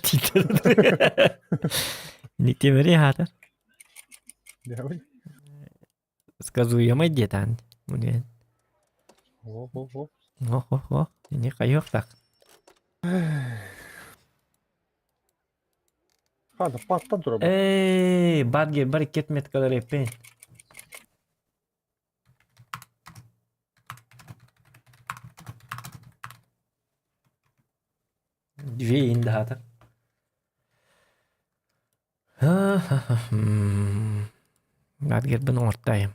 Тииттэр. Никтемери хаатар. Дьабый. Сказуемый диэтаан. Мунен. О-о-о. О-о-о. Ини хайыахтах. Хада паттан турабын. Эй, бадге бар кетмет калар эппен. Две индаата. Бадгербин оҥортайым.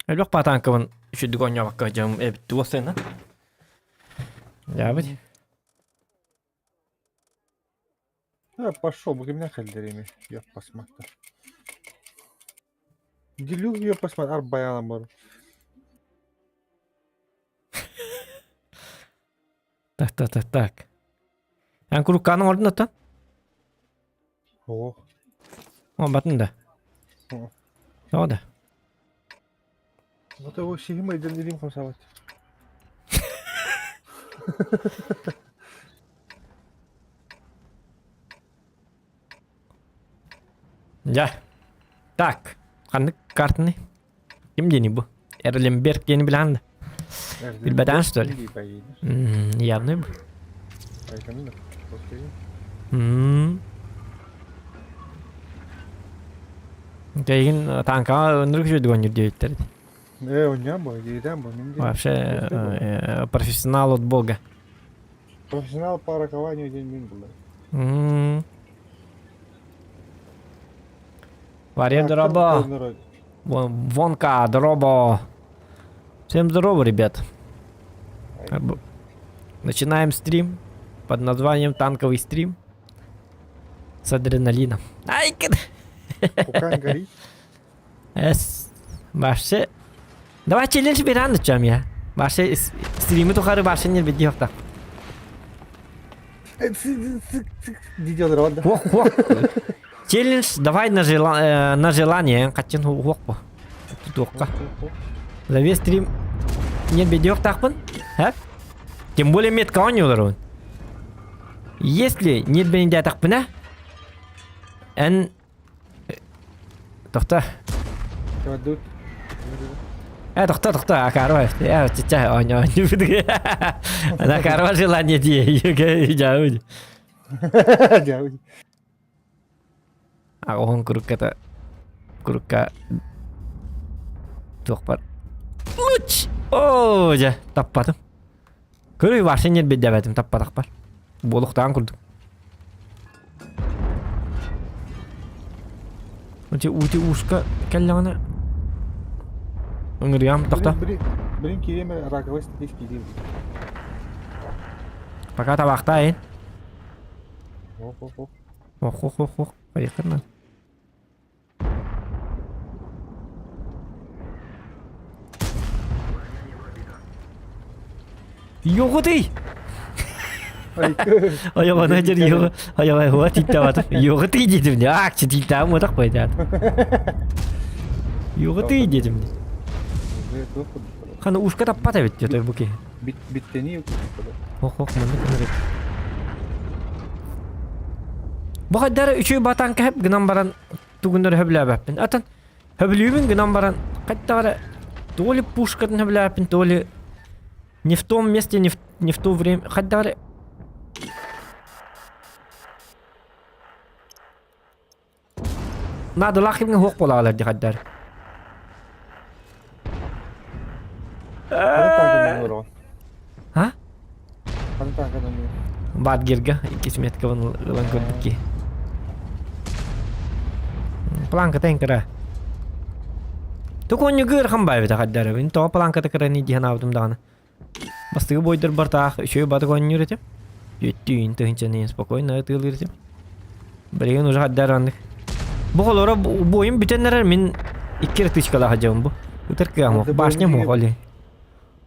Элбэх патанкабын үчүдүк оонньообокко дьон эбит туосына. Дьаабыт. Э, пошел, бу кимнэ кэллэрими ёппасмакта. Дилю ёппасмат арбайалам бар. Так, так, так, так. Эн курукканы оҥордун оттон? Оо. Оҥорбатын да? Тоҕо да? Вот его сиһим айдан илиим хамсаабат. Дьэ. Так. Ханнык картаны? Ким диэний бу? Эрлемберг диэни билэҕин да? Билбэтэҕин что ли? Явный бу. Эйигин танкаҕа ынырык үчүгэйдик оонньуур диэбиттэр. Э, оонньоон бу, диэтэн бу. Вообще профессионал от бога. Профессионал по ракованию диэн мин булар. Варя, дороба. Вонка, дороба. Всем здорово, ребят. Начинаем стрим под названием «Танковый стрим» с адреналином. Ай, Кукан горит. Эс, вообще... Давай челлендж беран чем я. Вообще стримы тухары вообще не беди так. Хуох, хуох. Челлендж давай на, жела... на желание. Хатын хуох по. Туохка. За весь стрим не бедёх тахпын. Тем более метка оонньуулар Если нет бенедятахпына, эн Тохто. Э, тохто, тохто, акарва. Э, чича, оонньоо, оонньуу. Акарва желание дии, дьаабыт. Дьаабыт. Аҕаһын курукката курукка туох бар. Луч! Оо, дьэ, таппатым. Көрүй вообще нет беддээбэтим таппатахпар. Буолуохтааҕын курдук. Ути ути ушка кэллэҕинэ ыҥырыам тохто. Блин, кириэм раковый статис кириэм. Пока табахтайын. Ох, ох, ох. Ох, ох, ох, ох. Поехали. Йоҕутый! Айаҕана дьэр йоҕу айаҕа тииттээбатым. Йоҕутый диэтим дии. Аакчы тииттээбим отах байдаат. Йоҕутый диэтим дии. Хана ушка таппат эбит дии бу киһи. Биттени Ох ох маннык гынар Бу хайдары үчүгэй батаан кэһэп гынан баран тугуннары хөбүлээбэппин. Атын хөбүлүүбүн гынан баран хайдах эрэ то ли пушкатын хөбүлээбэппин, то ли не в том месте, не в, не в то время. Хайдах эрэ Наадалаах кэмҥэ суох буолаҕалар дии хайдах эрэ. А? Бадгерга иккис меткабын ылан көрбүт киһи. Планката эн кыра. Туконньугу ыарахан баайбыта хайдарабын. Тоҕо планката кыраны дии санаабытым даҕаны. Бастакы бойдор бартаах үчүгэй батык оонньуур этим. Түөттүүн тыһынчаны спокойно ытыалыыр этим. Билигин уже хайдар аннык. Бу холоро буойум бүтэн эрэр мин икки эрэ тычкалаах дьабын бу. Ытыр кыам башня муох оли.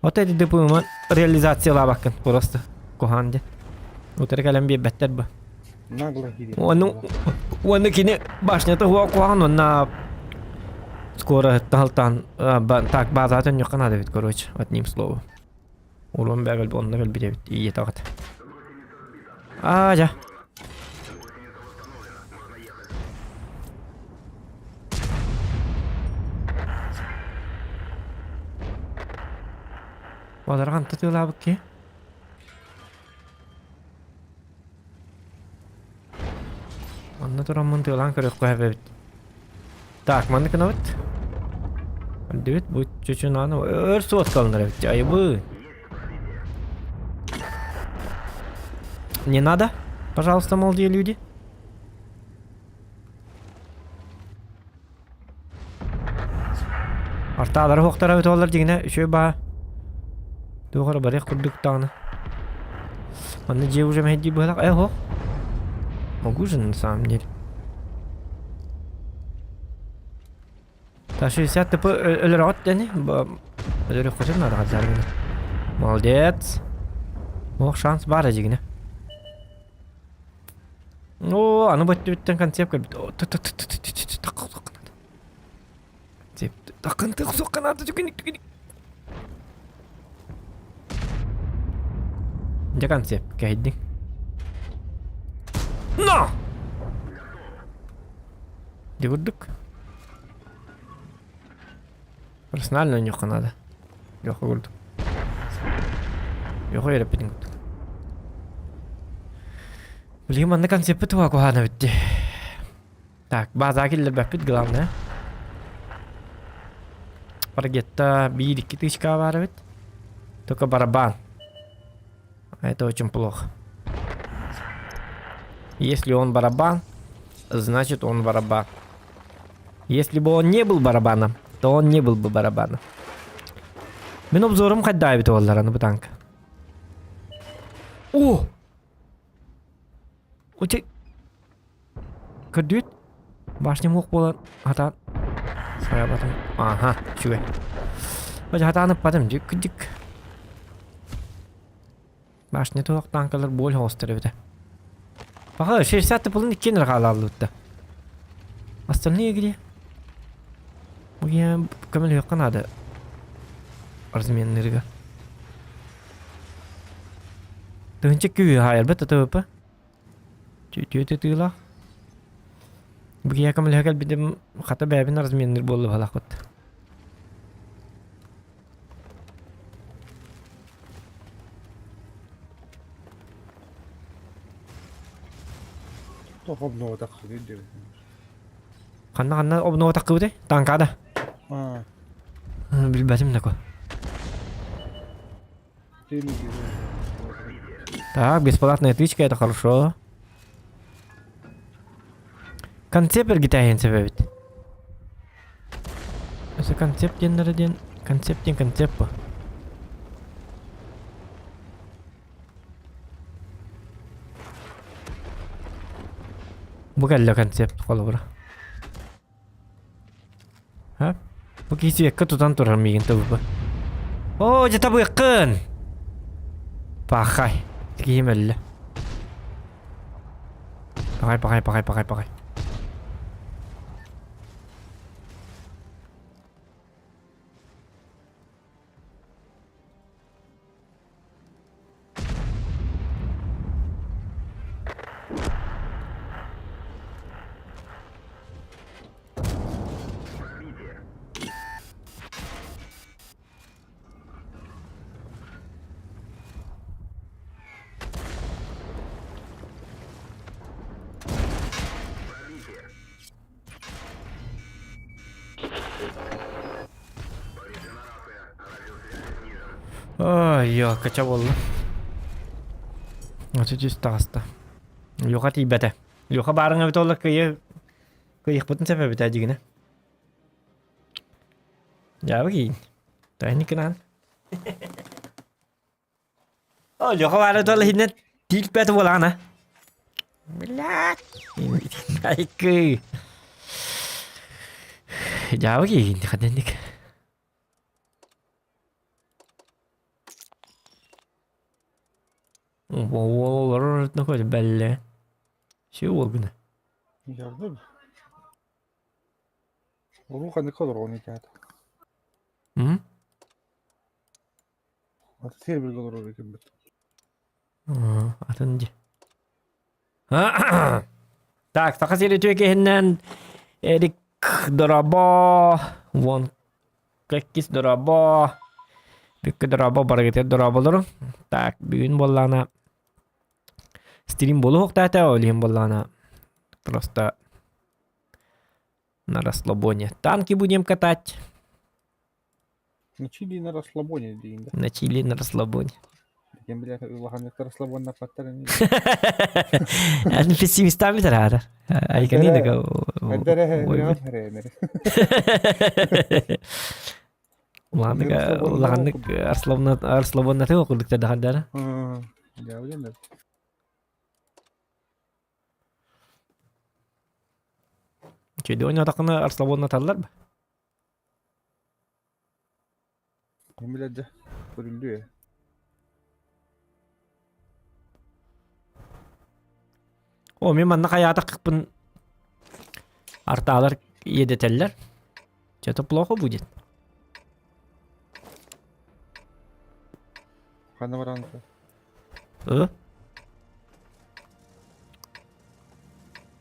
Вот эти ДПМ реализациялаабаккын просто куһаан дьэ. Утары кэлэн биэрбэттэр бу. Нагло киирэр. Уонна уонна кини башнята хуа куһаҕан уонна скоро таһалтаан так баазаатын ньукка наада эбит короче одним словом. Урон бэбэл онно кэлбит эбит иетаҕыт. Аа, дьэ. Баларган тытыылаабыт киһи. Манна тураммын тыалаан көрүөххэ сөп эбит. Так, маннык гынабыт. Өлдүбүт бу чучунааны өр суоткаланар эбит. Айыбы. Не надо, пожалуйста, молодые люди. Артаалары хуохтара эбит олар дьиҥинэ үчүгэй баҕа. Туох эрэ барыах курдук даҕаны. Манна дьиэ уже мэһэйдии быһалаах. Э, ох. Могу же на самом деле. Та 60 ТП өлөрөҕүт дени. Өлөрүөххүтүн наада хаддааргына. Молодец. Ох, шанс баар дьиҥинэ. Оо, аны бөттүбүттэн концепт көрбүт. Тақын тық түгүнүк түгүнүк. Дьэ концепт кэһэйдиҥ. Но! Дьэ курдук. Персонально ойнуохха наада. Леха курдук. Леха үөрэппитин курдук. Билигин манна концеппит туга куһаана бүтти. Так, базаҕа киллэрбэппит главное. Паргетта биир-икки тысяча баар эбит. Только барабан. Это очень плохо. Если он барабан, значит он барабан. Если бы он не был барабаном, то он не был бы барабаном. Мин обзорум хайда эбит буоллар аны бу танк. О! Ути Көрдүгүт? Башня муох буолан хатаан хайабатым. Аха, үчүгэй. Бача хатаан ыппатым дьик дьик. Башня туох танкалар боль хоостор эбитэ. Паха 60 тыпылын иккиэн эрэ хаалааллыбытта. Остальные где? Бу көмөлөһүөххэ наада. Разменнырга. Тыһынча күүһү хаайарбыт ТТВП. Түөтэ тыылаах. Бу киһиэхэ көмөлөһө кэлбитим хата бэйэбин разменныыр буолла быһалаахпыт. Туох обноватаххыный диэбит. Ханна ханна обноватаххыбытай? Таҥкаада. Аа, Билбэтим да ко. Так, бесплатная тычка, это хорошо. Концепт эргитээһин сөп эбит. Өссө концепт диэннэрэ диэн концепт диэн концепт бу. Бу кэллэ концепт холобура. Ха? Бу киһи сиэккэ тутан турар миигин тыбыппа. Оо, дьэ табыаххын! Пахай. Киһим өллө. Пахай, пахай, пахай, пахай, пахай. Ой, кача буолла. Отут таҕыста. Леха тиийбэтэ. Леха баарыҥа эбит олла кыйы кыйыхпытын сөп эбит ээ дьигинэ. Дьаабы киин. Тайникынан. О, Леха баара туол иһинэн тиийбэт буолаҕына. Блядь. Айкы. Дьаабы киин ханнык. Уол олорор бэллэ. Все уол гына. Ярды. Уруу ханнык олорон икэт. М? Аты сир билге олорор экенбит. Атын дьэ. Так, Саха сири үтүө киһиннэн Эрик Дорабо, вон Кэккис дорообо, бүккэ дорообо, барыгытыгар дорооболору. Так, бүгүн буоллаҕына стрим буолуохтаата, ол иһин буоллаҕына просто на расслабоне. Танки будем катать. На чили на расслабоне диин да. На чили на расслабоне. Кем билэр улаханнык расслабоннаппаттар ини. Эн пессимистами тараара. Айкани да Улаханнык арслабоннаты окурдуктар дахардара. Чөйдө ойнотақына арслабоннаталлар ба? Ким билэр дьэ, көрүллүө ээ. О, мин манна хайаатахпын артаалар иэдэтэллэр. Что-то плохо будет. Ханна баран Ы?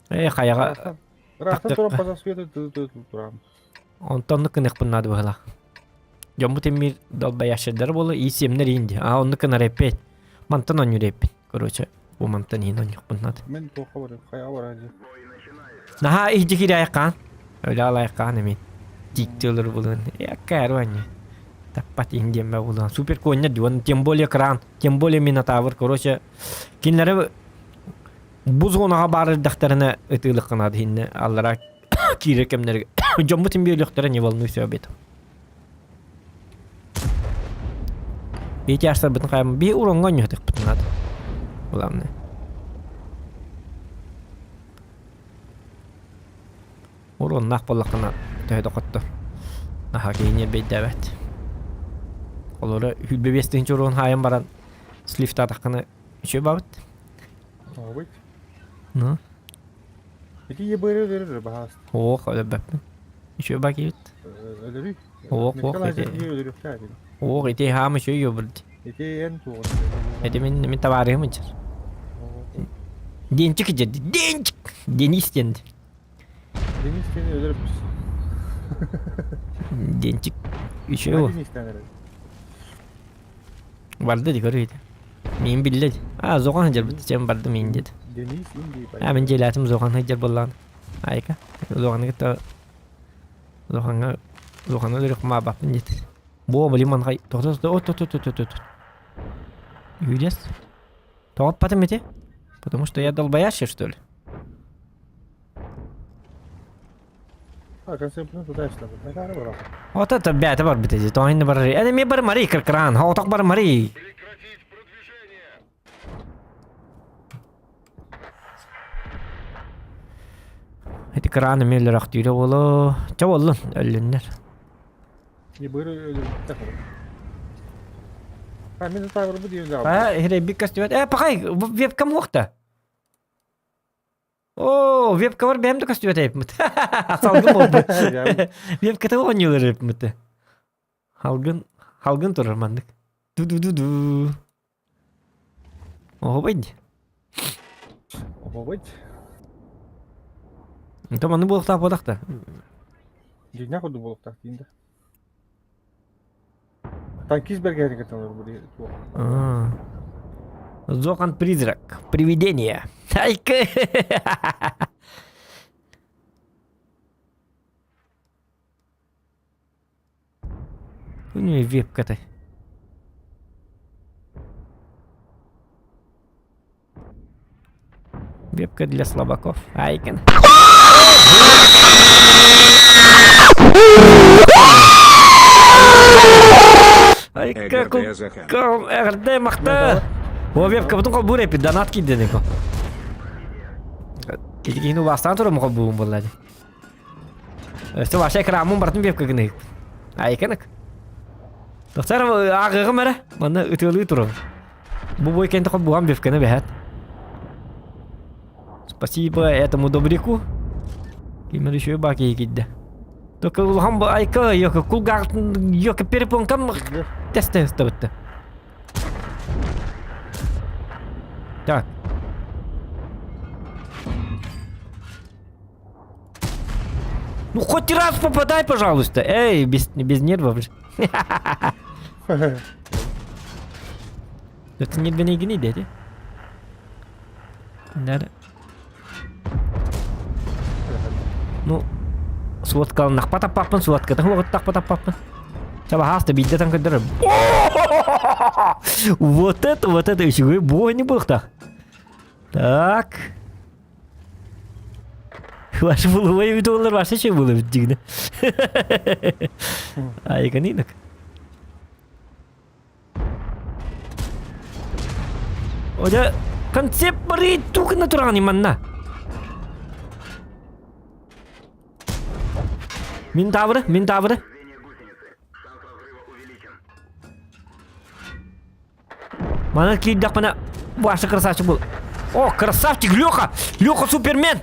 Э, хайаҕа Ыраахтан туран паса света турам. Онтон оннук гыныахпын наада быһыылаах. Дьоммут эмиир долбоящердара буолла, иисиэмнэр иин дии. А оннук гынар эппит. Мантан оонньуур эппин. Короче, бу мантан иһин оонньуохпун наада. Мин туохха барыам, хайаҕа барар дии. Наһаа иһдьи киирээйэххаан. Өлө алайаххаан эмиэ. Тииктиэлэр булуон. Якка оонньуу. Таппат иһин диэммэ булуон. Супер коння дии. Тем более кран, тем более минотавр. Короче, кинилэри бу зонаҕа баар эрдэхтэринэ ытыылыхха наада иһиннэ аллара киирэр кэмнэригэр дьоммут им биэлиэхтэрэ не волнуйся об этом. Биити астарбытын хайам би уроҥҥа онньуһатыхпытын наада. Главное. Уруоннаах буоллаххына төһө да хоттор. Наһаа киһини эрбэйдээбэт. Олору хүлбэ биэс тыһыынча уруон хаайан баран слифтаатаххына үчүгэй бабыт. Оҕобут. Ну? Ити ебыры өлөрөр баһаас. Ох, өлөрбөппүн. Үчүгэй ба киһибит. Өлөрүй. Ох, ох, ити. Ох, ити хаам үчүгэй ёбурд. Ити эн туоҕун. Ити мин мин табаарыһым ынчар. Денчик деді. Денчик! Денис денди. Денис сeni өлөрөбүс. Денчик үчүгэй ол. Денис тен Барды ди көрү Мин биллэ ди. А, зоған сылдьарбыт дьэн барды мин диэт. Денис инди А, мин дьиэлээтим зоған сылдьар буоллаҕына. Айка, зоҕаны кытта зоҕаҥҥа зоҕаны өлөрүөх маабаппын диэт. Буо, блин, манхай тоҕо то то то то то то Юрец? Тоҕоппатым ити? Потому что я долбоящий, что ли? Вот это бята бар бит тоһин бар. Это ми бар мари кран, хаоток бар мари. Эти краны меллер актыра боло. Ча боллун өллүннер. А, хребик костюмет. Э, пахай, вебкам уохта. Оо, вебкабар бэйэм да көстүбэт эбиппит. Салгын буолбут. Вебката оонньуулар эбиппит. Халгын, халгын турар маннык. Ду-ду-ду-ду. Оһобай дии. Оһобай. Онтон маннык буолуохтаах буолах да. Дьиҥнээх курдук буолуохтаах диин да. Танкист бэргэһэтин кытта олорбут А. Зохан призрак. Привидение. Айка. У нее вебка-то. Вебка для слабаков. Айкон. Айка кум РД махта. О вебка бутун кол буре донат кидден ко. Китигину бастан турум кол буун буллади. Өстө вообще экранмын бартын вебка гынык. Айканык. Доктор аагыгым эрэ. Манна ытыалыы турар. Бу бой кэнтэ холбуган бивканы бэһэт. Спасибо этому добряку. Кимер еще баки кидде. Только улахан айка йока кулгаах йока перепонкам тесте ыстабытты. Так. Ну хоть раз попадай, пожалуйста. Эй, без, без нервов же. Это не гни дядя. Да. Ну, суоткалыннахпа таппаппын, суоткатын хуоҕуттахпа таппаппын. Чабаһааста биирдэ там көрдөрөр. Вот это үчүгэй бой не буолуохтаах. Так. Ваше булывай доллар ваше че было дигне. Айганинок. Ода концепт бары тугына туран манна. Мин тавры, мин тавры. Мана киирдэхпинэ Ваша красавчик был. О, красавчик Леха! Леха Супермен!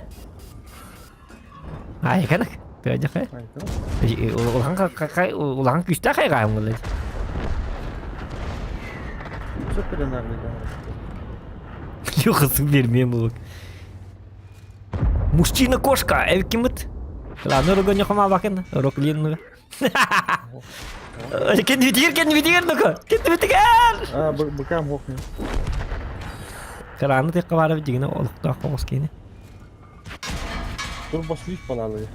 Ай, канак. Тыадьаха. Улахан улахан күүстээх хайҕаһым буолла. Леха Супермен был. Мужчина-кошка, эвкимыт. Ладно, ругань хамабакын, роклинную. Кэннибитигэр, кэннибитигэр, ну-ка! Кэннибитигэр! А, быкам хохню. Кырааны тыакка баара дигинэ олохтоох оҕус киини. Турбослив балалы.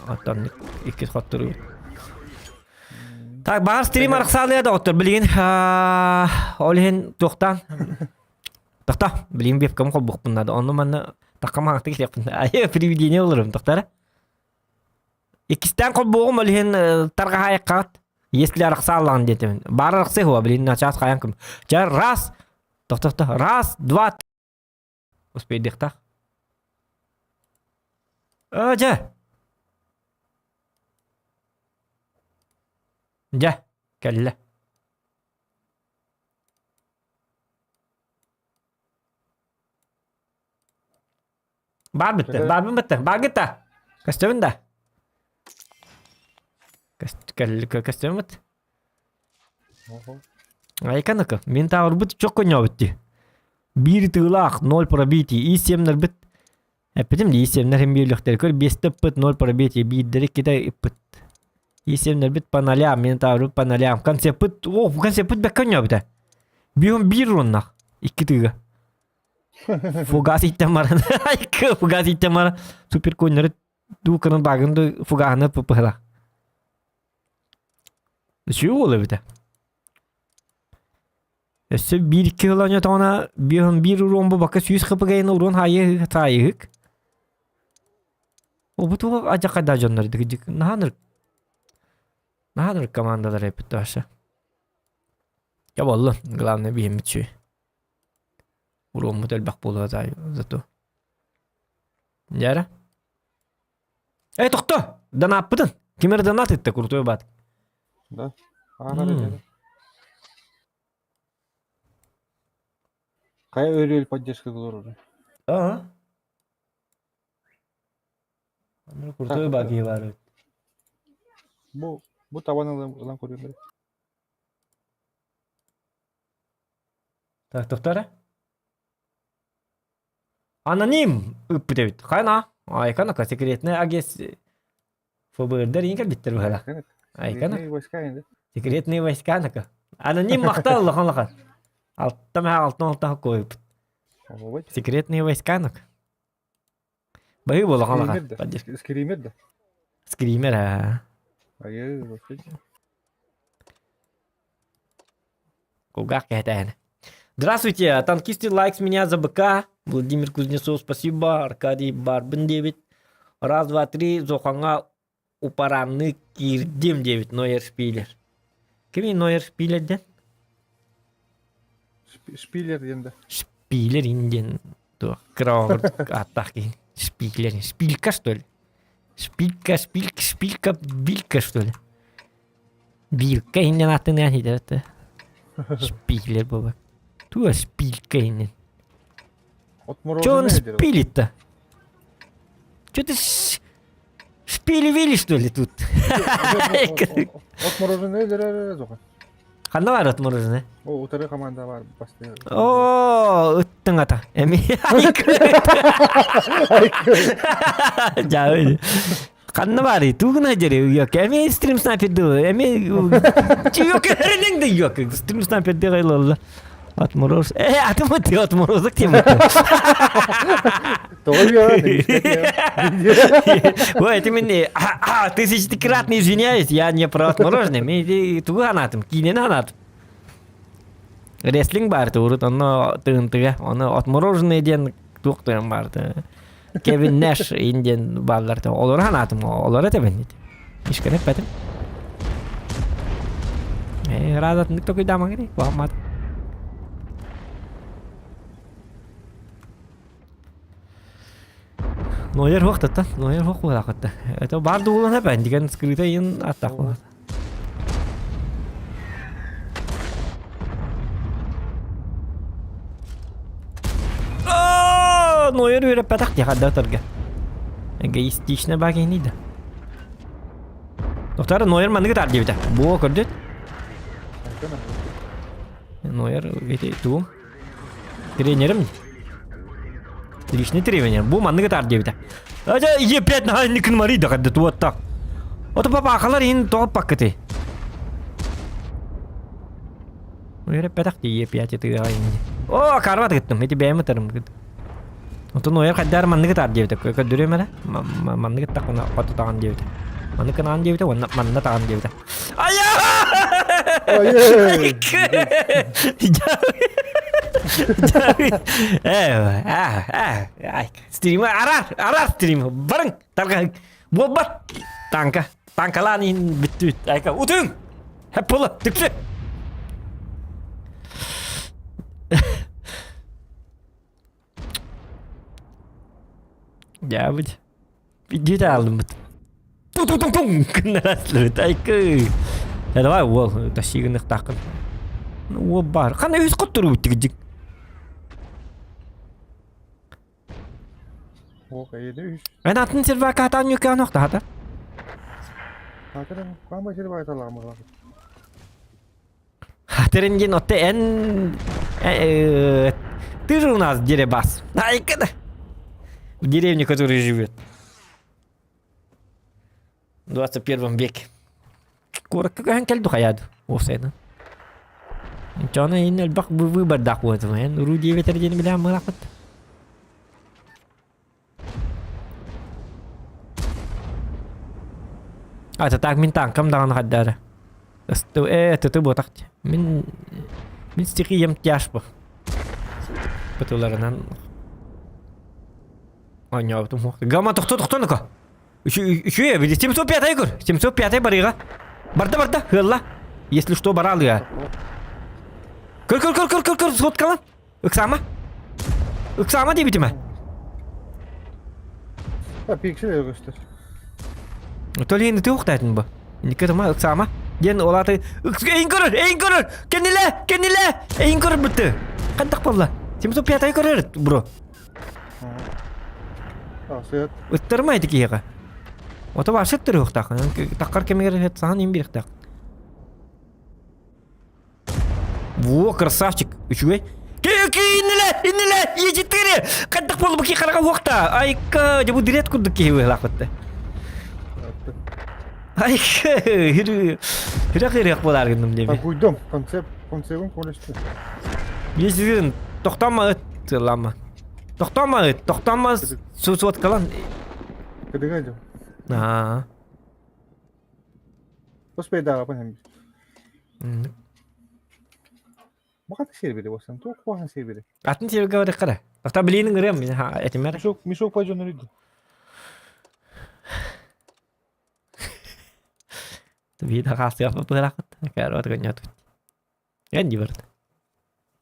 Оттон иккис хоттору. Так, баар стрим арахсаалыа да оттор билигин ол иһин туохтаан тохто билигин вебкам холбуохпун наада онну манна такка маҥахтык иһиэхпин айы привидение олорум тохтара Иккистээн холбуоҕум ол иһин тарҕаһаайаххаҕыт. Если арахсааллаҕын диэтим. Баар арахсыы хуа, блин, начаас хайан кым. Ча раз, тохто раз, два, успейдыхтах. Дьэ. Дьэ, кэллэ. Баар бүттэ, баарбын бүттэ, бааргыт да. Көстөбүн да. Көстөбүн Айканыка, мин таабырбыт чок көнньөөбүт дии. Биир тыылаах, ноль пробитий, и семнэрбит. Эппитим дии, семнэр хим биир Көр биэстэ ыппыт, ноль пробитий, биирдэри иккитэ ыппыт. И семнэрбит по нолям, мин таабырбыт по нолям. Концеппыт, о, концеппыт бэккэ өнньөөбүтэ. Биир биир уоннах, икки тыыга. Фугас иттен баран, фугас иттен баран, супер конноры дууканын багын ду фугаһына пыпыла. Үчүгэй буолар эбитэ. Өссө биир икки сыл оонньоотоҕуна биир биир уруон бу бакка сүүс хпгайын уруон хаайыы таайыһык. Обу туох адьакайдаа дьоннор дик наһаа наһаа командалар эппит вообще. Я боллун, главное биһиммит үчүгэй. Уруоммут элбэх буолуо зато. Дьэ Эй, тохто! Донааппытын! Ким эрэ донат ытта, крутой бат. Да. Ааҕар Хайа өрүөл поддержка олорор. Ага. Крутой баги бар. Бу бу табан ылан көрүм. Так, тохто эрэ. Аноним ыппыт эбит. Хайна? Айкана секретный агент ФБРдер иин кэлбиттэр быһара. Айкана. Секретные войска инде. Секретные войска нака. Аноним махтал улахан улахан. Алта мэ алтан алта койбут. Секретные войска нака. Баһыы улахан улахан. Скример да. Скример да. Скример а. Айы, вообще. Кулгаах кэһэтээһинэ. Здравствуйте, танкисты лайк с меня за БК. Владимир Кузнецов, спасибо. Аркадий Барбин 9. Раз, два, три, Зохаҥа упаранны киирдим диэбит Нойер Шпилер. Кимий Нойер Шпилер диэн? Шпилер диэн да. Шпилер диэн туох кыра ааттаах киһи. Шпилер. Шпилька что ли? Шпилька, шпилька, шпилька, билька что ли? Биилкэ иһиннэн ааттыныан иһитэ Шпилер буолар. Туга шпилька иһиннэн? Че он шпилит-то? Че ты шпили-вили, что ли, тут? От мороженое Ханна баар отмороженое? О, утары команда бар бастыыр. О, ыттың ата. Эми. Жабы. Ханна баарый? Тугуна дери yok. Эми стрим снайпер дылы. Эми yok эренең да yok. Стрим снайпер де кайлалла. Отмороз. Э, атым ты отморозок тема. Ой, это мен тысячекратно извиняюсь, я не про отмороженное. Мен тугу анатым, киинени анатым. Рестлинг баар урут онно тыынтыга, оны отмороженное диэн туох тыын баар Кевин Нэш индиэн бааллар олору санаатым, олору этэбин. Ишкэн эппэтим. Э, ыраазатыннык токуйдаамаҥ ини, куһаммат. Нойер хуохтаттан, нойер хуох буолаахытта. Это баар дуулана бэн деген скрыта иин аттах буолат. Нойер үөрэппэтэх дии хадда Эгоистично баа киһини да. Доктор Нойер манныгы таар диэбитэ. Буо көрдөт. Нойер эти тугум. Тренерим. Личный тренер. Бу манныгы таар диэбитэ. Ажа Е5 наһаа инникин марий да кадды туоттак. Ото папаахалар иһин тоҕоппаккыты. Үөрэппэтэх дии Е5 тыаҕа инни. О, карват гыттым. Ити бэйэм ытарым. Отон ойор хайдаар манныгы таар диэбитэ. Көрдөрүөм эрэ. Манныгы тахына хоту таҕан диэбитэ. Маннык гынаан диэбитэ уонна манна таҕан диэбитэ. Айа! Стрим арар, арар стрим. Барың, тарга. Буолбат. Танка. Танкалаан иһин бүттүбүт. Айка, утуҥ! Хэп була, түксү. Дьаабыт. Видео алдыммыт. Ту-ту-ту-тум гыннараслыбыт. Айкы. Э, давай уол, тащигыныктааххын. Уол баар. Ханна үс хотторубут тигдик. Ох, эйде үс. Мен атын сервака атан юкан охтаата. Хатырым, кама сервака таламы. Хатерин диэн отто эн ты же у нас деребас. Айка В деревне, которая живет. В 21 веке. Куоракка көһөн кэлду хайаadu. Уопсайынан. Чоно ин элбэх выбордаах буолтум. Эн уруу диэбэтэр диэн билээн мылахпыт. А так мин танкам даҕаны хайдаары. Э, тыты буотах Мин мин стихиям тяжбы. Бытыларынан оонньообутум. Гама тохто тохто Үчүгэй эбит. 705 көр. 705 барыга. Барда барда. Хылла. Если что, баралыга. Көр көр көр көр көр көр соткалан. Ыксама. Ыксама диэбитим А пиксель көстөр. Толин ты ухтайтын бу. Нике тума ыксама. Диэн олаты эйин көрөр, эйин көрөр. Кениле, кениле. Эйин көрөр бүтті. Қандақ болла. 705 көрөр, бро. А, сыат. Ыттарма ити киһиэхэ. Ото вообще ыттырыахтаах. Таххар кэмигэр сахан им биэриэхтээх. Во, красавчик. Үчүгэй. Инниле, инниле, Е4! Хайдах буолла бу киһи хараҕа уохта. Айка, дьэ бу дирет курдук киһи быһылаахпытта. Айка, хүрэх ырыах буолаар гынным диэби. Куйдум, концепт, концепт колесте. Есигин, тохтомо ыт, тыллама. Тохтомо ыт, тохтомо суоткалан. Кыдыга дьон. Аа. Успейдааҕа панем. Баката сербери болсан, туох куахан сербери. Атын серберге барык Ата билиинин ырыам этимер. Мешок, мешок пойден үрүйді. Вида хаастыга быраакыт. Каарбат гынньот. Эн дибарт.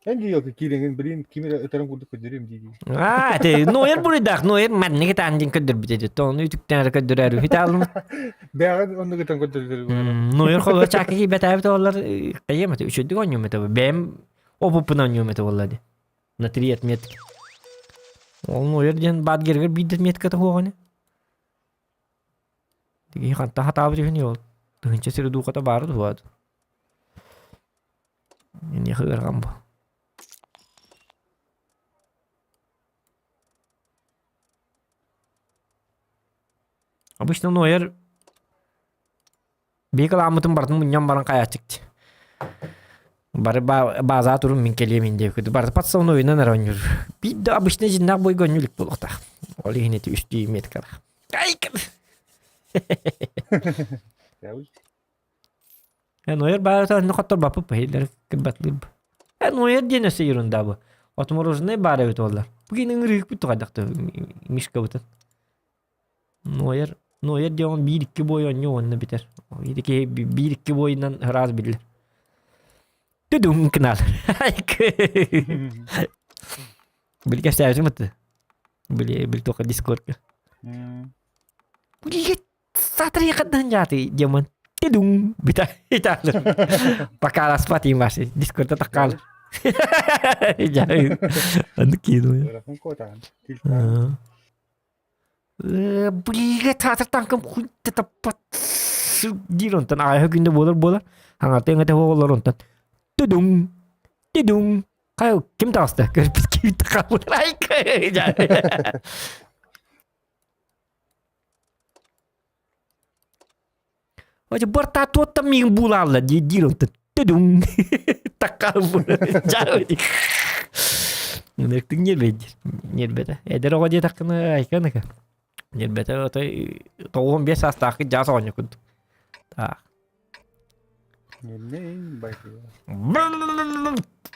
Эн диелки кииреңин билин кимире өтөрөн курдук көдөрүм дии. Аа, те нойер буруйдаах, нойер манныгы таан дин көдөрбүт эти. Тону үтүктэн көдөрөр үһүт алым. Бэҕэн оннугутан көдөрдөр. Нойер холо чаакы бэтээбит олар кайым это үчүдүк онньум это. Бэм опуппун онньум это болла ди. На три отметки. Ол нойер диэн баатгергер биир отметката хуоҕане. Тиги ханта хатаабыт үһүн ол. Тыһынча сири дууката баары дуһуат. Миэхэ ыарахан бу. Обычно Нойер биһиги кылааммытын барытын мунньан баран хайааччыкты. Бары баазаа турун мин кэлиэм ин диэбиккит. Барыта подсолнуйунан эрэ оонньуур. Биир да обычный дьиннээх бойго оонньуу илик буолуохтаах. Ол иһин ити үстүү меткалаах. Нойер баара онно хотторбаппыт бэһиллэр кырбатлыыр. Нойер диэн өссө ерунда бу. Отмороженный баар эбит буоллар. Бу кини ыҥырыыкпыт тугайдахты мишкабытын. Нойер Нойер диэн биир-икки бой оонньуу уонна бүтэр. Ити биир-икки бойунан ыраас биллэр. Түдүҥ кынал. Били кэпсээбитим бытты. Били били тоха дискордка. Блин, Сатри хаддан жааты демон. Тидум бита италыр. Пока распат им ваши дискорда таккал. Аны кину. Блигэ таатыр танкым хуйта таппат диир онтон аайа күндэ буолар буолар хаҥата иҥэтэ буолар онтон тудуҥ тидуҥ хайа ким таҕыста көрбүт ким хаалар Оче бартаа туоттан миигин буулаалла дии диир онтон төдүҥ таккаабы Ынырыктык ньиэрбэйдиир. Ньиэрбэтэ. Эдэр оҕо диэтэххинэ айканыка. Ньиэрбэтэ отой 95 саастаахкыт дьаас оҕонньор курдук. Таах.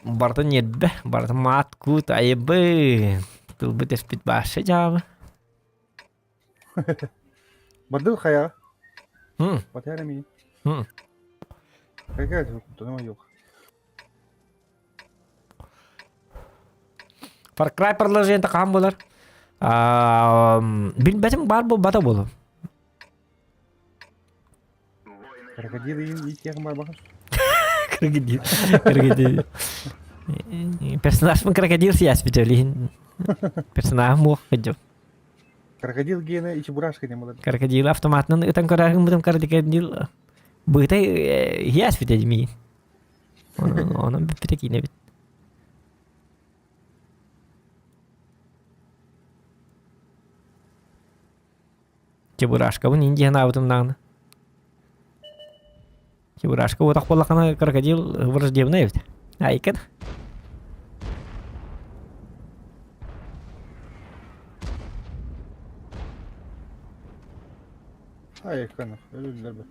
Барыта ньиэрбэ, барыта маат-куут, айыбы. Тылбыт эспит баасса дьаабы. Бардыл хайа? Батыһар эмиий. Хайа куттаныма yok. Far Cry продолжение хаһан буолар? Билбэтим баар буолбата буолуо. Крокодил иин иитиэх барбаха. Крокодил. Крокодил. Персонажпын крокодил сияспит өлиһин. Персонажым муох кыдьым. Крокодил гена и чебурашка диэн буолар. Крокодил автоматынан ытан көрөөһүн крокодил быыта хиэспит эдимиин. Онон бүппүтэ киинэбит. Чебурашкабын индия санаабытым даҕаны. Чебурашка уотах буоллаххына крокодил враждебный эбит. Айкын. Айкын, өлүллэр бу.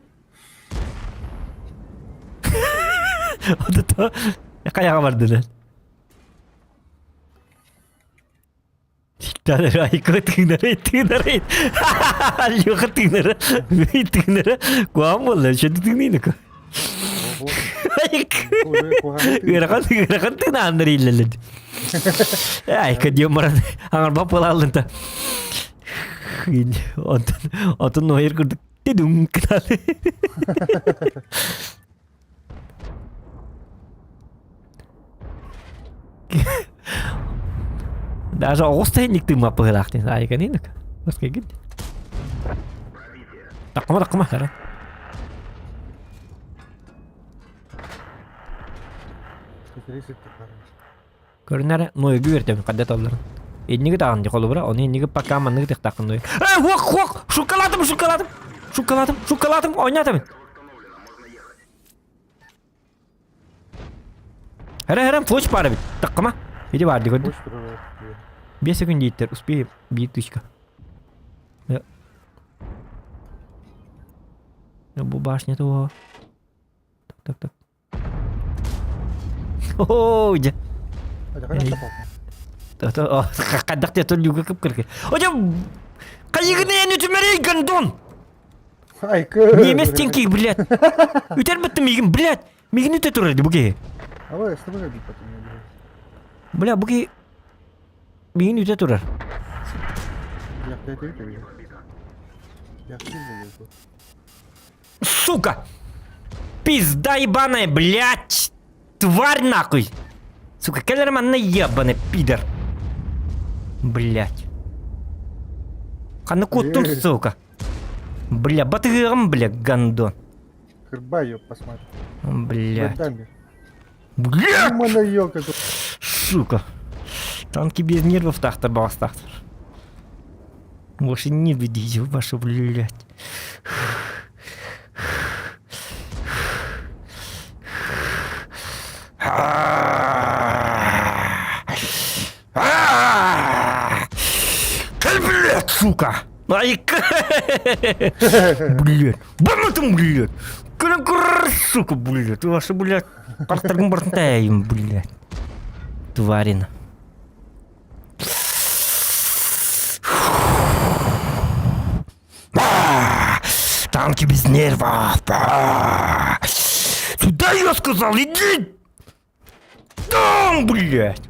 Ото хайаҕа бардылар. Тыынары айкы тыынары тыынары Леха тыынары тыынары куһаҕан буолла еще тыыныйнык ыарахан ыарахан тыынааннар ииллэллэр айка диэн баран аҥарбап буолааллын та онтон отун нойер курдук тидум кытаалы Даже оҕус тэһинник тыыммат быһыылаах диэн айганинок. Баскайгын. Таккыма таккыма хара. Көрүнэр нойгу үөртэбин хадда толлорун. Инниги таҕын ди холобура, ону инниги пока манныгы тыхтаххын ной. Эй, хуак, хуак! Шуккалаатым, шуккалаатым! Шуккалаатым, шуккалаатым, ойнатабын! Хара хара флеш баар эбит. Таккама. Иди баар ди көрдүм. 5 секунд дииттер, успеем. Биир тычка. Бу башня того. Так, так, так. Оо, дьэ. Хайдах диэтэ люга кып-кыргы. Одьа, хайыгын эн үтүмэрэй гондон! Айкы. Немец тенки, блядь. Үтер быттым мигин, блядь. Мигин үтэ турар бу киһи. Давай, с тобой потом. Бля, бу киһи мигин үтэ турар. Сука! Пизда ебаная, блядь! Тварь нахуй! Сука, кэлэр манна ебаный пидор! Блядь. Ханна куттум, сука? Бля, батыгыгым, бля, гандон. Кырбай, ёб, посмотри. Блядь. Блядь! Мана елка. Сука. Танки без нервов тахтар баҕастаахтар. Больше не видите вашу, блядь. Блядь, сука! Ай, блядь! Бамытым, блядь! Сука, блядь! Ваша, блядь, Партагым бартайым, блядь. Тварина. Танки без нервов. Сюда я сказал, иди! Там, блядь!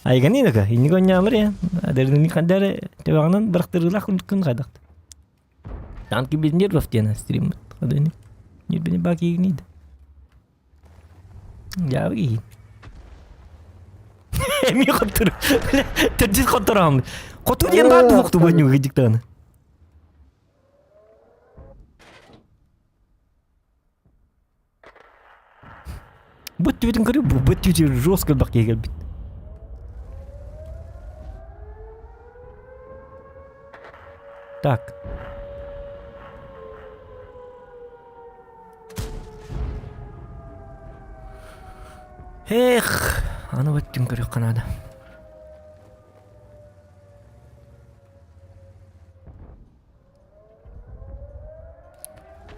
Айганинага, инниго нямре, адерни хандаре, тебагынан бырахтырылах күн кайдакты. Танки без нервов диэн стриммит. Адыны. Нербини бак игниди. Дьаабы Эмиэ хоттур. Төрдүс хоттороом. Хоту диэн баар дуохту бонньуга дьиктааны. Бу түбүтүн көрүү бу бу түбүтү жестко элбэх киһи кэлбит. Так. Эх, аны бөттүн көрүөххэ наада.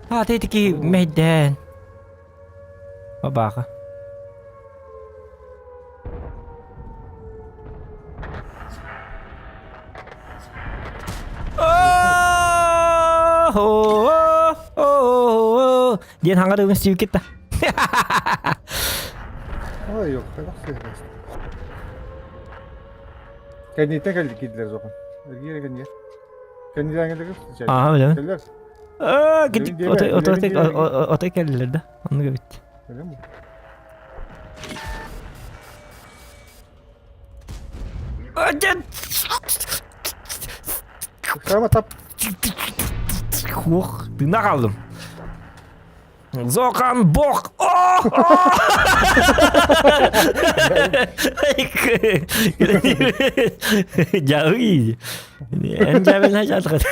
А, ты таки мэйдээн. Бабаха. Диэн хаҥарыгын сүүкетта. Ой, yok, Кэнниттэн кэлли киирдилэр зохон. Эргиэрэ кэнниэ. Кэннилээн кэллигит? Ааһа билэбин. Кэллэр. Аа, Билэбин кити диэмэ, отой отой билэбин диэмэ. отой кэллилэр да. Оннук эбит. Билэм. Ыксаама тап. Хуох, тыына хааллым. Зохан бог! Дьаһый. Эн дьаабын хачаатхат.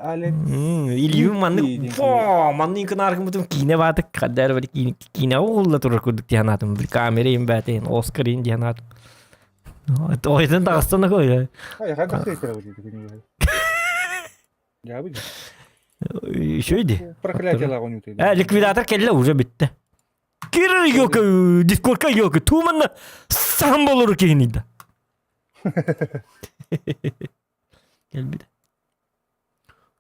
Алекс. Илиим маннык фо маннык кынааргымытым киинэ баатык хаддар били киинэ киинэ угулла турар курдук диэн аатым били камера им баатын Оскар ин диэн аатым. Ойдон таҕыстан акой. Ай, хайдах күнүгэр. Дьаабы. Еще иди. Проклятие оонньуута. Э, ликвидатор кэллэ уже бүттэ. Кирер ёка, дискорка ёка, туманна сам болор киһини да. Кэлбит.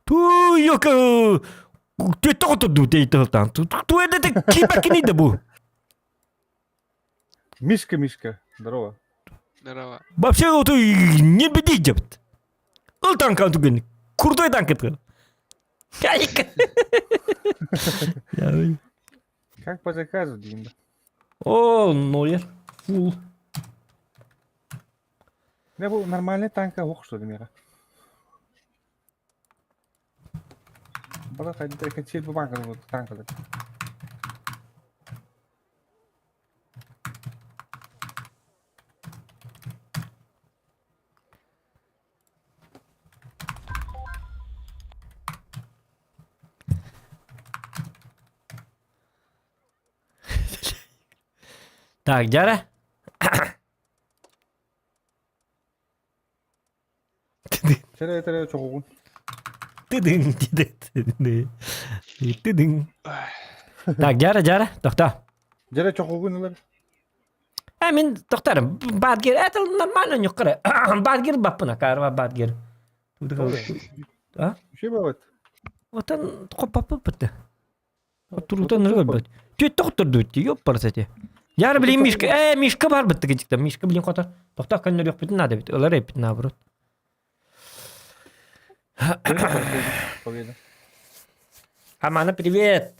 Ту ёка, төттө хотурду тейтылтан. Ту эдете кибакини да бу. Мишка, Мишка, здорово. Здорово. Вообще вот не беди депт. Ыл танка түген. Крутой танк это. Как по заказу, Дим. О, ноль. Фул. Не был нормальный танк, а ох, что ли, мира. Бара хотел бы банка вот танка. Так, дьэ Тэре тэре чоҕугун. Тыдыҥ тыдыҥ. Так, дьара, дьара, тохто. Дьэрэ чоҕугун ылар. А мин тохторум. Бадгер, это нормально нюхкара. Бадгер баппына, карва бадгер. А? Үчүгэй бабат. Отон хоппаппыт. Турутан ыргырбыт. Түөт тохтордут, ёппарсати. Яр блин Мишка, э, Мишка бар бытты гичикта. Мишка блин хотор. Тохтох көннөрүөхпүтүн наада бит. Ылар эппит наоборот. Победа. Амана привет.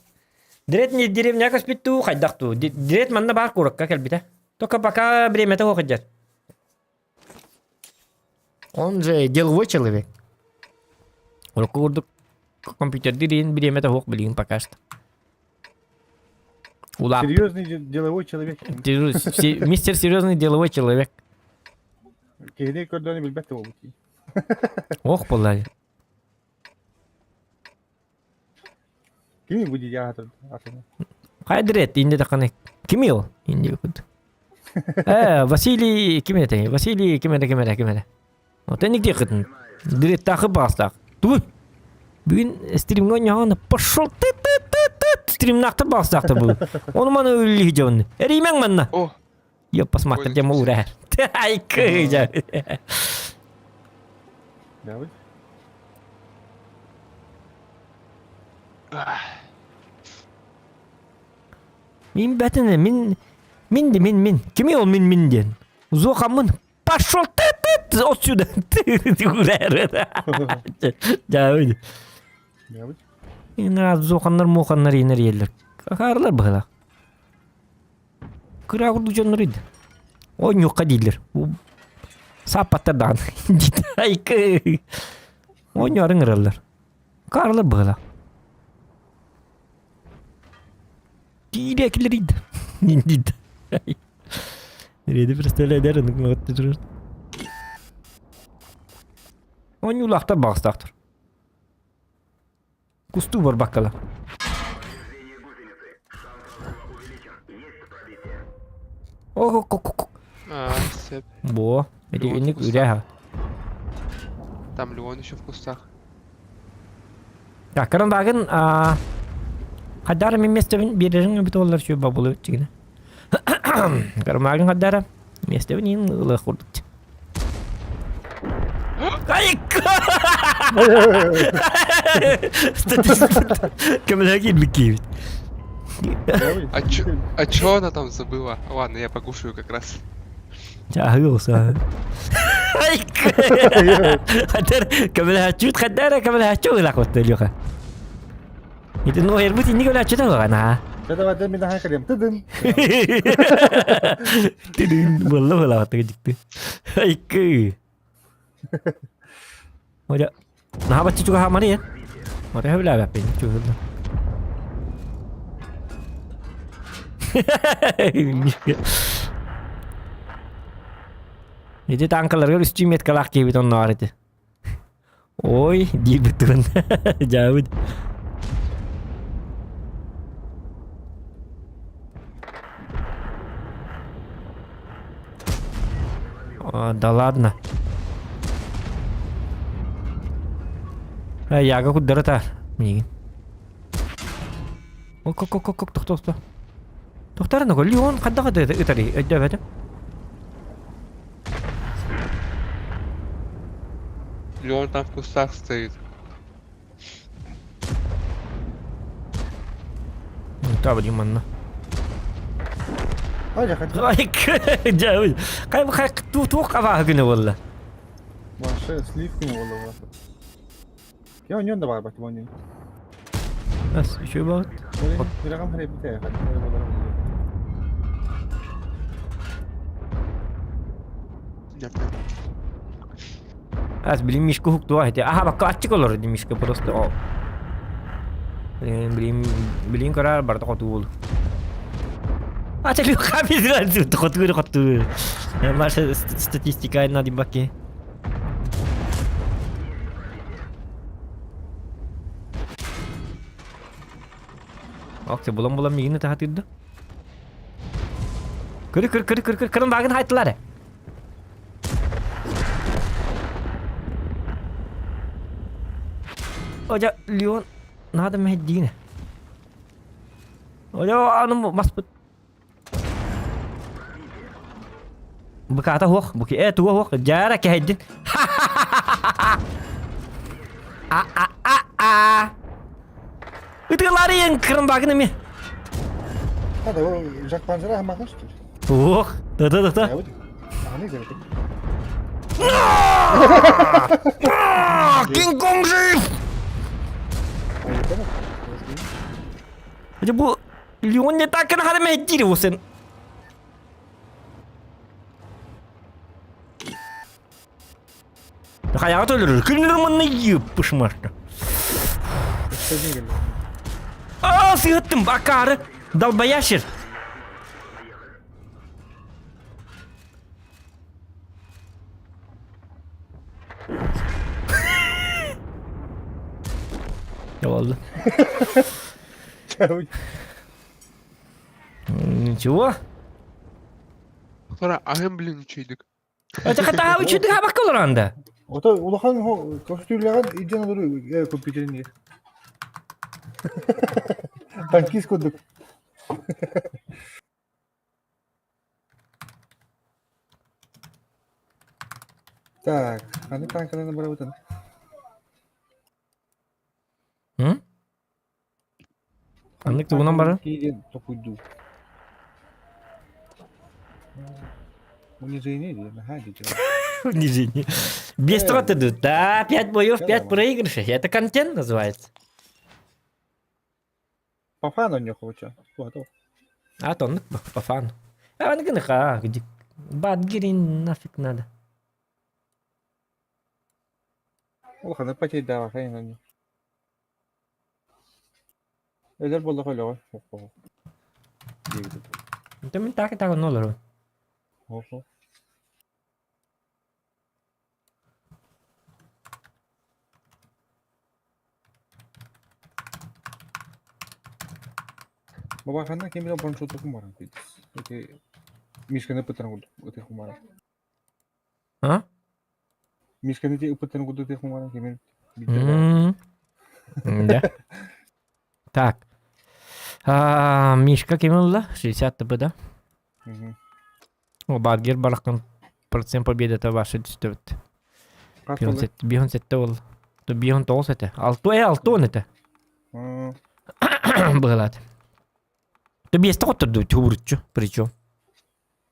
Дрет не деревня көспүттүү хайдах туу. Дрет манна баар куракка кэлбитэ. Только пока время того хотят. Он же деловой человек. Урукку курдук компьютердиир бириэмэтэ суох билигин пока что. Улаап. Серьезный деловой человек. Мистер серьезный деловой человек. Киһини көрдөөнү билбэт да буолбут. Ох буолла. Кими бу дии аатыр атын. Хайдырет инде таканы. Кими ол? Инде кут. Э, Василий ким это? Василий ким это, ким это, ким это? Вот они где кытын? Директахы бастак. Туй. Бүгүн стримҥа оонньоон пошел ты ты ты ты стримнаахтар баҕастаахтар бу. Ону маны үллүһү дьон. Эриимэҥ манна. О, Я посмотри, где мура. Ай, кыжа. Давай. Мин бэтин мин мин де мин мин. Кими ол мин мин диэн? Зохаммын Пошел ты, ты, отсюда! Ты Дьэ, Зоханнар моханнар инер иеллер. Акаарылар быһылаах. Кыра курдук дьоннор иди. Ой, ньукка дииллэр. Сааппаттар даҕаны. Айкы. Оонньоорун ыраллар. Акаарылар быһылаах. Киириэкилэр иди. Диид. Реди представляет ыныкмагытты Оонньуулаахтар баҕастаахтар. Кустуу барбаккала. Ох, А, сеп. Бо, эти Леон в инник кустах. үрэ Там Леон еще в кустах. Так, карандагын хаддара мен местебин биэрэрин эбит олар үчүгэй бабылы чигинэ. Кармагын хаддара местебин иин ылыах курдук. Айыкка! Көмөлөһө киирбит киһибит. А чё, а чё она там забыла? Ладно, я покушаю как раз. Чааһы олса. Хаддар көмөлөһөччүт хаддара көмөлөһөччү ылах Леха. Ити ну эрбит инник өлөччүтэ ылаҕана. Дьэ давай мин наһаа кэлиэм. Тыдын. Тыдын буолла буолаҕаттыга дьикти. Айкы. Оля, наһаа бачча чугаһаамары ен. Мары хөбүлээбэппин чугуһунна. Ити танкаларга үстүү меткалаах киһибит оннооҕор ити. Ой, диирбит туран дьаабыт. А, да ладно. Э, яга куддарата миигин. Ок, ок, ок, ок, ок, тохто, тохто. Тохтарына Леон хайдах ытарый өйдөөбөтүм. Леон там в кустах стоит. Табы манна. Ай, хотел. Кай кай туох абааһы күнэ буолла. Ваша сливки не было. Я у нее давай бак, Ас, еще баҕыт. Бирагам хребите. Нет, нет. Ас, блин, Мишка хуктуа эти. Аха, бакка аччык олор ди Мишка просто. О. Блин, блин, блин, карар барда хотуул. А ты хабизра хотур хотур. Наша статистика на дибаке. Ок, булан булан мигини таһатырды. Кыр кыр кыр кыр кыр кырын багын хайттылар. Оja Леон надо мэһдиинэ. Оja аны маспыт. Буката хуох, буки э туга хуох, жара кэһэйдин. А а а а. Ытыаларыйын кырын багын эми. Hadi o Jack Panzer'a hemen kaçtı. Ох, да-да-да. Аны gerek. Кинг-Конг жив! Дьэ бу Леон не так гына мэһэйдиир уосын. Хайаҕа төлөрөр. Күннэр манна йыппышмашка. Аа, сыһыттым, акаары. Долбоящер! Oldu. Ничего. Тура аһым блин үчүйдүк. Это хата үчүйдүк хабакка олоранда. Ото улахан көстүүлэҕин илдьэн олору компьютерин Танкист курдук. Так, аны танкаларын барабытын. М? Ханнык тугунан барар? Киирин токуйдуу. Унижение дии, наһаа дии. Унижение. Без трот идут. Да, пять боев, пять проигрышей. Это контент называется. По фану не хоча. А то, ну, по фану. А, ну, ха, где... Бадгирин нафиг надо. Улаханы потеряла, хайнани. Эдэр буоллаха өлөҕө. Это мен так и так онно олору. Бабаханна кемире броншоту хумаран Эти Мишканы пытан курдук ытых хумаран. А? Мишканы те ыпытан курдук ытых хумаран кемин. Да. Так. А, Мишка кем ылла? 60 ТБ, да? О, Бадгер барахтан процент победы это ваши түстөбүт. Бихон сетте ол. Бихон тоғыз это. Алты, алтон это. Быһылаат. Ты биэстэ хотторду тубуруччу, причем.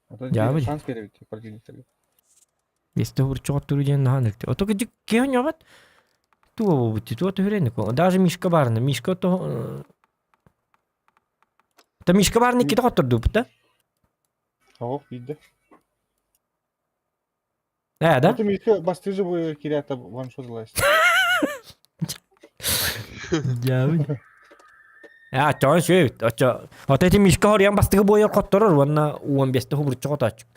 Шанс беребит противниктерге. Биэстэ хуруччу хоттору диэн наһаа ныкты. Ото кыдьык киһи ньобат. Туга буолбут, туга түһүрэн Даже Мишка барна. Мишка то... Та Мишка барна иккитэ хоттордубут да? Оҕох биирдэ. Ээ, да? Это Мишка бастыжы бу кирята ваншот ласть. Дьаабын. А, чоон сүөбүт. Очо, ото ити Мишка хоруйан бастыгы буойар хотторор уонна уон биэстэ хубуруччу хотооччук.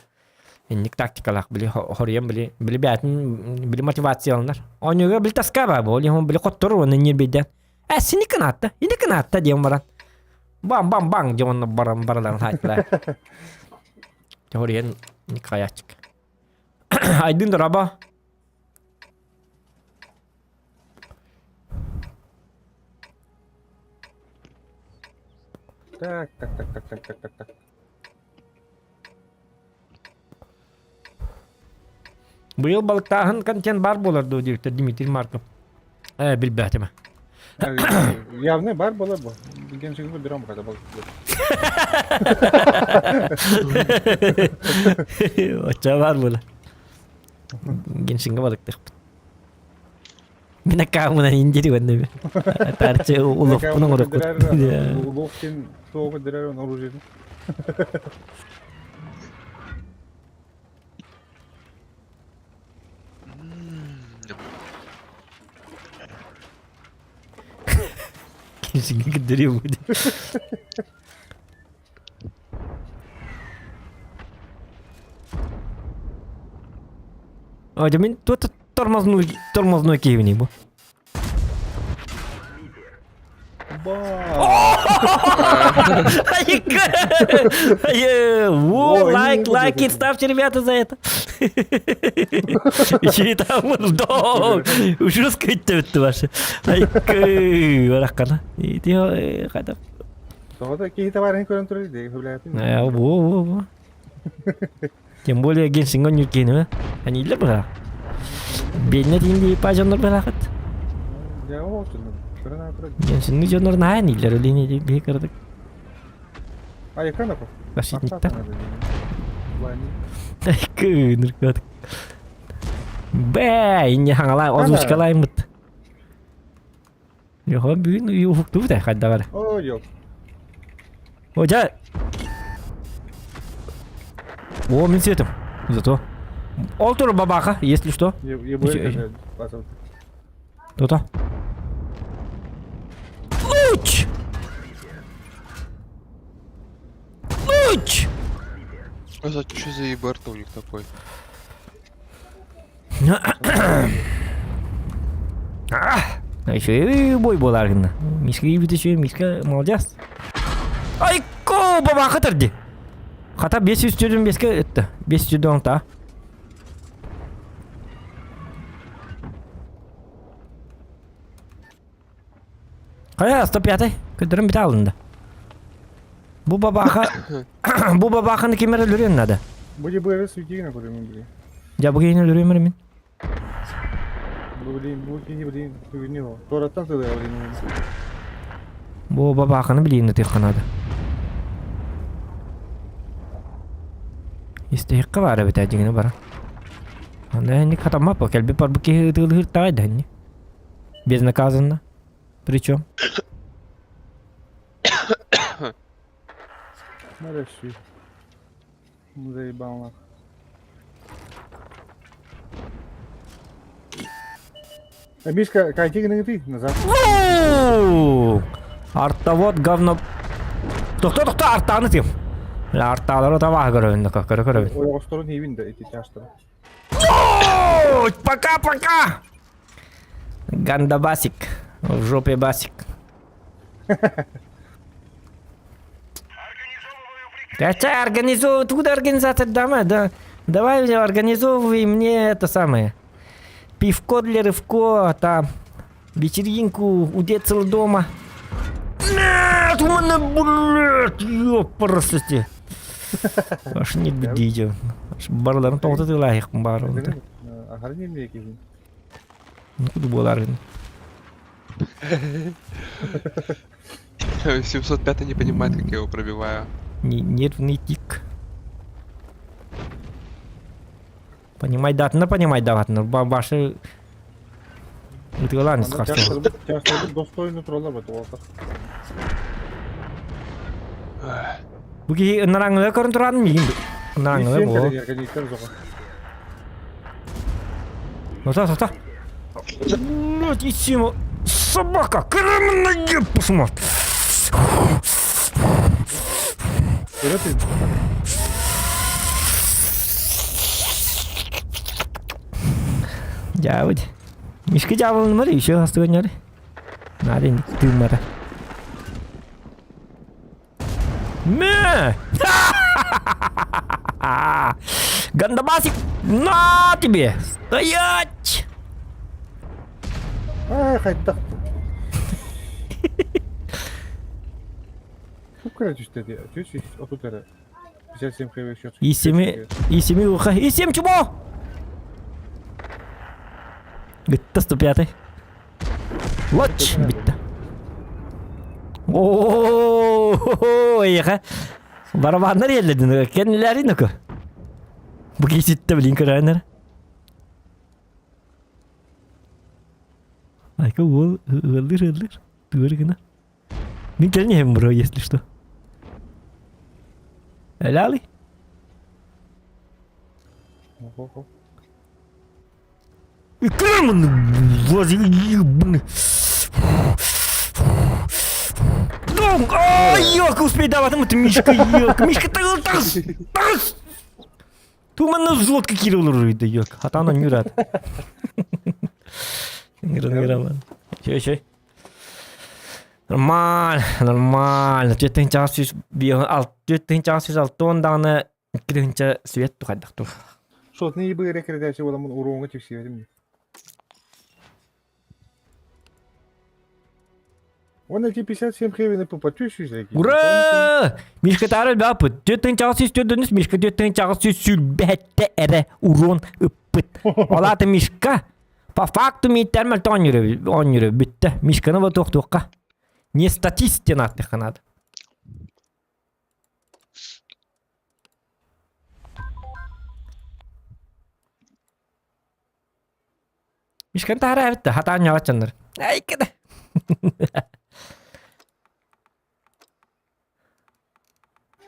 Инник тактикалаах били хоруйан били били бээтин били мотивацияланар. Оонньууга били таска баа бу, ол били хотторор уонна ньиэрбэйдээн. Э, сини кынаатта, ини кынаатта диэн баран. Бам-бам-бам диэн уонна баран бараларын хаайтылар. Хоруйан ник хаyaаччык. Айдын дораба. Так, так, так, так, так, так, так, так. Быйыл балыктааһын контент бар буолар дуо диэбиттэр Дмитрий Марков. Э, билбээтим. Явно бар буолар бу. Геншигин берем когда балык. Оччо бар буолар. Геншингэ балыктыахпыт. Мин аккаамынан индири уонна таарчы улуохпун оҥороккут. Улуохтин туоҕу дирэр оружие. Геншингэ кирдэрии будет. О, мин тут тормозной, тормозной киһибиний бу. Во, лайк, лайки, ставьте, ребята, за это. Еще и там вдох. Уже скрыть ваши. Бараккана. Иди, хата. Тоҕо киһи табаарыһын көрөн турар дии, хөбүлээтим. Во, во, во. Тем более Геншинга нүркени Они илер быһа. Бедне тиинди па дьоннор быһаахыт. Дьэ, ол отуннум. Көрөн аатыра. Геншинни дьоннор наһаа илер өлүнэ дии биһи кырдык. А экран апа. Защитниктар. Кыыныркат. Бэ, инне хаҥалай озвучкалаймыт. Йоһо бүгүн уһуктубут э хайдагар. О, ёк. О, дьэ. О, мин светом. Зато. Ол тур бабаха, если что. То-то. Уч! Луч! Это что за ебарта у них такой? Еще бой буолар гына. Мишка ийбит үчүгэй, Мишка молодец. Айко, бабаха терди. Хата 545-ке өттө. 510 та. Хайа, 105-й. Көдөрүм бите алынды. Бу бабаха бу бабаханы ким эрэ өлөрүөн надо. Бу же бу эрэ светигин көрүмүн били. Дьа бу киһини өлөрүөм эрэ мин. Бу билин бу киһи билин бүгүнү о. Туораттан сылыга билин. Бу бабаханы билиин ытыахха надо. Истиһиккэ баар эбит дьиҥинэ бара. Анда инник хатаммаппа кэлбит барбыт киһи ытыылыыр таай да инни. Безнаказанно. Причем. Нарешті. Заебал нах. А Мишка, кайти гныты назад. Артовод говно. Тохто тохто артааны тим. Артаалары табаа көрөбүн көрө көрөбүн. Ойоҕосторун иибин да ити чаастара. Пока-пока! Гандабасик. В жопе басик. Хотя организовывай, откуда организатор дома, да? Давай организовывай мне это самое. Пивко для рывко, там, вечеринку у детского дома. Нет, у меня, блядь, ёпрсоте. Аж не бдите. Барларын тоҕото баар онто. Аһары немне киһин. Куду буоларын. 705 не понимает, как я его пробиваю. Нервный тик. Понимай датны, понимай датны. Башы ытыалаан исхарсыл. Чаастарбыт достойно туралар бат уолаттар. Бу киһи ынараңыга көрөн туран миигин ынараңыга бу. Тоқта, тоқта. Блядь, исима. Собака, кремная посмотри. Дьаабыт. Мишка дьаабылынмар еще астыгыннар. Надо тыыммата. Мэ! Гандабасик! На тебе! Стоять! Аа, хайдах. Тук түстэ дии. Түс отут эрэ. 57 хв счет. И семи, и семи уха, и семь чмо! Битта 105. Лоч, битта. О, эйха. Барабаннар елледин, кеннилери нөкө. Бу киситте билин көрөнөр. Айка уол ыллыр ыллыр. Тугар гына. Мин кэлин бро, если что. Эляли? Ого. Икрамын, Дом! Ай, ёк, успей давать ему Мишка, ёк. Мишка, тагыс, тагыс! Туманна злотка кирилл рыйды, ёк. Хатана не рад. Чей, чей. Нормально, нормально. Түөттэн чаас сүүс түөттэн чаас сүүс алтон даҕаны икки свет тухайдах тур. Сотни ибы рекредация боламын уруоҥа тиксиэтим. Он эти 57 хевені попотюшь Ура! Мишка тары бапыт. Түөттэн чаас сүүс түөдөнүс Мишка түөттэн чаас сүүс сүлбэтте эре урон ыппыт. Олата Мишка по факту мииттермел оонньура бүттэ. Мишканы вот туохтуохха. Не статистен аттыхха надо. Мишканы таһара эбитте, хатаан ньоҕоччоннор. Айкада.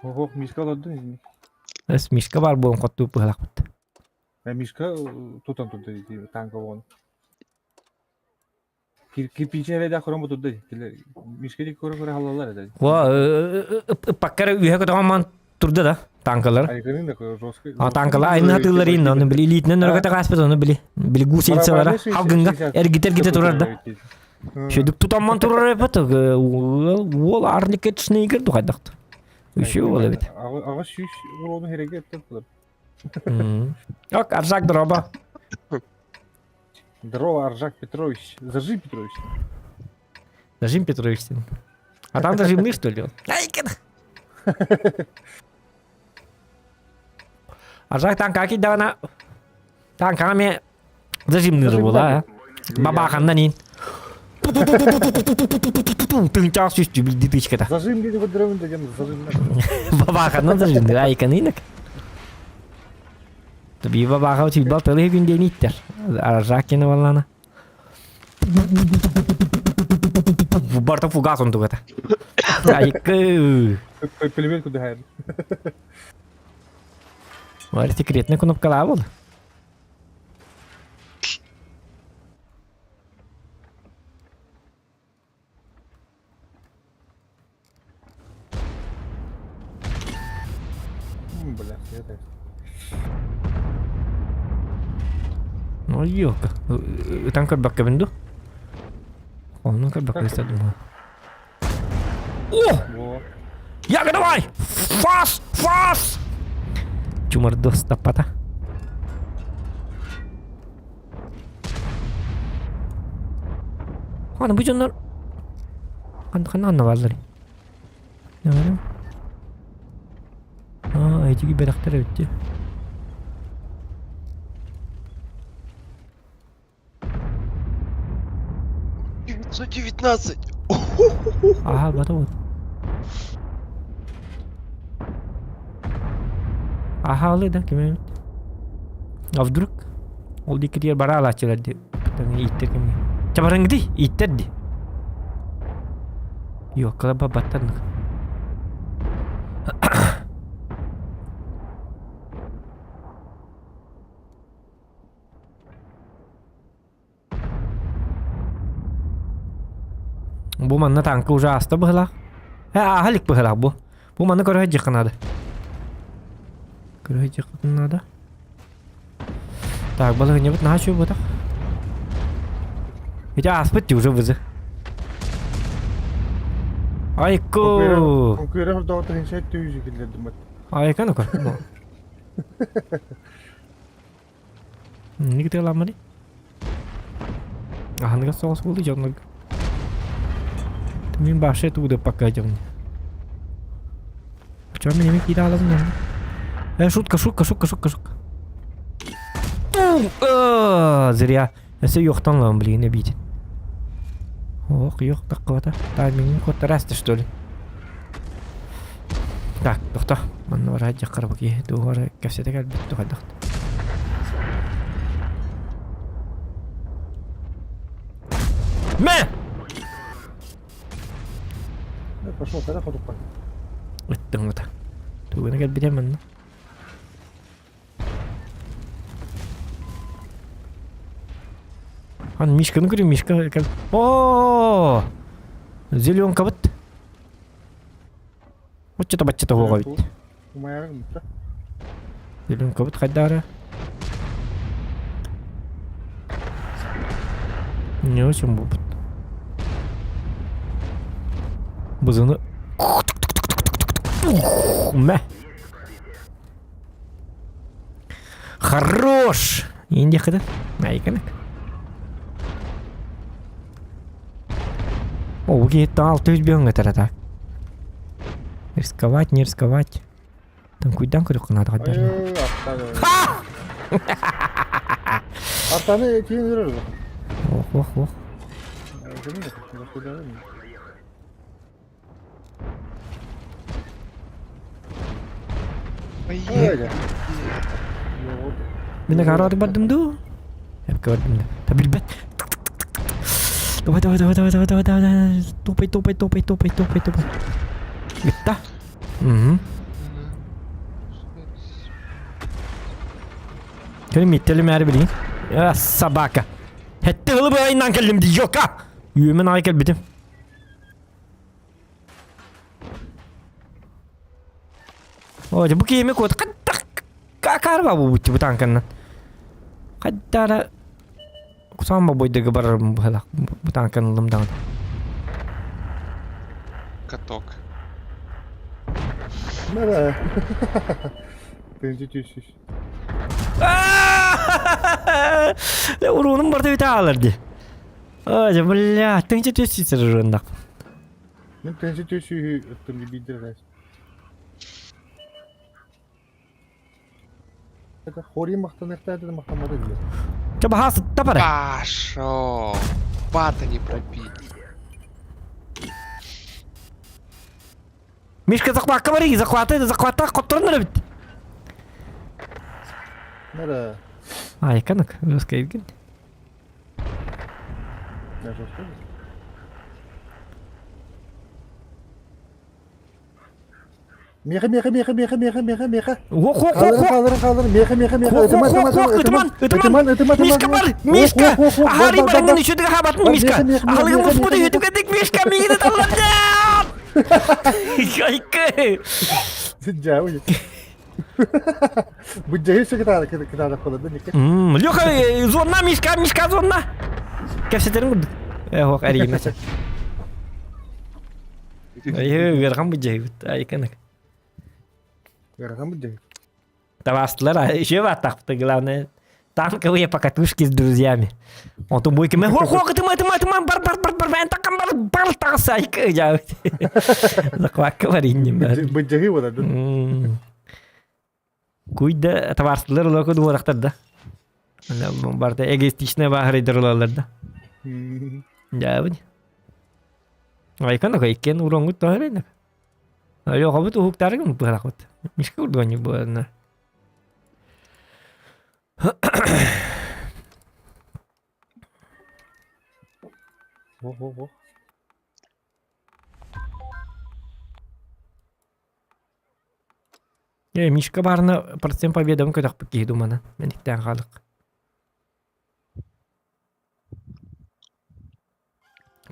Ого, Мишка олордун. Эс Мишка бар буолан хоттуу быһалахпыт. Мишка тутан турда танка вон. Кирпиче да көрөн бу турда. Мишка ди көрө көрө халалар эде. Во, паккара үһэ көтөҕөн ман Турда да танкалар. А танкалар айна атыылар инна оны били илиитинэн өрөгөтө кааспыт оны били били гусеницалара халгынга эргите-эргите турар да. Шөдүк тутамман турар эпет уол арникет шнейгер тухайдахт. Үшү ол эбит. Аҕыс сүүс урону хереге эттен турар. Ок, Аржак дроба. Здорово, Аржак Петрович. Зажим Петрович. Зажим Петрович. А там зажимный, что ли? Айкин! Аржак танка кидана. Танками зажимный була, а? Бабаханнан ин. Тынчал сүстү билди тычката. Зажим диди көдөрөмүн деген зажим. Бабаханнан зажимный айкан инак. Би бабаха түйбал тылы күнден иттер. Аржак кені валлана. Барта фугас он тугата. Айкы. Пулемет куда хайр. Var секретная кнопка был. Бля, это. Ну, ёлка. Там как бакка бенду? О, ну как бакка думаю. О! Яга, давай! Фас! Фас! Чумардос тапата. Аны бу дьоннор ханна ханна бааллар Аа, этиги бэрэхтэр эбит дии. 919! Ага, бата вот. Аха, ол да, ким эбит. А вдруг ол диэки бара алааччылар дии. Ииттэр кимҥэ. Чабарыҥдый, ииттэр дии. Йоккала баттаннык. Бу манна танка уже ааста быһылаах. Э, ааһа илик быһылаах бу. Бу манна көрө сылдьыахха наада. Көрө сылдьыахха наада. Так, балаһынньабыт наһаа үчүгэй буотах. Ити ааспыт дии уже вызы. Айку! Конкурент ордоҕо тыһыынча түһүзү киллэрдим. Айка ну-ка. Инник тыаламмыный? Аһыныгас соҕус буолуй дьоннорго. Мин вообще туда пока дьон. В чем меня кида алабын Э, шутка, шутка, шутка, шутка, шутка. Зря. Өсө юхтан лам, блин, обиден. Ох, юх, таккыбата. Таймингин куоттарасты, что ли? Так, тохто. Манна бараа дьаххарбак киһи туох эрэ кэпсэтэ кэлбит тухайдахт. Мэ! Пошел, когда хотуппа. Ыттыҥ ыта. Тугуна кэлбитэ манна. Ан Мишканы көрүм, Мишка кэл. О! Зеленка быт. Оччото баччата уоҕа эбит. Умайарым да. Зеленкабыт хайдаара. Не очень буолбут. Бызыны Мә. Хорош! Инде кыды. Айканак. О, бу киһиттэн 600 өҥө так. Рисковать, не рисковать. Там куйдан көрүөххэ наада хайдах. Артаны тиин үрөр. Ох, ох, ох. Поехали. Мин агараады бардым дуу? Эпке бардым да. Та билбэт. Давай, давай, давай, давай, давай, давай, давай. Топай, топай, топай, топай, топай, топай. Бүтта. Угу. Кэлин миттэлимээри билигин. А, собака. Хэтте ылы быайынан кэллим дии, ёка! Үөмэн аҕай кэлбитим. О, бу киһими куот хаттах какарба бу бу танканнан. Хаттара кусаан бобойдырга барарым быһалах бу танкан ылым даҕаны. Каток. Мара. Тыынчы түс Уруунум барда бите аалар ди. Ой, бля, тыынчы түс ситер уруннак. Мин тыынчы түс сүүһү ыттым биирдэр раз. Это хори махтаныахтаата да махтаммата диye. Чэ баһаа сытта бара. Пошел. Бата не пробить. Мишка захватка барый, захваты, захвата хотторон эбит. Нара. Ай, канак, русская Евгений. Миэхэ, миэхэ, миэхэ, миэхэ, миэхэ, миэхэ, миэхэ. Ох, ох, Хаалырын, ох, ох. хаалырын, хаалырын, миэхэ, миэхэ, миэхэ. Ох, Ытыман, ох, ытыман, ох, ох, ытыман, ытыман, ытыман. ытыман, ытыман, Мишка ытыман. бар, Ох, Мишка. ох, ох, ох, Ахари бар, бар, барыңын бар. үшүдүгө хабатын Бар, Мишка. миэхэ, миэхэ, Ахалыгын миэхэ, муспуту миэхэ, үтүгэтик Мишка миигин ыталларды. Айкы. Дьэ, Бу дьэһи кытаана кытаана холоду нике. Леха, звонна, Мишка, Мишка, звонна. Кэпсэтерин курдук. Ох, эрийимэсэ. Айы, ыарахан бу дьэһибит. Айканык. Ыарахан бу дьэһи. Табастылар, еще баттахпыты, главное. Танковые покатушки с друзьями. Онтон бу ким хо хо тыма тыма тыма бар бар бар бар мен такам бар бар тагса айкы жа. Захватка бар инним. Бу дьэһи бола. Куйда табастылар улаку дуорахтар да. Барда эгоистичная баахырайдар улалар да. Жаабын. Айкан иккен уронгут тоһөренек. Лёхабыт уһуктарыгым быһалахпыт. Мишка урдуаньы буолна. Во-во-во. Э, Мишка барына процент победам көтөхпүт киһи думана. Мен иктэн хаалык.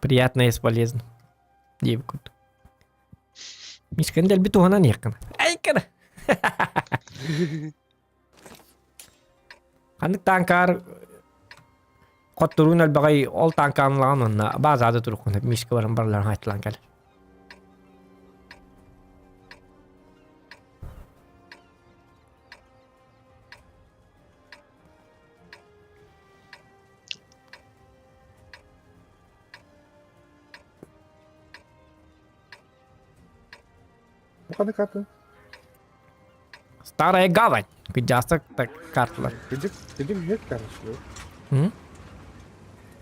Приятно и полезно. Диэбит курдук. Мишканы дэлби туһанан иэххин. Айкана! Ханнык таанкаар хотторуун элбэҕэй ол таанкаанлаҕын уонна баазаада туруккун Мишка баран барыларын хааччылаан кэлэр. Ханнык карта? Старая гавань. Кыдьаастак так карталар. Кыдьык, кыдьык нет короче. М?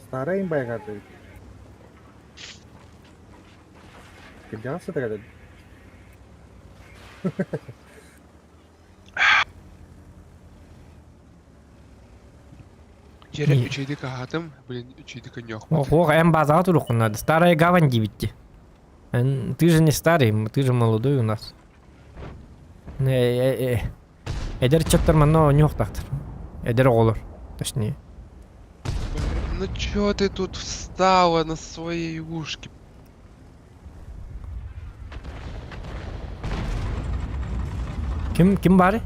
Старая имбая карта. Кыдьаасы такая. Дьэрэ Не. үчүгэйдик аһаатым, блин, үчүгэйдик өнньүөхпүт. Ох, эн базаҕа туруоххун наада. Старая гавань диэбитти. Эн, ты же не старый, ты же молодой у нас. Э, э, эдэр ыччаттар манна оонньуохтаахтар. Эдэр оҕолор, точнее. Ну чё ты тут встала на своей ушке? Ким ким баарый?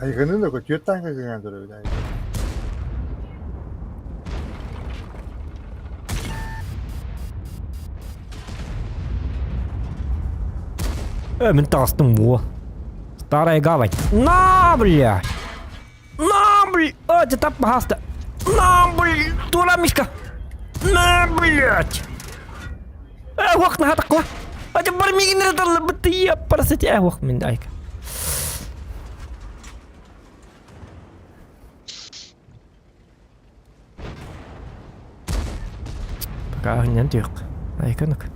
Айгынын өкө түөрт таанка кыҥаан көрөбүт айгын. Э, мин таҕыстым уо. Старая гавань. На, бля! На, бля! О, дьэ тап баһааста. На, бля! Тура, Мишка! На, блядь! Э, уох, наһаа Ати бар миигин эрэ талларбыт парасити э уох мин айка. Пока анньан түһүөх. Айканок.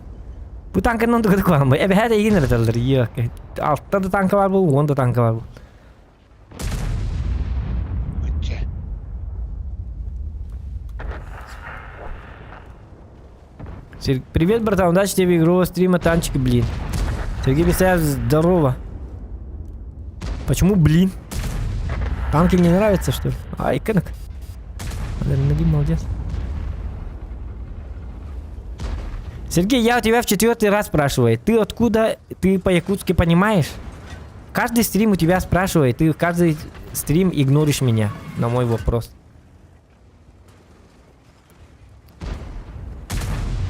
Бу танканан тугу куһаҕан эбэһээт эйигин эрэ таллар иок. Алта да танка бар бул, уон да танка бар бул. Очче. Привет, братан, удачи тебе игрового стрима танчики, блин. Сергей Бесаев, здорово. Почему блин? Танки не нравятся, что ли? Ай, кынок. Адреналин молодец. Сергей, я у тебя в четвертый раз спрашиваю. Ты откуда? Ты по-якутски понимаешь? Каждый стрим у тебя спрашивает, ты каждый стрим игноришь меня на мой вопрос.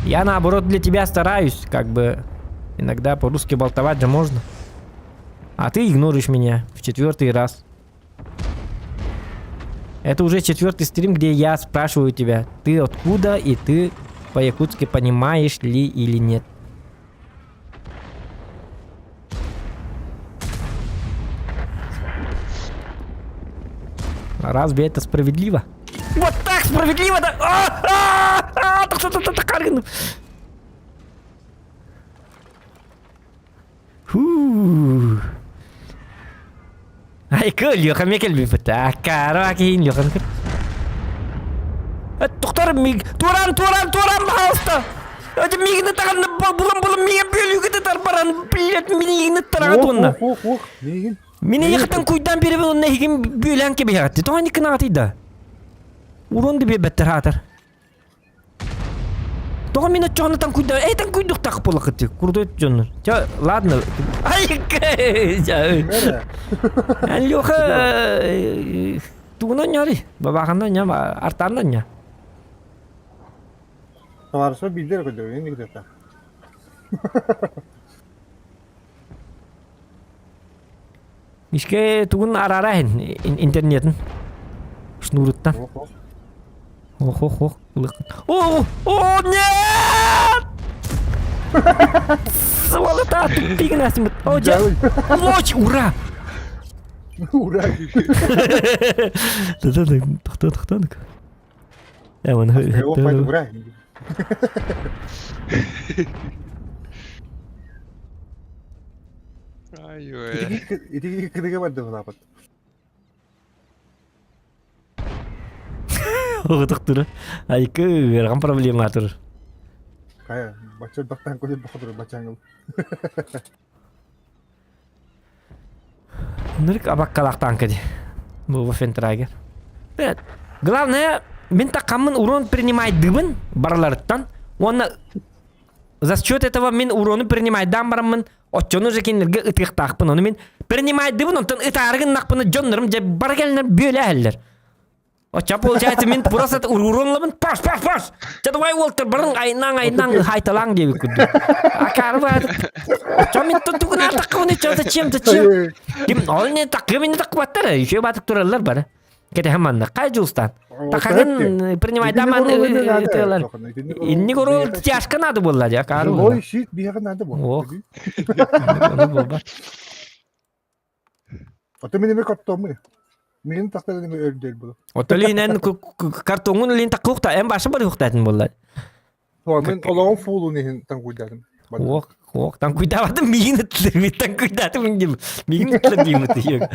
Я наоборот для тебя стараюсь, как бы иногда по-русски болтовать же можно. А ты игноришь меня в четвертый раз. Это уже четвертый стрим, где я спрашиваю тебя, ты откуда и ты по-якутски понимаешь ли или нет. Разве это справедливо? Вот так справедливо, да? А, а, а, Фу. Айка, Леха мекел биппит. Аккара киин Лехан. Тохтор миг. Туран, туран, туран, пожалуйста. Это мигни таган булам булам миген бөлүгү тар баран, блядь, мигни тарага тонна. Ох, ох, ох, миигин. Мини яхтан куйдан беребин онна хигин бөлән кеби хатты. Тоҕо кынаатыйда. Урон да биэрбэттэр хаатар. Тоҕо мин оччоҕуна таҥкуйда, эй таҥкуйдуктаах буоллахыт крутой дьоннор. Чэ, ладно. Ай, Леха тугунан ньори, бабаханан ньам, артанан ня. Товарища билдер көдө, энэ где-то. Мишке тугун арарахин интернетин. Шнуруттан. Ох, ох, ох. О, о, нет! Сволота, тупик нас. О, Лочь, ура! Ура! Да-да-да, тохто, тохто. Ура! Ай-ой. Иди кыдыга барды лапат. Оҕотохтура. Айкы ыарахан проблема тур. Кая, бача бактан көтө бохотур бачаңыл. Нырк абаккалахтан кеди. Бу Waffentrager. Главное, мин такаммын урон принимать дыбын бараларыттан. Онна за счет этого мин урону принимать дам бараммын. Оччону же кинилерге ытыктаахпын. Ону мин принимать дыбын, онтон ытаарыгын нахпыны дьоннорум же баргелнер бөләһэллэр. Очча получается мин просто уронлабын паш паш паш. Ча давай Уолтер барын айнаң айнаң хайталаң деп күдү. Акары бар. Очча мин тугун артаккыбын ча зачем зачем? Ким ол не такы мени такпаттар. Еще батык тураллар бар. Кете хаманна кай жулстан. Такагын принимай даман ытылар. Инни горол тяжко надо было, я кару. Ой, щит бияга надо было. Ох. Ото мени картон Мин тахта неме өрдөл бу. Ото линен картоңун лин такукта эм башы бар юктатын булла. Мен олоон фуулун ихин тангуйдадым. Ох, ох, танкуйдабатым мигин ытлыр, танкуйдатым дим. Мигин ытлыр дим ыты.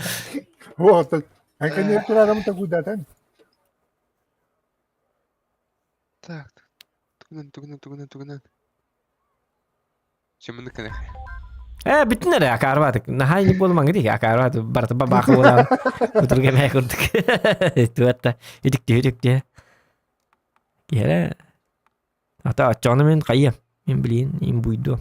О, Анкане турадам тангуйдатан. Так, тугунан, тугунан, тугунан, тугунан. Чемны кэнэх. Э, бүтүн эрэ акаарбатык. Наһаа не буолмаҥ дии акаарбат барыта бабаах буолан. Утурга мэ курдук. Туатта үтүктү үтүктү. Киһэрэ Ата оччоҕуна мин хайыам. Мин блин, им буйду.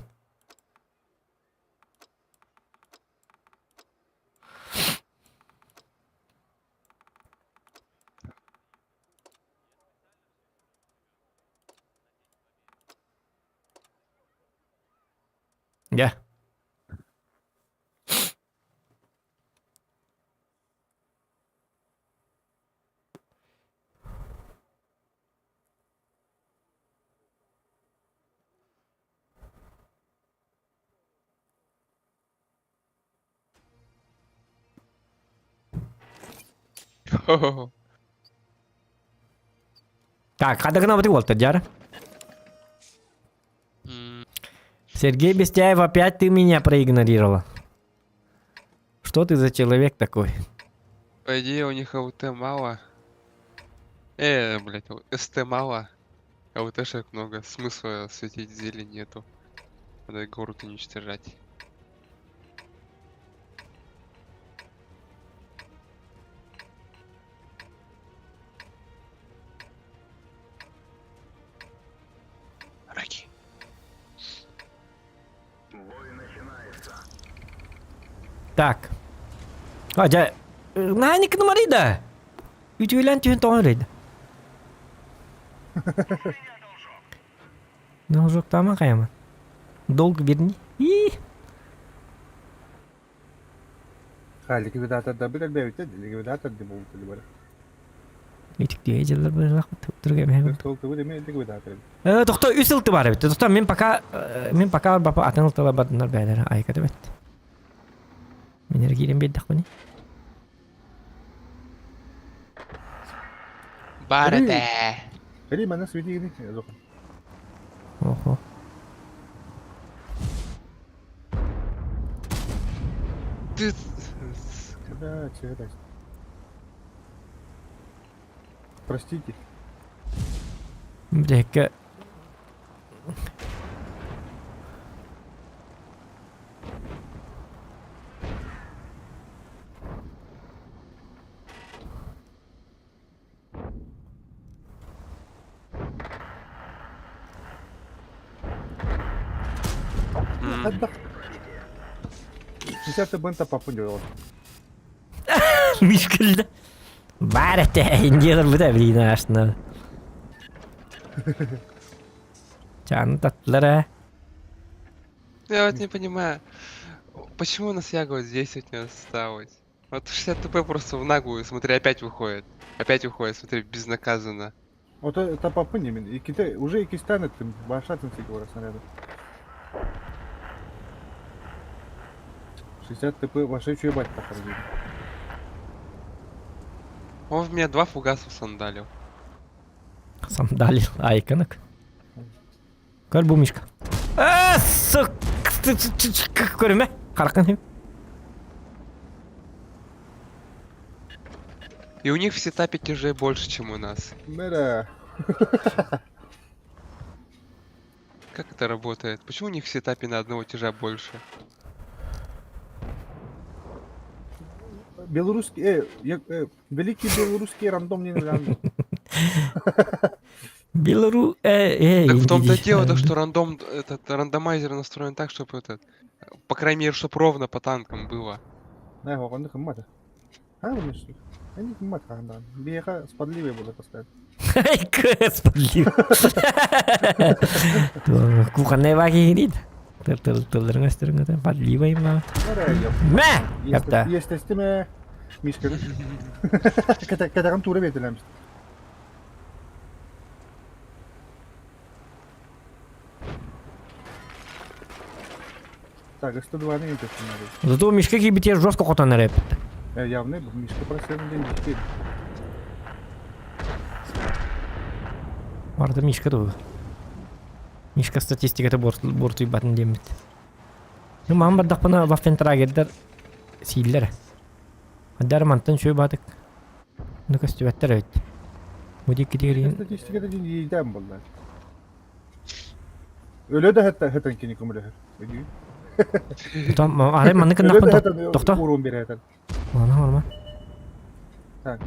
Я. Хо-хо-хо. Так, хадагына вот Уолтер, Дяра. Сергей Бестяев, опять ты меня проигнорировал. Что ты за человек такой? По идее, у них АУТ мало. Блять, СТ мало. АУТшек много. Смысла светить зелень нету. Надо город уничтожать. Так. А, дьэ, наһаа кынымарый да. Үтүөлээн түһэн тоҕон эрэй да. Должоктаама хайама. Долг верни. И. Ха, ликвидатордарбыт элбээбиттэр, ликвидатор дии буолбут бары. Итиктиэ дьыллар быһыылаах турга эмэһэ. Толкубут эмиэ ликвидатор эбит. Э, тохто үс ылты бар эбит. Тохто мин пока мин пока бапа атын ылтала бардынар бээлэр айката бет. Мин эрэ киирэн биэрдэхпиний. Бар этэ. Кэлии манна свети гини. Охо. Ты... Да, че Простите. Бүтэһиккэ Хайдах? Сейчас ты бынта папу делал. Мишкэллэ. Баар этэ, индиялар блин аашна. Чааны таттылар ээ. Я вот не понимаю, почему у нас Яга вот здесь вот не осталось? Вот 60 ТП просто в наглую, смотри, опять выходит. Опять выходит, смотри, безнаказанно. Вот это папы не мин. Иккитэ уже иккистээн эттим. Башатын сигора снаряда. 60 ТП ваша еще ебать похоронили. Он в меня два фугаса сандалил. Сандалил айканок. Көр бу Мишка. Э, сук! Көрүмэ. Харакын. И у них в сетапе тяжей больше, чем у нас. Мэра. Как это работает? Почему у них в сетапе на одного тяжа больше? Белорусский, великий белорусский рандом не рандом. Белору... Так в том-то дело, то, что рандом, этот рандомайзер настроен так, чтобы этот, по крайней мере, чтобы ровно по танкам было. Не, оннук гыммата. А, что? Они гыммат хаһан Биэхэ спадливый буолар постоянно. Спадлив. Кухонная ваги Тылларың өстөрүң подливай ма. Мэ! Япта. Естественно, Мишка. Кэтэгэн туура биэтилэммит. Так, 102 не интересно. Зато Мишка киирбитигэр жестко хотон эрэ Явно, Мишка просил день теперь. Барда Мишка тугу. Мишка статистиката буортуйбатын диэммит. Ну, маам бардахпына ваффентрагердер сииллэр. Адар мантан үчүгэй баатык. Ну көстүбэттэр эбит. Бу диэки Статистиката дин иидээн буолла. Өлө да хэтэн кини көмөлөһөр. Там арай манны Өлө да кыннахпын хэтэн тохто. уруун берэтэн. Ана орма. Так.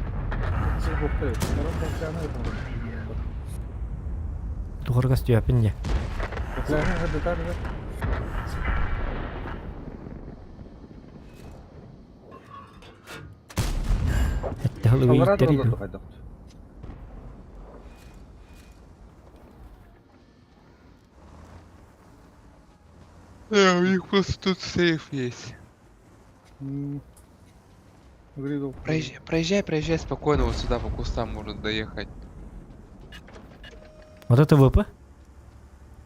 Тухар көстүөппүн дьэ. Этте хылы У них просто тут сейф есть. Проезжай, проезжай, проезжай спокойно вот сюда по кустам можно доехать. Вот это ВП?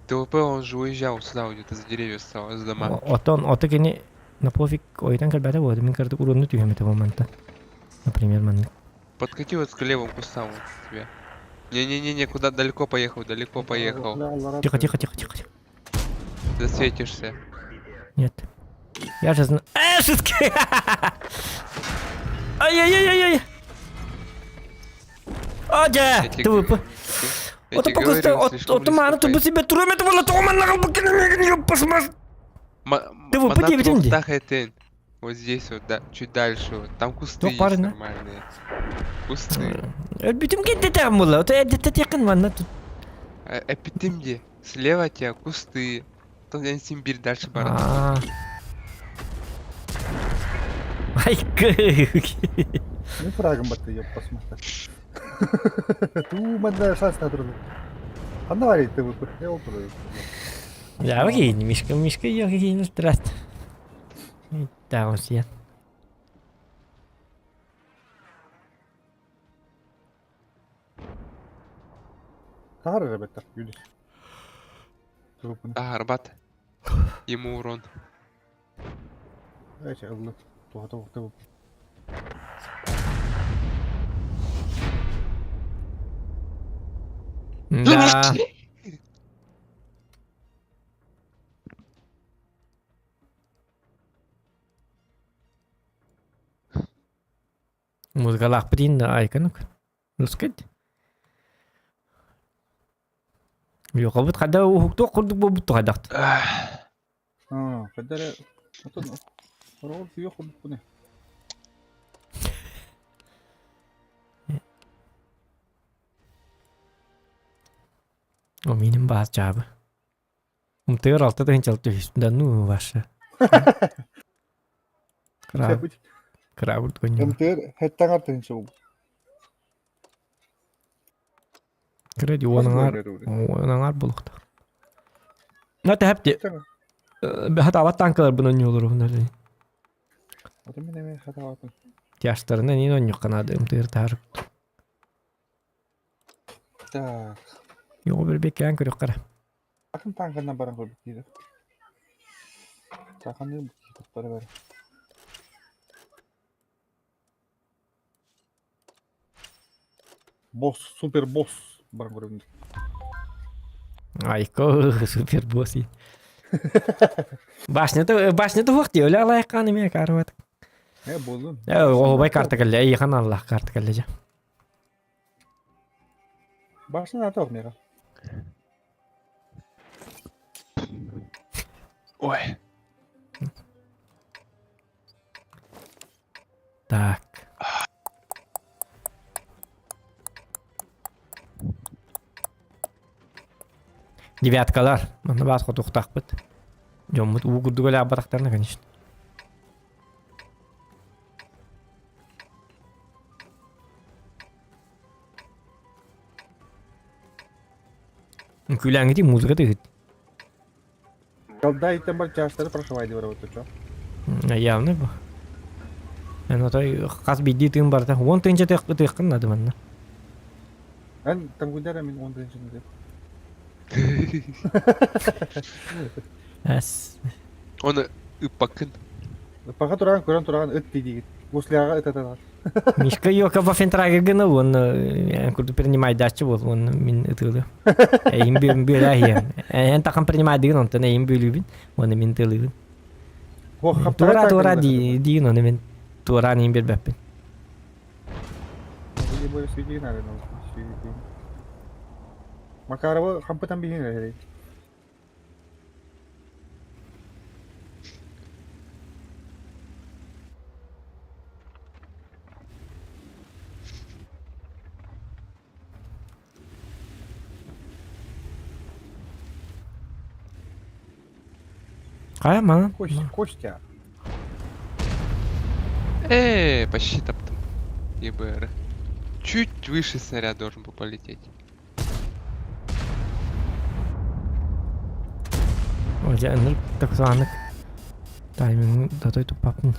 ТВП он же уезжал сюда где-то за деревья стал, за дома. Оттон ото кини на пофиг ойдан кэлбэтэ буолла мин кырдык урунну түһэм этэ момента. Например, маннык. Подкати вот к левым кустам вот к тебе. Не-не-не-не, куда далеко поехал, далеко поехал. Тихо, тихо, тихо, тихо. Засветишься. Нет. Я же знаю. Э, шутки! Ай-яй-яй-яй-яй! Одя! Я тебе ТВП. Я Ото тебе говорю, покуста, слишком ото близко мааны тубу поехал. себе турумет була тооманнагал буккин ТВП Мана диэбитин дии. трохтах этин. Вот здесь вот, да, чуть дальше вот. Там кусты Туох есть баар ина? нормальные. Кусты. Өлбүтүм кэнтэтээм була. Ото эрдэтэ манна тут. Эпитим где? Слева от тебя кусты. Там я Симбирь дальше бар. Аа. Айкы! Не фрагом батты, ёп, посмотри. Туу, манна шанс на турду. Ханна бар итте бу? Я ол турду. Я окей, Мишка, Мишка, я окей, здрасте. Да, он съел. Тахар эрэ бэттэх, Юлис. Трупын. Арбат. Ему урон. Эче ыллы. Туха туха Да. Музыкалаахпыт иһин да айканук. Русскать. Йокобут хада уһуктуох курдук буолбут тухайдахт. Аа, хада эрэ отон ороҕор сүйүөх курдукпун ээ. О миним баас дьаабы. Умтыгар алта тыһыынча түһүс. Да ну ваша. Кыра кыраабыт көнньү. МТР хэттаҥар тыһыынча буолбут. Кыра ди уон аҥаар уон аҥаар буолуохтаах. На тэһэпти. Хатаабат танкаларбын онньуулурубун эле. Аты мин эмиэ хатаабатым. Тяжтарына нин онньукка наада МТР таһар. Так. Йоо бир беккээн көрүөххэ эрэ. Атын танканан баран көрбүт диир. Саханы туттара бары. Босс, супер босс баран көрөбүн. Айко, супер босс. Башнята башнята хуох дии, өлө алайыккаан эмиэ каарыбат. Э, буоллун. Э, оһубай карта кэллэ, эйиэхэ аналлаах карта кэллэ дьэ. Башня атах миэхэ. Ой. Так. Девяткалар. Манна баас хотуохтаахпыт. Дьоммут уу курдук өлөөх конечно. Күлээҥҥитий музыка тыһыт. Колда иттен бар чаастары прошивай диир вот чо. Явно бу. Эн отой хас биирдии тыын барыта уон тыынча тыаххын наада манна. Эн тамгуйдара мин уон тыынчаны деп. Эс. Он ыппаккын. Паха туран көрөн туран ыт диигит. Мусляга ытаталар. Мишка Йока Вафентрагергена уонна курдук принимайдааччы буол уонна мин ытыылы. Эйин бүөлээһиэм. Эн тахан принимайдыгын онтон эйин бүөлүүбүн уонна мин тыылыыбын. Туора туора диин оны мин туораан иин билбэппин. Макарова хампытан биһин эрэ. Хайа манан? Костя. Э, почти таптым. ЕБР. Чуть выше снаряд должен был полететь. Дьэ, ынырык таксаанык таймиҥ татой туппаппын.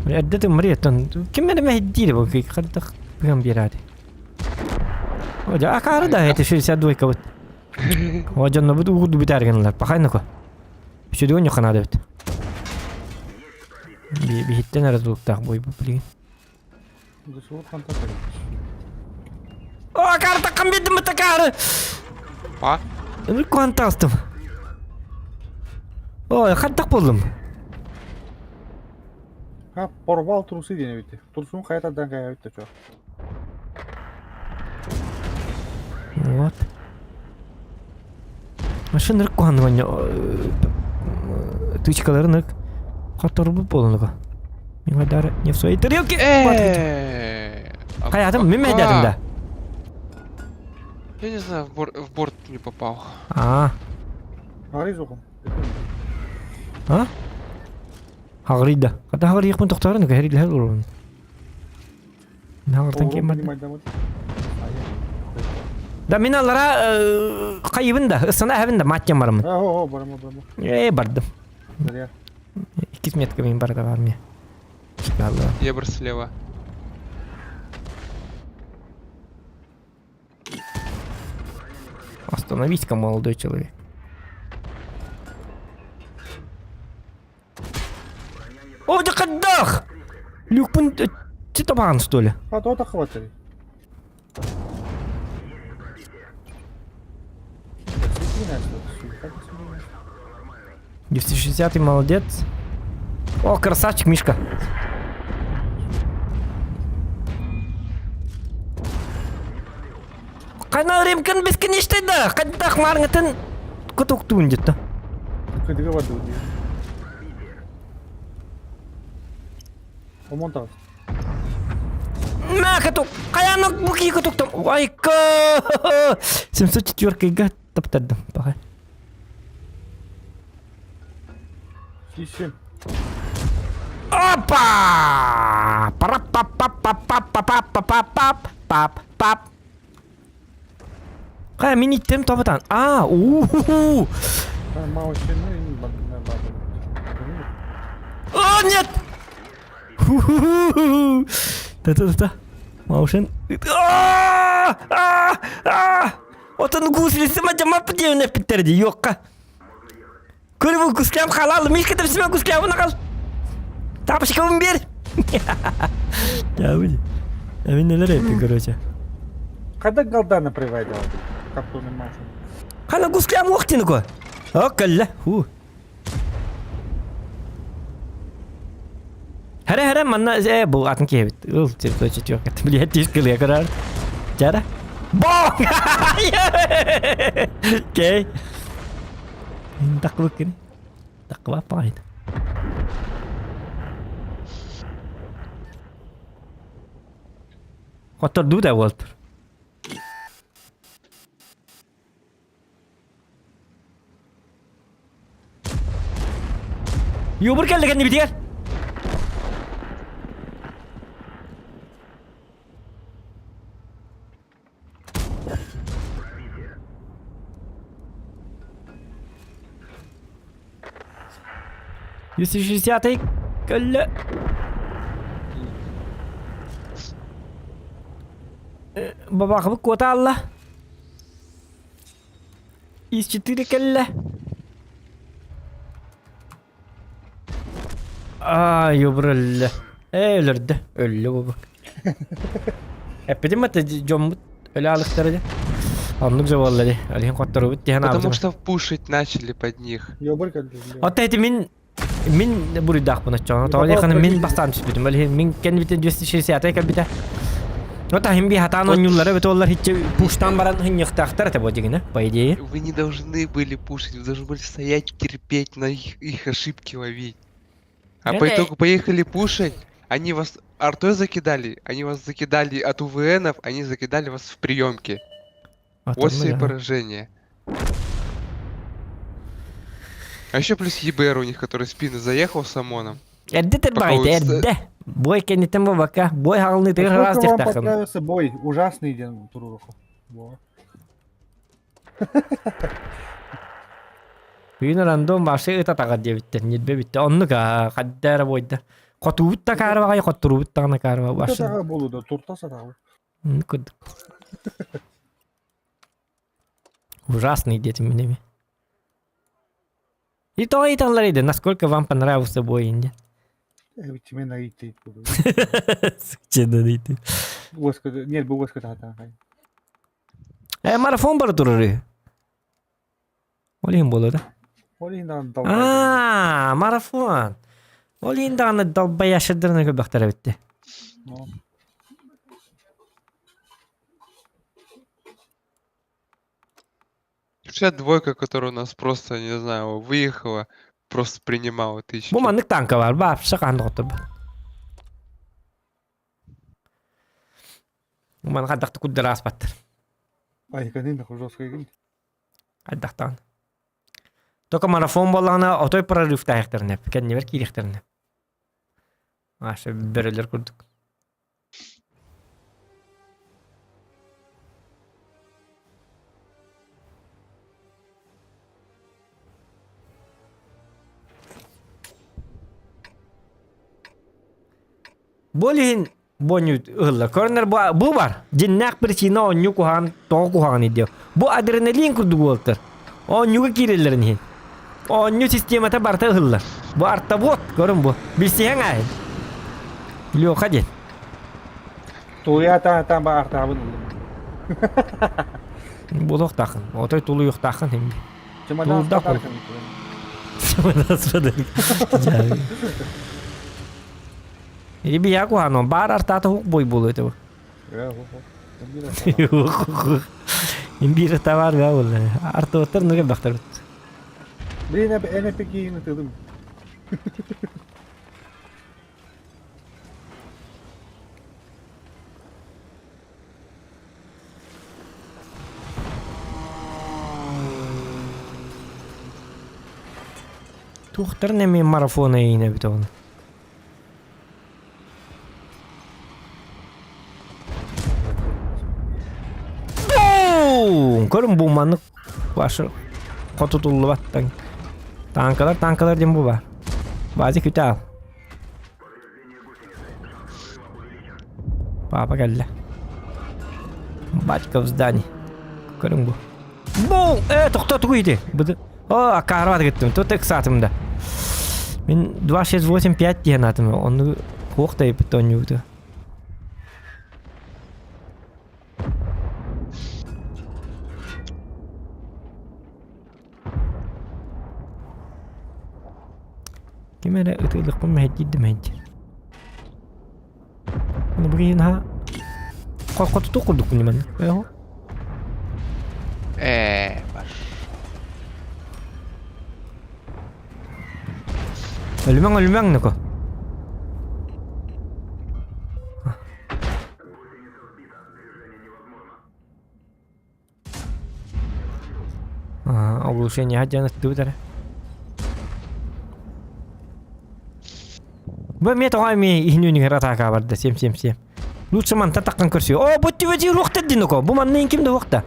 Эрдэ тыммырыйаттан ким эрэ мэһэйдиир бу хайдах быһан биэрээри. О, дьэ, акаары да это 62 кабыт. О, дьоннобут уурду бүтээргэнилэр. Пахайныко. Үчүгэй ньуханаада эбит. Биһиттэн эрэ тутулуктаах буойбут билигин. О, картаккан биэрдим бытакаары! А? Ынырык куһан таҕыстым. Ой, хантах буоллум? Ha, порвал трусы диэн эбит. Трусун хайа тардан кайабыт да чо. Вот. Машина ынырык куһаҕан оҕонньо тычкаларын ырык хоторбут буолан Мин дары не в своей тарелке. Э, Хайатым, мин мэйдэтим да. Я не знаю, в борт не попал. А, Арый суохум. а? Хаҕырыйда. Хата хаҕырыйыахпын тохтоорун кэһэрилэһэр олорон. Хаҕыртан киэн барда. Да мин аллара хайыбын да, ысана эһэбин да, мать диэн бараммын. Оо, барама, барама. Ээ, бардым. Зря. Иккис метка мин барда бар мне. Ебр слева. Остановись-ка, молодой человек. О, да кадах! Люкпун, табан, что ли? А то хватит. 260 молодец. О, красавчик, Мишка. Қана ремкін бесконечный да, қайдақ марыңытын кутуктуун деді. Кыдыга барды бу. Омон тағыс. Мә, кутук, қаяны буки кутуктум. Айка! 704-га таптардым, пока. Сисем. Опа! Пара-па-па-па-па-па-па-па-пап, пап, пап. Қая, мен иттерім табатан. А, у-ху-ху. О, нет! Ху-ху-ху. Та-та-та-та. Маушен. А! А! А! Отын гуслисы ма жамап диэн эппиттэр дии юокка. Көрү гуслям халал, мишка тепсиме гуслябын акал. Тапочкабын бер. Я выйди. Я мен нелер этти, короче. Когда Галдана приводил? Картонный машин. Хана гуслям уохтин ко. О, калла. Ху. Хәрэ хәрэ манна э бу атын киһибит. Ыл четверка. Блядь, тис кылыа көрөр. Чара. Бong! Окей. Такыбык кини. Такыба паайт. Хоттордуу да буолтур. Юбур кэллэ кэннибитигэр. Үс көллө. Бабахыбыт куота алла. Из 4 кэллэ. Аа, юбрылла. Ээ, өлөрдө. Өллө бу. Эппитим это дьоммут өлө алыктара дии. Оннук же буолла дии. Олиһин хотторубут диэн Потому что пушить начали под них. Ота эти мин мин буруйдаахпын оччоҕуна. Тоҕо диэххинэ мин бастаан түспүтүм. Олиһин мин кэннибитин 260 кэлбитэ. Ота хим би хатаан оонньууллара эбит оллар хиччэ пуштан баран хынньыахтаахтар этэ бу дьигинэ, по идее. Вы не должны были пушить, вы должны были стоять, терпеть, на их ошибки ловить. А по итогу поехали пушить, они вас артой закидали, они вас закидали от УВНов, они закидали вас в приемке. Вот все и поражение. А еще плюс ЕБР у них, который спину заехал с ОМОНом. Эрдэ тэрбаҕайта, эрдэ. Бой кэнниттэн буолбакка, бой хаҕылыныытыгар ыраас Насколько вам диэхтээххин. понравился бой? Ужасный день Туруруха. Во. Бүгүн рандом вообще ыт атаҕар диэбиттэр, ньирбэ бүттэ. Оннук аа, хадда эрэ буойда. Хотуубут да каарбаҕай, хотторуубут даҕаны каарба. Вообще. Атаҕа буолу да, туртас атаҕа. Курдук. Ужасный диэтим мин эми. И то ыйыталлар иди, насколько вам понравился бой инде. Мен ыйытый. Сыччыдан ыйты. Нет, бу уоска Э, марафон бара турар. Ол иһин буолуо да. Ол иһин Аа, марафон. Ол иһин даҕаны далбайашырдарына көрбөхтөр эбитти. 62-ка, которая у нас просто, не знаю, выехала, просто принимала тычки. Бу маннык танка бар, баапса хаан доҕотторбут. Маны хардахты курдары ааспаттар. Айканын жесткая гин. Хайдахтаан. Только марафон буоллаҕына отой прорывтаахтарына, кэннибэр киириэхтэринэ. Аша бөрөлөр курдук. Бу иһин бу ыһыллар. Көрөнөр бу, бу бар. Дьиннээх причина оонньуу куһаҕан тоҕо куһаҕан диye. Бу адреналин курдук буолтар. Оонньууга киирэллэрин иһин. Оонньуу системата барыта ыһыллар. Бу артобот, көрүн бу. Билсиһэҥ аайын. Леха диэн. Тулуйа та та ба артаабын ыллым. Буолуохтааххын. Отой тулуйуохтааххын химби. Чемодан Тулуурдаах буол. Чемодан подарок. Или я куһаҕан баар артаата хук бой буолуо этэ бу. Имбир товар да буолла. Артоттар нуга бахтарбыт. Блин, эн эпикиин ытыдым. Туохтар нэмэ марафон эйине бит ону. Бум! Көрүн бу маннык башы хотутуллубаттан. Танкалар, танкалар диэн бу бар. Бази күтэ ал. Папа кэллэ. Батька в здании. Көрүҥ бу. Бу! Э, тохто тугу ити? Быды. О, акаарбат гыттым. Тут ыксаатым да. Мин 2, 6, 8, 5 диэн атым. Онну хуох да иппит оонньуубуту. Ким эрэ ытыылыкпын мэһэйдиир да мэһэйдиир. Ону бу наһаа хотутук курдукпун манна. Эһо. Ээ, бар. Өлүмэҥ өлүмэҥ ноко. Оглушение дьан ыттыбыт эрэ. Бу эмиэ тоҕо эмиэ иһин үнүгэр атаака барда сем сем сем. Лучше мантан таххан көрсүө. О, бу түбэти руохта диноко. Бу манна ким да уохта.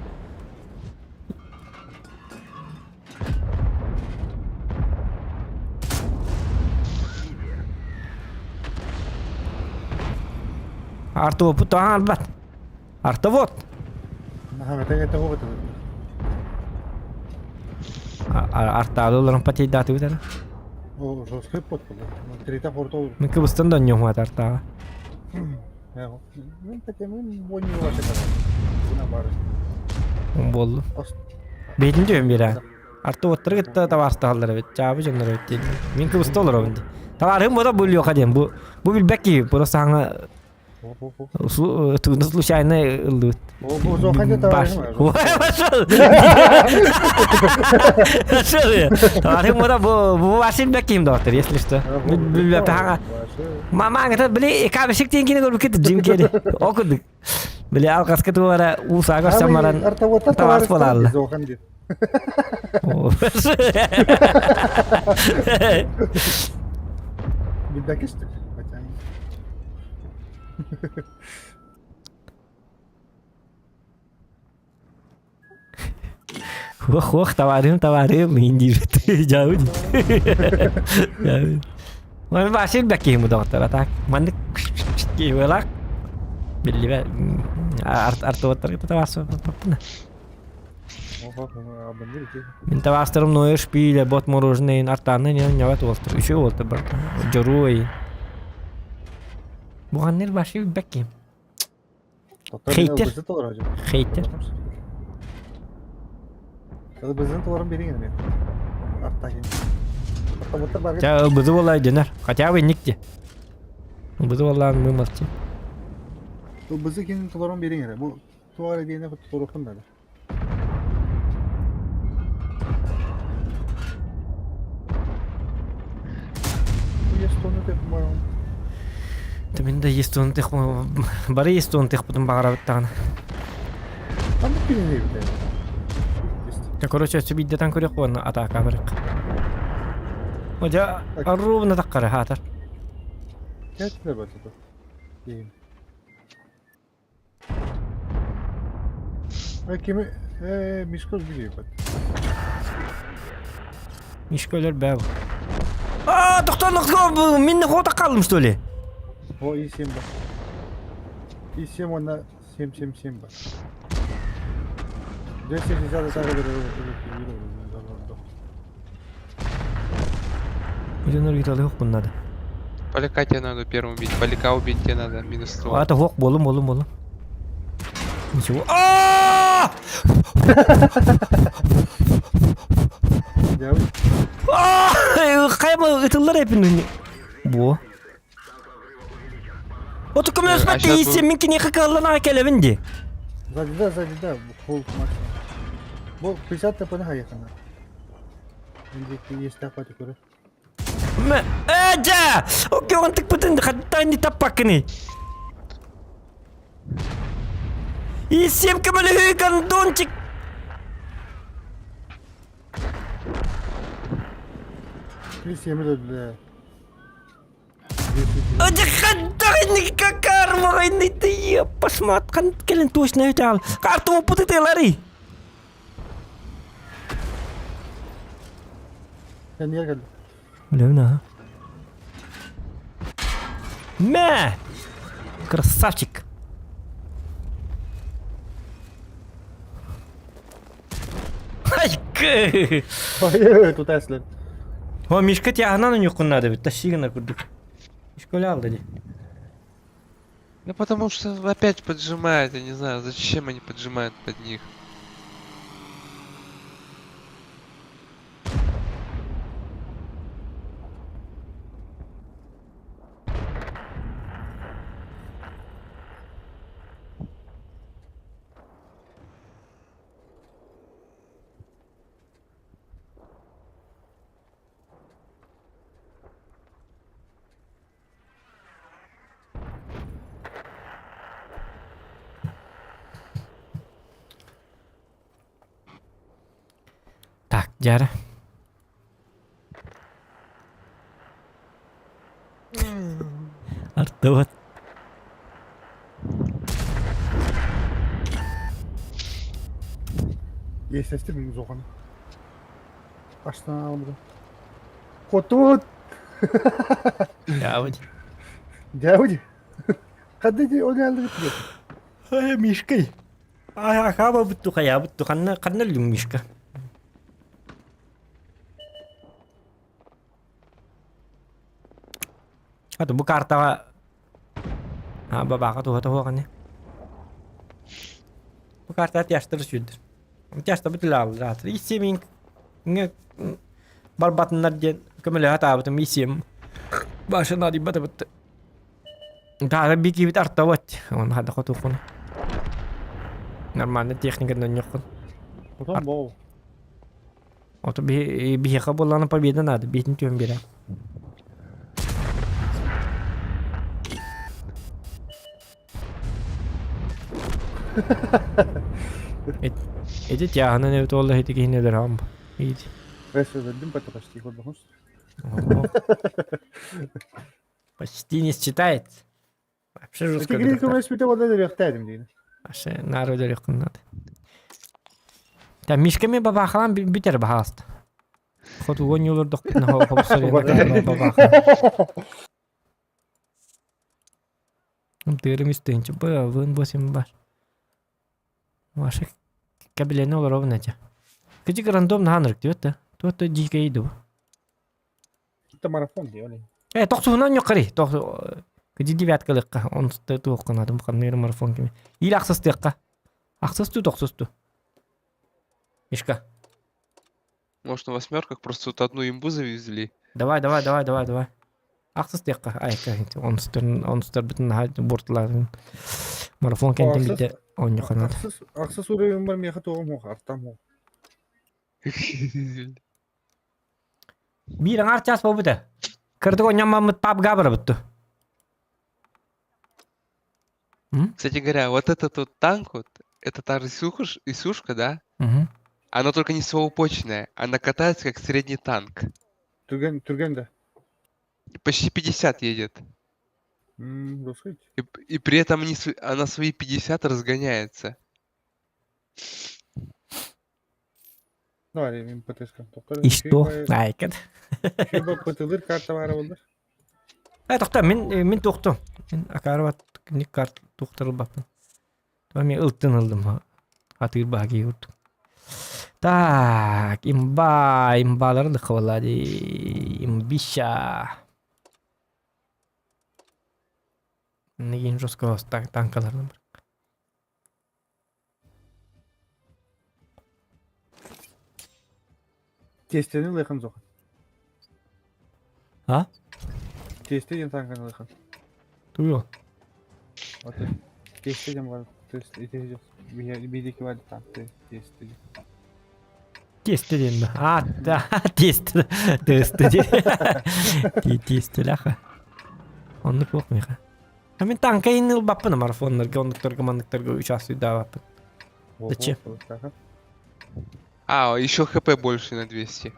Артур пут албат. Артовод. Артаалыларын патейдаатыбыт эрэ. Мин кыбыстан да онньуһуат артааҕа. Буоллу. Бэйэтин түһэн биэрэ. Артоводтары кытта табаарыстаһаллар эбит. Чаабы дьоннор эбит диэн. Мин кыбыста олоробун дии. Табаарыһым бода бу Леха диэн. Бу бу билбэт киһи. Просто саҥа Случайно ыллыбыт. Если что. Мама, били, кабешек тиэн көрбүккүт Джим Керри. О курдук. Били алҕаска туора уусаа көрсөн баран табаарыс буолаалла. Билбэкистик. Хуох, хуох, товарым, товарым, индиир. Жабын. Жабын. Маны башым да киһи мудоҕоттор, а так маннык киһи буолаах. Биллибэ артуоттарга табаарсыппаппына. Мин табаастарым Ноя Шпиля, бот мороженое артаанна не ньабат уолтар. Үчүгэй уолтар барыта. Дьоруой. Буганнер баши билбэт киһим. Хейтер. Хейтер. Ча ылбызы буолай дьонор. Хотя бы инник Ылбызы буоллаан мы молчи. Ылбызы кин толорон бириҥ эрэ. Бу туох эрэ диэни толоруохпун наада. Мин да естуон тех бары естуон техпутун баҕарабыт даҕаны. Кинини Да, короче, өссө биирдэ таҥ көрүөх уонна атаака барык. Одя ровно таккара хаатар. Кэтне бачыта. Дейм. Ай кими э Мишка билиэ бат. Мишка өлөр бээ. А, тохтон мин хота қалдым что ли? О, И7 бар. И7 уонна 777 бар. 260 тағы Одинор гиталы хоқ надо. Поляка тебе надо первым убить. Поляка убить тебе надо. Минус 100. А, это хоқ болым, болым, болым. Ничего. А! Хайма ытыллар эпин. Бу. Оту көмөлөспөт тиийсэ мин киниэхэ кыаллан аҕай кэлэбин дии. Сзади да, сзади да, холк максимум. Бу 50 тпны хайахана. Есть такой көрөр. Ээ дьэ! Окей, тыкпытын хаттаан таппаккыный. И всем көмөлөһүү гондончик! Плюс 7 өлдү. Посмотрим, кэлэн точно өтөөл. Карту опытытылары. Левна. Мә! Красавчик! Ай, Тут эслен. О, Мишка тяғынан үнюққын надо бит, тащигына курдук. Мишка алды ди. Ну потому что опять поджимают, я не знаю, зачем они поджимают под них. Так, дьэ. Артыбыт. Есесті мен зоғаны. Аштан алды. Хотут! Дәуди. Дәуди. Қандай ол әлді бітті. Ай, Мишкай. Ай, ахаба бүтту қая бүтту. Қанна, қанна лүң Мишка. Аты бу картаға А, бабаға туға туға қане. Бу карта тяштыр сүдір. Тяшта бүтүл алды. Атыр. Исемин барбатыннар ден көмөлө атаабытым исем. Башына ди бата бытты. Тара бики бит артабат. Он хада хотухун. Нормально техникадан ньохун. Потом бол. Ото биһиэхэ буоллаҕына победа надо, биһитин түһэн биэрэ. Эти тяһынан эбит уолла ити киһини өлөрөм. Иит. Өлдүм почти көрдөхүс. Почти не считает. Вообще жестко. Эти көмөс бүтэ болда дөрүөхтээдим дейин. Вообще нары өлөрүөххүн надо. Та Мишками бабахалан бүтэр баһааста. Хотугон юлурдохпутуна бабаха. Тырым истинчи б вын босим бар. Ваша кабелене олоробун этэ. Кыжык рандом ханырык диэт да. Туотта дикэй ду. Это марафон дии. Э, тохсуһунан ньоккари. Тох кыжы девяткалыкка. Онсты туохканадым ханныыр марафон кими. Или ахсыстыакка. Ахсысту тохсусту. Мишка. Может, на восьмерках просто тут одну имбу завезли? Давай, давай, давай, давай, давай. Ахсыстыакка. Ай, онстыр онстыр бүтүн бортуларын. Марафон кентин бите онньоханат. Ахсыс уровень бар меха тоғым хоқ, артам хоқ. Биир аҥаар час буолбута. Кырдык онньаммаммыт пабга барабытту. Кстати говоря, вот этот вот танк вот, Это та же Исушка, да? Угу. Она только не сволопочная. Она катается как средний танк. Түргэн, түргэн да. Почти 50 едет. М, Русский. И при этом не, она свои 50 разгоняется. Давай, мин ПТС-ка. И что? Айкат. ПТ-лыр карта баар буоллар. Э, тохто, мин мин туохтум. Мин акаарбат киник карт туохтарылбаппын. Мен ылтын ылдым. Атыыр баһаги курдук. Так, имба, имбалары да хабалади. Имбиша. Нэгин жестко танкаларынан бар. Тиэстэни ылыахын суох. А? Тиэстэ диэн танканы ылыахын. Туйо. Вот тиэстэ диэн бар. Ити биидики бар танк тиэстэ диэн. Тиэстэ диэн да. А, да, тиэстэ. Тиэстэ диэн. Тиэстэлээх. Оннук буох миэхэ. А мин танка иһин ылбаппын марафоннарга, оннуктарга, манныктарга участвуйдаабаппын. Зачем? А, еще хп больше на 200.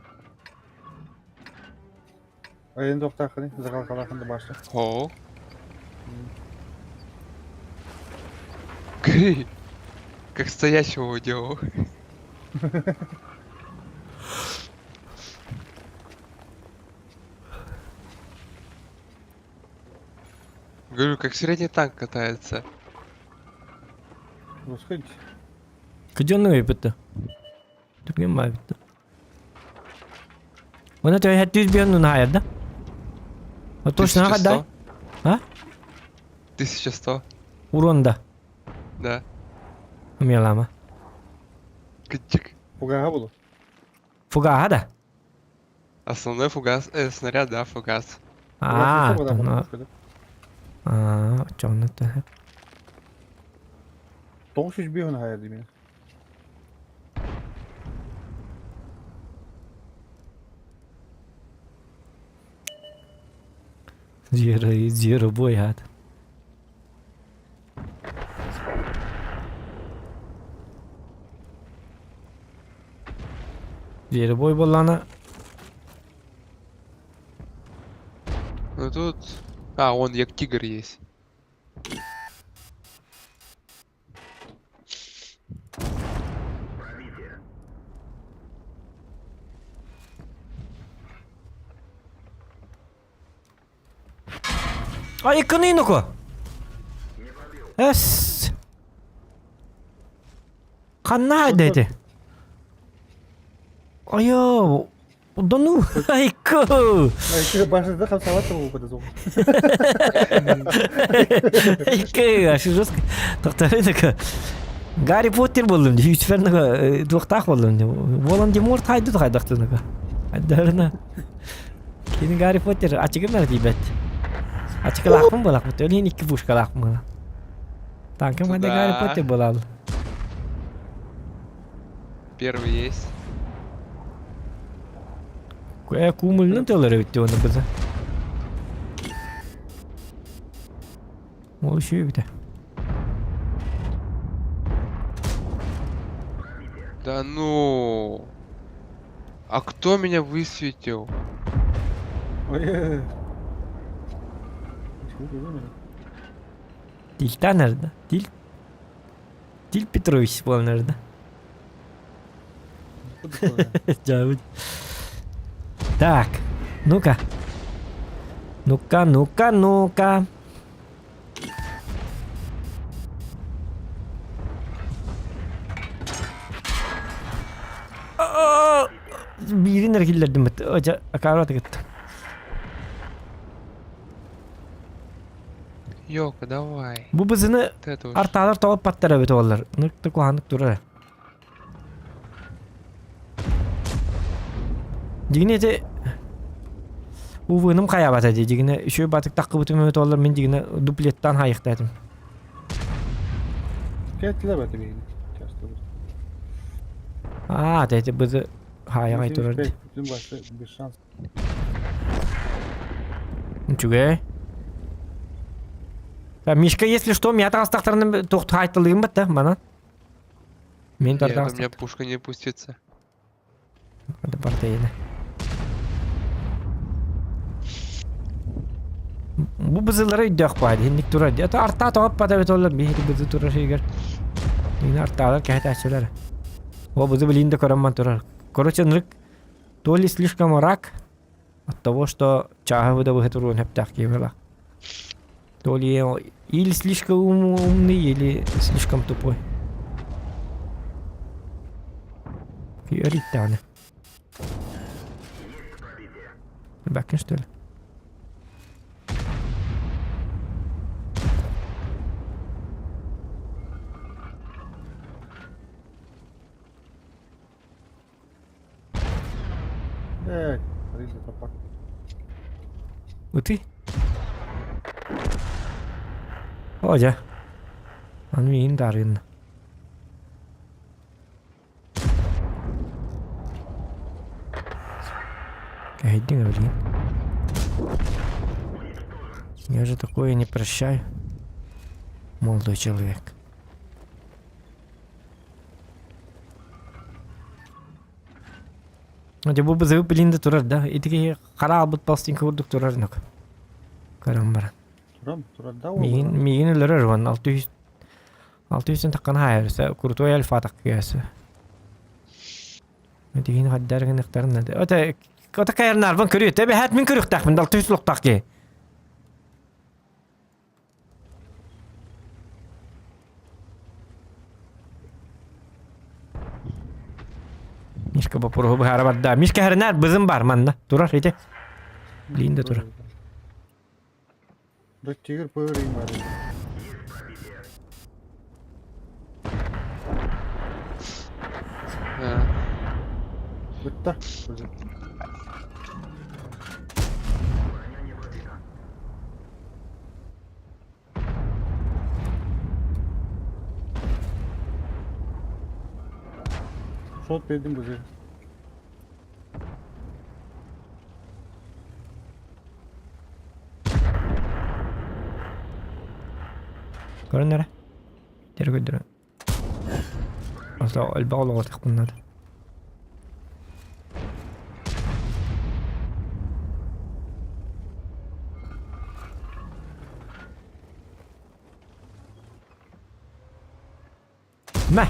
Айын тоқтақыны, закалкалақынды башта. О. Гри. Как стоячего делал. Говорю, как средний танк катается. Русский. Кыдьонну өйбүттэ. Түгэн баайбытта. Уонна төһө түс биэн нунаайар да? Точно 1100. А? 1100. Урон да. Да. Умелама. Кытчик. Фугаһа булу. Фугаһа да? Основной фугас, снаряд, да, фугас. Аа, аа, очоҕуна 905 хайар дии Зверобой аат. Зверобой буоллаҕына Ну тут... А, он, як тигр есть. Айыккыный нуку! Эс! Ханна дэти? Айоо, да ну, айыкку! Айыккы башында хамсалат болуп это Айыккы, аш жестко. Тоқтар Гарри Поттер болдум дии, үчүфернага туохтаах болдум дии. Волан-де-Морт хайдут хайдахтынака. Айдарына. Кини Гарри Поттер ачыгы тиийбэт. Ачыкылаахпын буолахпыт, өлүн икки пушкалаахпын буола. Танка манда Гарри Да. Поттер буолаал. Первый есть. Э, кумулнун тыллары бүттү оны бызы. Ол үшүй бүтэ. Да ну. А кто меня высветил? Ой. Тильта nerede? Тил... Тил Петрович буолан nerede? Дьаабыт. Так, ну-ка. Ну-ка, ну-ка, ну-ка. Биирин эрэ киллэрдим бит. Акаарата кытта. Ёлка, давай. Бу бызыны Ты это уж. артаалар тоҕоппаттар эбит уоллар. Ныкты куһааннык турар. Дьигине ити УВ-ным хайаабата дии. Дьигине үчүгэй батык таххыбытым эбит уоллар мин дьигине дуплеттаан хайыхтаатым. Кеттилер бәті бейін. Часто. Аа, ити бызы хаайаҕай турар дии. Бүтүн башта без шанс. Үчүгэй. Мишка, если что, мята астахтарны туох хайтылыгым бат да, мана. Мин Нет, у меня пушка не пустится. Это партийно. Бу бызылары өйдөөх баар, инник турар. Это артаа тоҕоп бата эбит оллар, биһиги бызы турар шигер. Ини артаалар кэһэтээччилэр. О, бызы билин да көрөн ман турар. Короче, ынырык то ли слишком рак от того, что чааһы быда быһа туруон сөптөөх киһи была. То ли или слишком умный, или слишком тупой. Күйөр аны. Бакин, что ли? Э, рыжий топор. Ытый. О, дьэ. Аны миигин таарыйынна. Кэһэйдиҥ эбилигин. Я же такое не прощаю, молодой человек. Дьэ бу бызыбы билин да турар да. Ити киһи хара албыт пластинка курдук турар нок. Көрөн баран. Турам, турар да ол. Миигин миигин өлөрөр уонна 600 600 таххан хаайарса крутой альфа таккыасы. Дигин хаддар гыныктарын да. Ота ота кайарнарбын көрүө. Тэбэ хат мин көрүөхтаахпын 600 лохтаах киһи. Мишка боппуруһу быһаара барда. Мишка хэринээр бызым бар манна. Турар ити. Блин да турар. Да тигр пырый бар. Бытта. Шот бердим бу жерге. Көрөн эрэ. Тер көрдөрө. Ото элбэх олоҕотохпун наада. Мэ!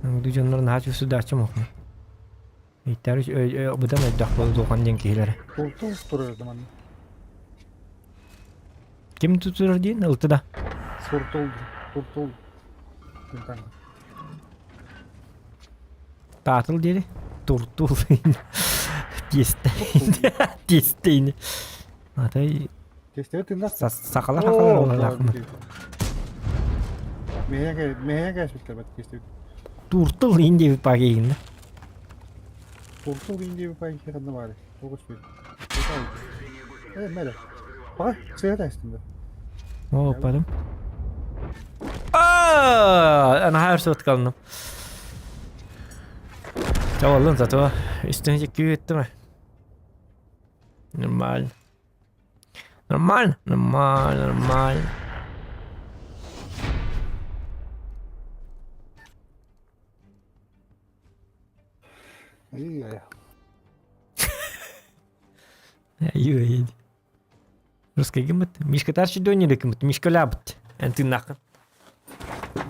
Бу дьоннор наһаа чувствудааччы мохно. Иттэр быдан өйдөөх буолуохан диэн киһилэрэ. Туртул турар манна. Ким тутурар диэн ылты да. Туртул, туртул. Таатыл диэри. Туртул. Тиэстэ. Тиэстэйни. Атай Тиэстэбит тыыннах. сахалар сахалар буолалаахмын. Мэһэгэ мэһэгэ сүттэрбэт тиэстэбит. Туртул иин диэбит паагейгинна. Туртул иин диэбит паагейгинна ханна баары. Тоҕус бит. Э, мэрэ. Баҕа, сыһа тастым да. О, падым. Аа, наһаа өр суоткалынным. Чаваллын зато үстүн күүттүм. Нормально. Нормально, нормально, нормально. Ай-яй. Ай-яй. Русский гыммыт. Мишка тарчы дөнья кыммыт. Мишка лябыт. Эн тыыннааххын.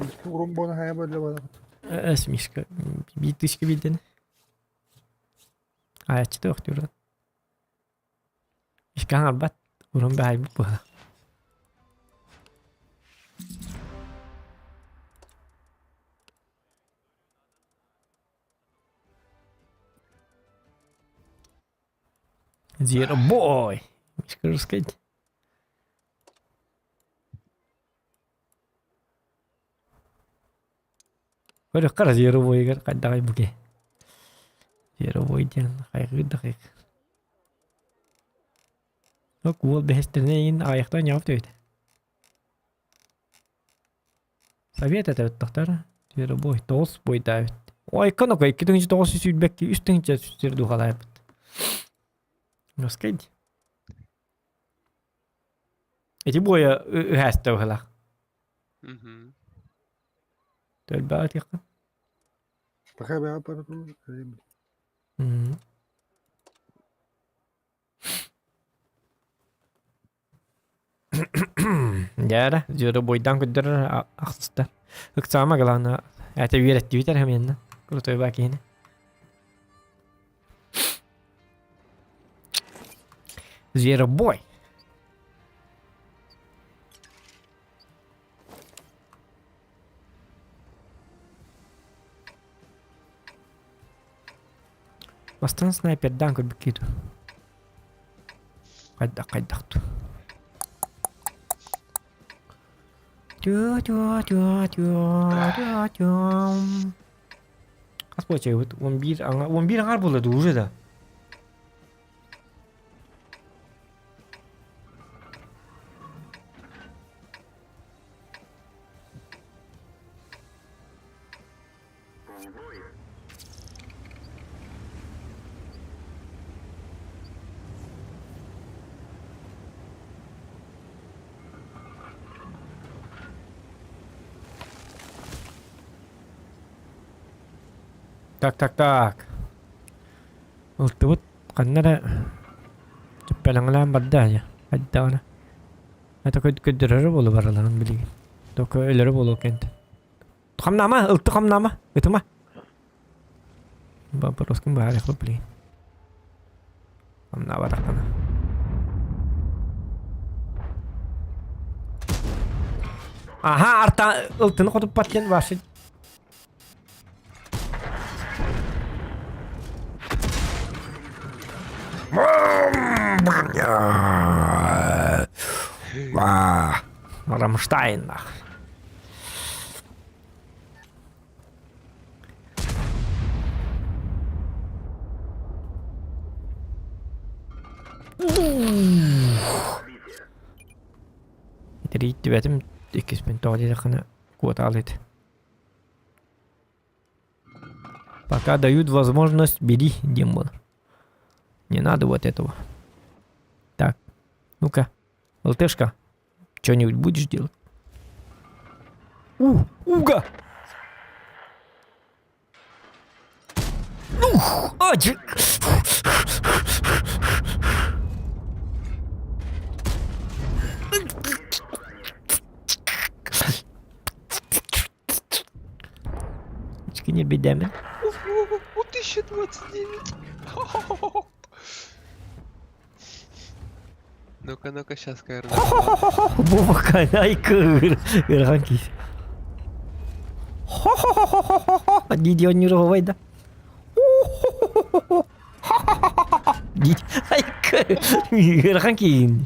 Мишка урун буона хайа бөллө буолабыт. Эс Мишка. Биир тысяча биирдэн. Айаччы туох диир Мишка хаҥарбат. Урун баайбыт буола. Зверобой! Скажу сказать. Көрүөххэ эрэ зверобойгар хайдаҕый бу киһи. Зверобой диэн хайҕыыр да хайҕыыр. Ок уол бэһэстэринэ эйигин аҕыйахтан ньаҕып түһүтэ. Совет этэбит тохтор. Зверобой тоҕус бойдаабыт. Ой, коноко 2922 3 сир духалаабыт. Носкайд. Эти бойа үһээстэ быһылаах. Мгм. Төлбөҕө этиэххин. Пока бэҕэ М. Дьэ эрэ, дьөрө-буойдаан көрдөрөр ахсыста. Ыксаама главное, это үөрэттибит эрэ миэннэ. Крутой ба киһини. Зверобой. Бастаан снайпердаан көрбүккэ дуу? Хайдах хайдах дуу? Тю-тю-тю-тю-тю-тю. Хас буочайбыт? 11 аҥа 11 аҥаар буолла дуу уже да? Так, так, так. Ылтыбыт ханна эрэ түппэлэҥэлээн барда дьэ. Хайдаҕына. Это көрдөрөрө буолу барыларын билигин. Только өлөрө буолуо кэнтэ. Хамнаама, ылты хамнаама, ытыма. Вопрос ким баар блин. Хамнаабатаххына. Аха, арта ылтыны хотуппат диэн вообще Рамштайн нах. Итирииттибэтим иккиспин тоҕо диэтэххинэ куотаалыйт. Пока дают возможность, бери, демон. Не надо вот этого. Так, ну-ка, ЛТшка, что-нибудь будешь делать? У, уга! Ух, а, Кини бедами. 1029. Ну-ка, ну-ка, сейчас КР. Бу айкыр. Ырахан киһи. Хо-хо-хо-хо-хо-хо. Дии оонньуур да. Дии айкыр. Ыарахан киһи.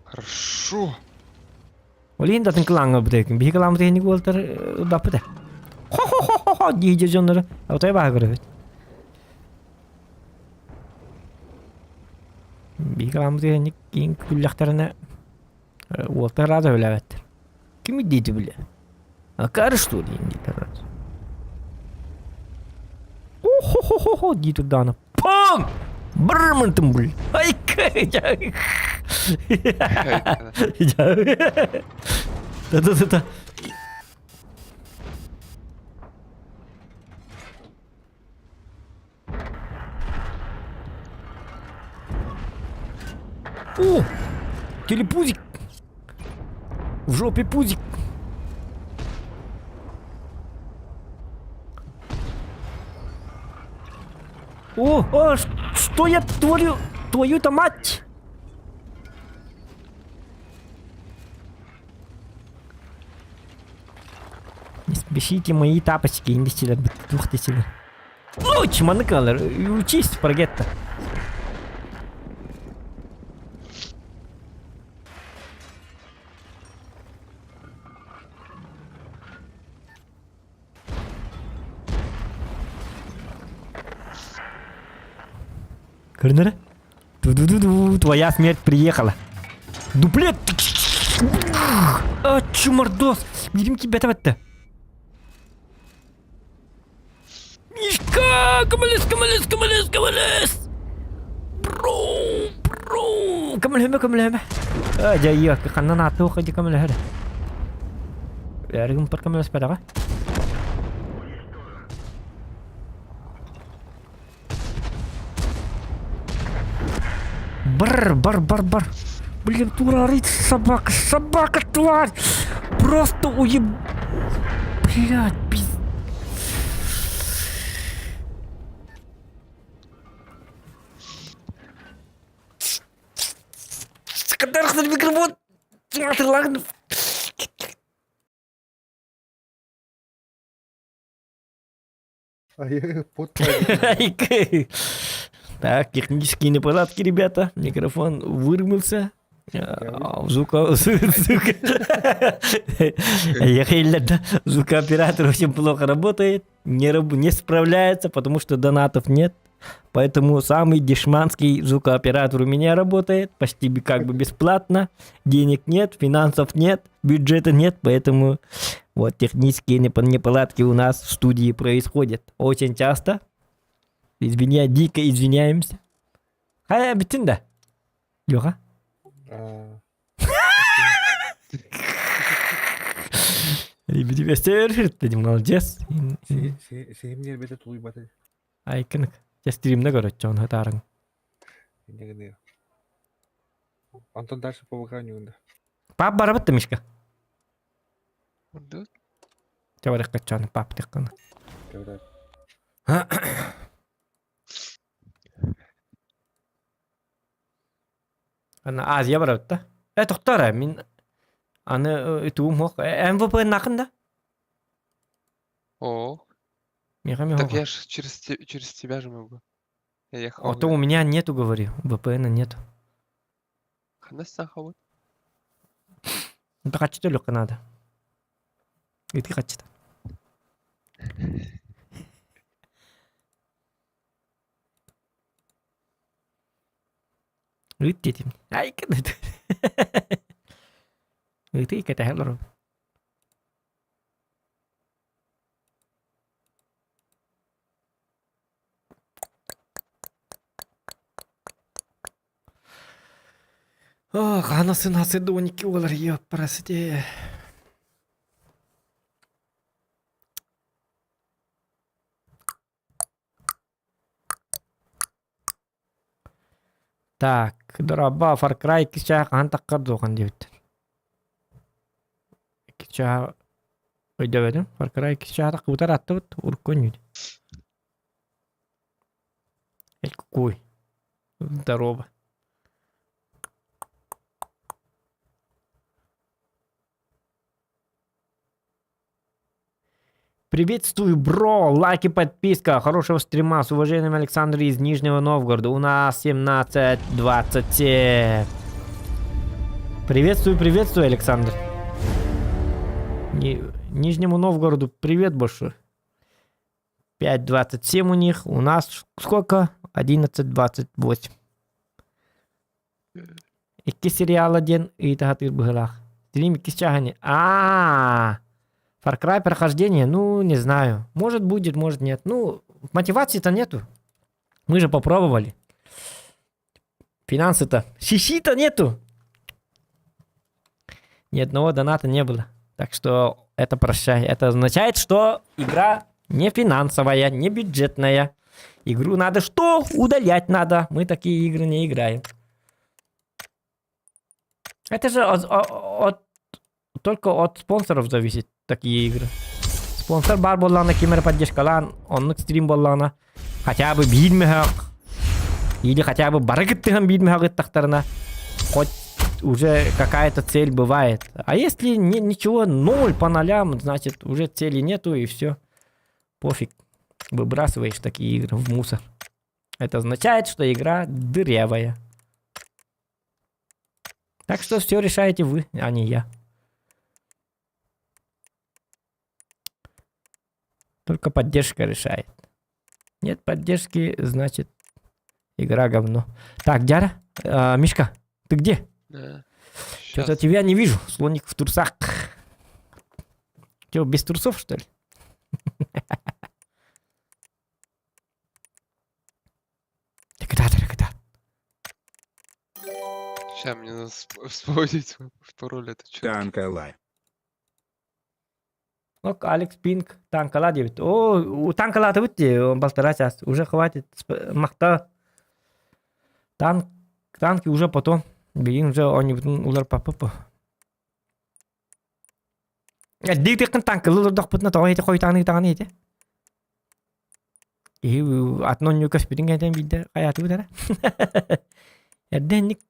Хорошо. Ол иһин датын кылааҥҥа бутайкын. Биһи кылааммыт иһинник уолтар баппыта. Хо-хо-хо-хо дии дьоннору. Отой баһа көрөбүт. Биһи кылааммыт иһинник киин күллэхтэринэ уолтар рада үлээбэттэр. Ким диити биле? Акары что ли дииллэр. Хо-хо-хо-хо дии турдаҕына Пам! Бырмынтым бул. Ай Да-да-да-да. О! Телепузик! В жопе пузик! О, о, что я творю? Твою-то мать! Не спешите мои тапочки, индистилер, тух десилер. Ну, чманыкалар, учись, прогетта. Көрүнэрэ? Ту-ду-ду-ду, твоя смерть приехала. Дуплет! А, чумардос! Билим кибета бетте. Мишка! Көмөлөс, көмөлөс, көмөлөс, көмөлөс! Бро, бро! Көмөлөһүмэ, көмөлөһүмэ. А, дьайыа, ханнан ааттыы дьэ көмөлөһөр. Эргим паркамеласпатаҕа. Бар, бар, бар, бар. Блин, тура собака, собака, тварь! Просто уеб... Блядь, пиз... Микрофон! Так, технические неполадки, ребята. Микрофон вырвался. Звука, звукооператор очень плохо работает, не, не справляется, потому что донатов нет. Поэтому самый дешманский звукооператор у меня работает, почти как бы бесплатно. Денег нет, финансов нет, бюджета нет, поэтому вот технические неполадки у нас в студии происходят очень часто. Извиня, дико извиняемся. Хайа бүттүн да? Леха? Молодец. Сиһимниэр бэтэ тулуйбата. Айкынык. Чэ стримна көрөччө оны таарыҥ. Иннигини. Антон дальше по выханию. Пап барабыт да Мишка? Да? Чэ барык пап тыкканы. Когда Ана Азия барабыт да. Э тоқтар мин аны туум хох МВП нақын да? О, Миха так я ж через, через тебя же могу. Я ехал. А то у меня нету, говорю, VPN нету. Ханас сахабыт. Ну так а что надо? И ты хочешь. Ыт детим. Ай, Ыты кэтэһэллэр. Ох, анасын хасыды 12 олар ёпарасите. Так, дораба Far Cry 2 чаа хаһан таххар дуохан диэбиттэр. 2 чаа өйдөөбөтүм. Far Cry 2 чаа таххыбытар аттыбыт урукку өннүүт. Эль кукуй. Здорово. Приветствую, бро! Лайки, подписка. Хорошего стрима. С уважением, Александр из Нижнего Новгорода. У нас 17.27. Приветствую, приветствую, Александр. Ни- Нижнему Новгороду привет большой. 5.27 у них. У нас сколько? 11.28. Икки сериал один и тахатыр быһылаах. Стрим икки чаһани. А, Far Cry прохождение, ну, не знаю. Может будет, может нет. Ну, мотивации-то нету. Мы же попробовали. Финансы-то. Щи-то нету. Ни одного доната не было. Так что это прощай. Это означает, что игра не финансовая, не бюджетная. Игру надо что? Удалять надо. Мы такие игры не играем. Это же только от спонсоров зависит такие игры. Спонсор баар буоллаҕына ким эрэ поддержкалаан, оннук стрим буоллаҕына хотя бы биир мөһөөх или хотя бы бары кыттыһан биир мөһөөх ыттахтарына хоть уже какая-то цель бывает. А если не, ничего, ноль по нолям, значит уже цели нету и все. Пофиг. Выбрасываешь такие игры в мусор. Это означает, что игра дырявая. Так что все решаете вы, а не я. Только поддержка решает. Нет поддержки, значит, игра говно. Так, Дяра, Мишка, ты где? Да. Что-то Щас. тебя не вижу. Слоник в трусах. Че, без трусов, что ли? Тыката-тыката. Сейчас мне надо вспомнить свой пароль, это чё? Танкалай. Ок, Алекс Пинк танкала диэбит. О, танкалаатыбыт дии, балтараа час. Уже хватит. Махта. Танк, танки уже потом. Билигин уже оонньуубутун уларпаппыт. Дии тыххын танкылы олордохпутуна тоҕо ити хойутааны ытаҕын ити. Киһи атын оонньуу көспүтүн кэнтэн биирдэ хайаатыбыт эрэ. Эрдэ инник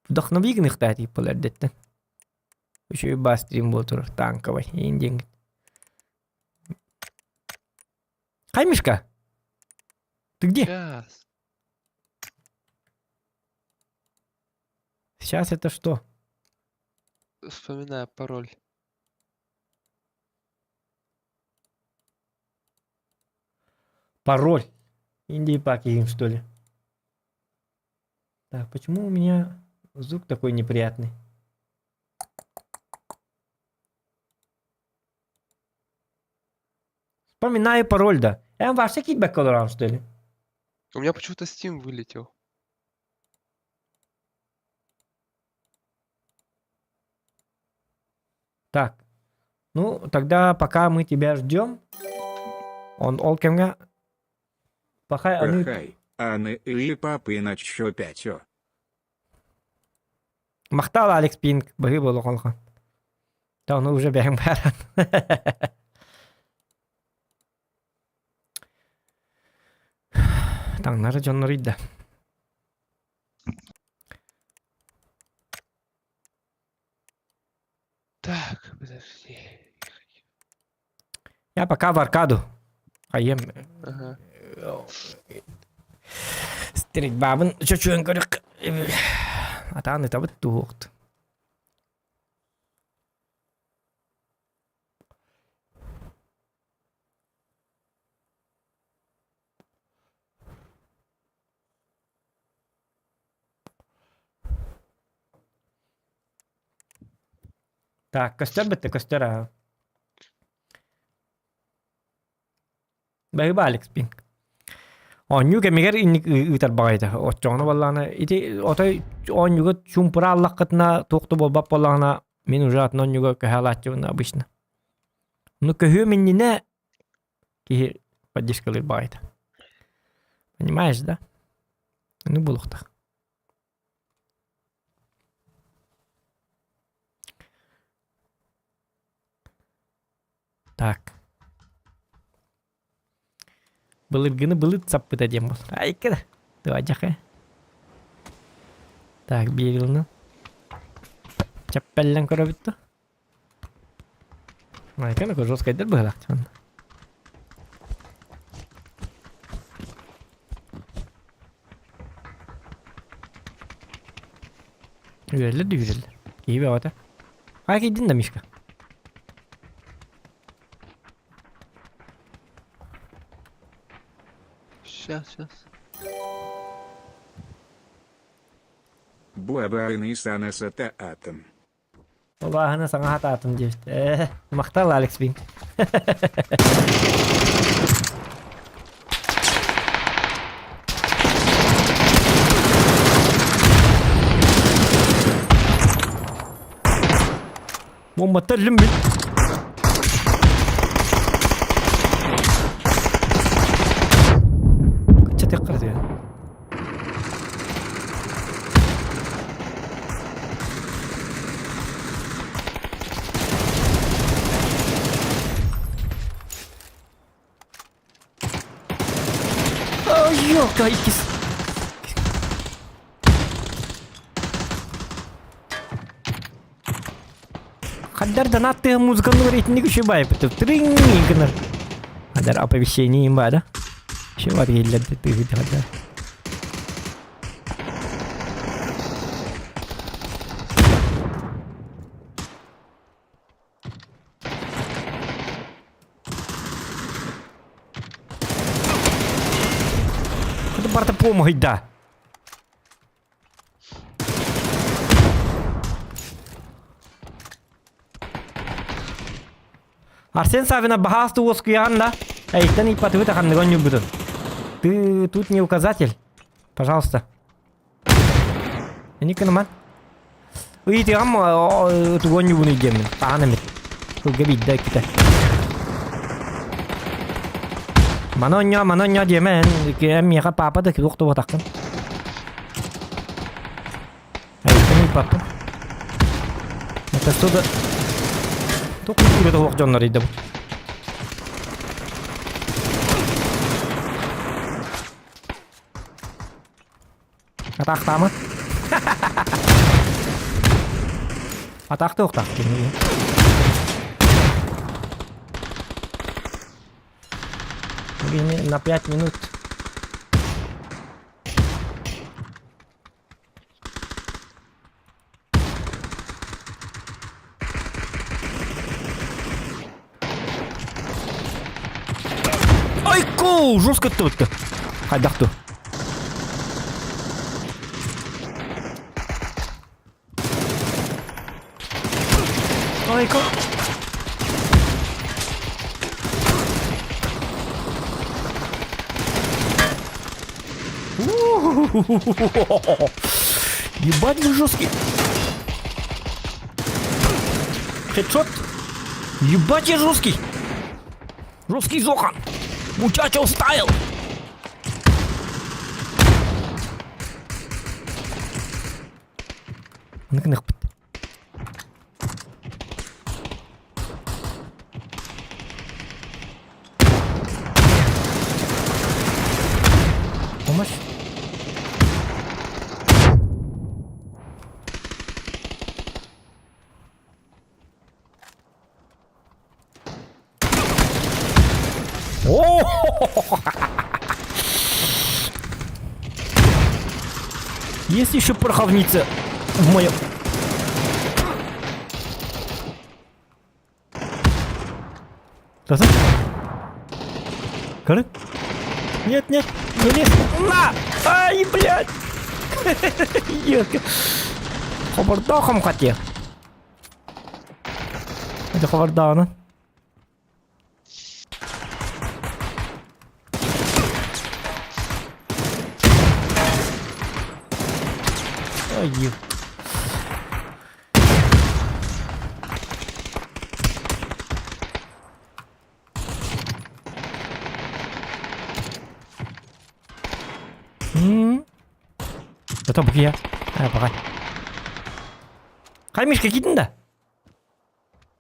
вдохнови гыныахтаа тиип буолар эрдэттэн. Үчүгэй бастрим буола турар танковай иин диэҥҥит. Хай, Мишка? Ты где? Сейчас. Сейчас это что? Вспоминаю пароль. Пароль. Индии пак что ли? Так, почему у меня звук такой неприятный? Вспоминаю пароль, да. Эн вообще киирбэккэ олорон, что ли? У меня почему-то Steam вылетел. Так. Ну, тогда пока мы тебя ждем, он ол кэмҥэ пахай аны Пахай, аны и папы на чё пятё. Махтал Алекс Пинк быһыы буолуох Да, ону уже бэйэҥ бааран. Таҥнары дьоннор ыйда. Так, подожди. Я пока в аркаду. Хайым. Ага. Стрельбабын чөчүөн көрүк. Атаан ытабыт туһуохт. Так, көстөр бітті, көстөр аа. Бэйба Алекс Пинк. Оонньуу кэмигэр инник ыытар баҕайыта. Оччоҕуна буоллаҕына ити отой оонньууга чуумпура аллаххытына туох да буолбат буоллаҕына мин уже атын оонньууга көһө алааччыбын обычно. Ну көһүөм иннинэ киһи поддержкалыыр баҕайыта. Понимаешь, да? Ну буолуохтаах. Так. Былыргыны былыт саппыта диэн буолар. Айка да. Туадьаха. Так, биэрилна. Чаппеллен көрөбүт да. Айка на жесткайдар быһылаах. Үөрэллэр да үөрэллэр. Киһи бөҕөтө. Хайа киирдин да Мишка? Сейчас, сейчас. Буабааны санасата атом. Олааһына саҥа хатаатым диэбит. Ээ, махтал Алекс Бин. Бомбаттар өлүм бит. Кыччатыахха да Ёлка, иккис. Хаддар донат тыа музыканы итинник үчү байыппыт. Тринг гынар. Хаддар оповещение им бар да? Еще бар келлерди тыгы хаддар. Это барта помогай, да. Арсен Савина баһаас уоскуйаҕын да, эйтэн ыйпатыбыт ханныгы онньуйбутун. Ты тут не указатель. Пожалуйста. Ини кыныман. Ыйытыгам тугу онньуубун ыйдиэммин. Хаһан эмит. Сылга биирдэ иккитэ. Маны онньоо, маны онньоо диэмэ, эн миэхэ папа да туох да буотаххын. Эйигин ыйбаппын. Это что за... Туох культурата суох дьоннор ыйда бу. Атаахтаама. Атаахтыохтаах кини. На 5 минут. Айку! Жестко тут. Хайдах ту. Айку. Ебать вы жесткий. Хедшот. Ебать я жесткий. Жесткий Зохан. Мучачо стайл. Нык-нык. Помощь? О! Есть еще пороховница в моем... Таса? Көрүн? Нет, нет, не лезь. На! Ай, блядь! Елка. Хобордоохом хотел. Это хобордоона. Ай, М. Это букия. А, пока. Хай, Мишка, кидин да?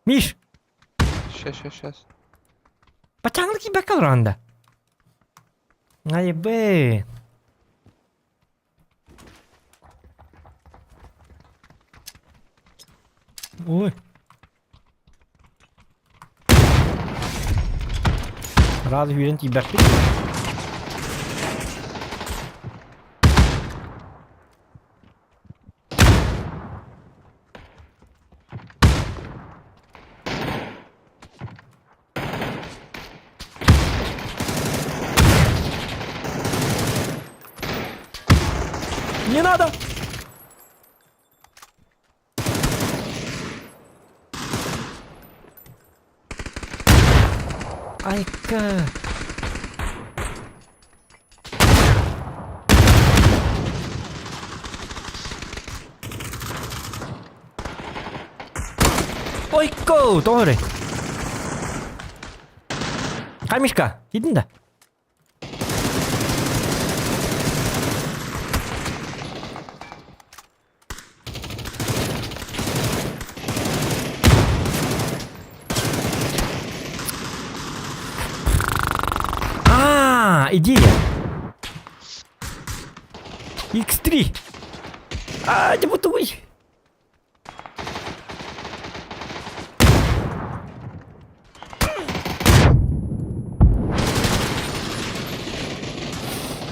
Миш, Сейчас, сейчас, сейчас. бачаңлы кийбэккэ олороҕун да? Айбы. Ой. Сразу сүүрэн тиийбэппит. Не надо! Айка! Ойко! Тоҕо эрэ? Хай, Мишка, киирдин да? А, идея. X3. А, не бутуй.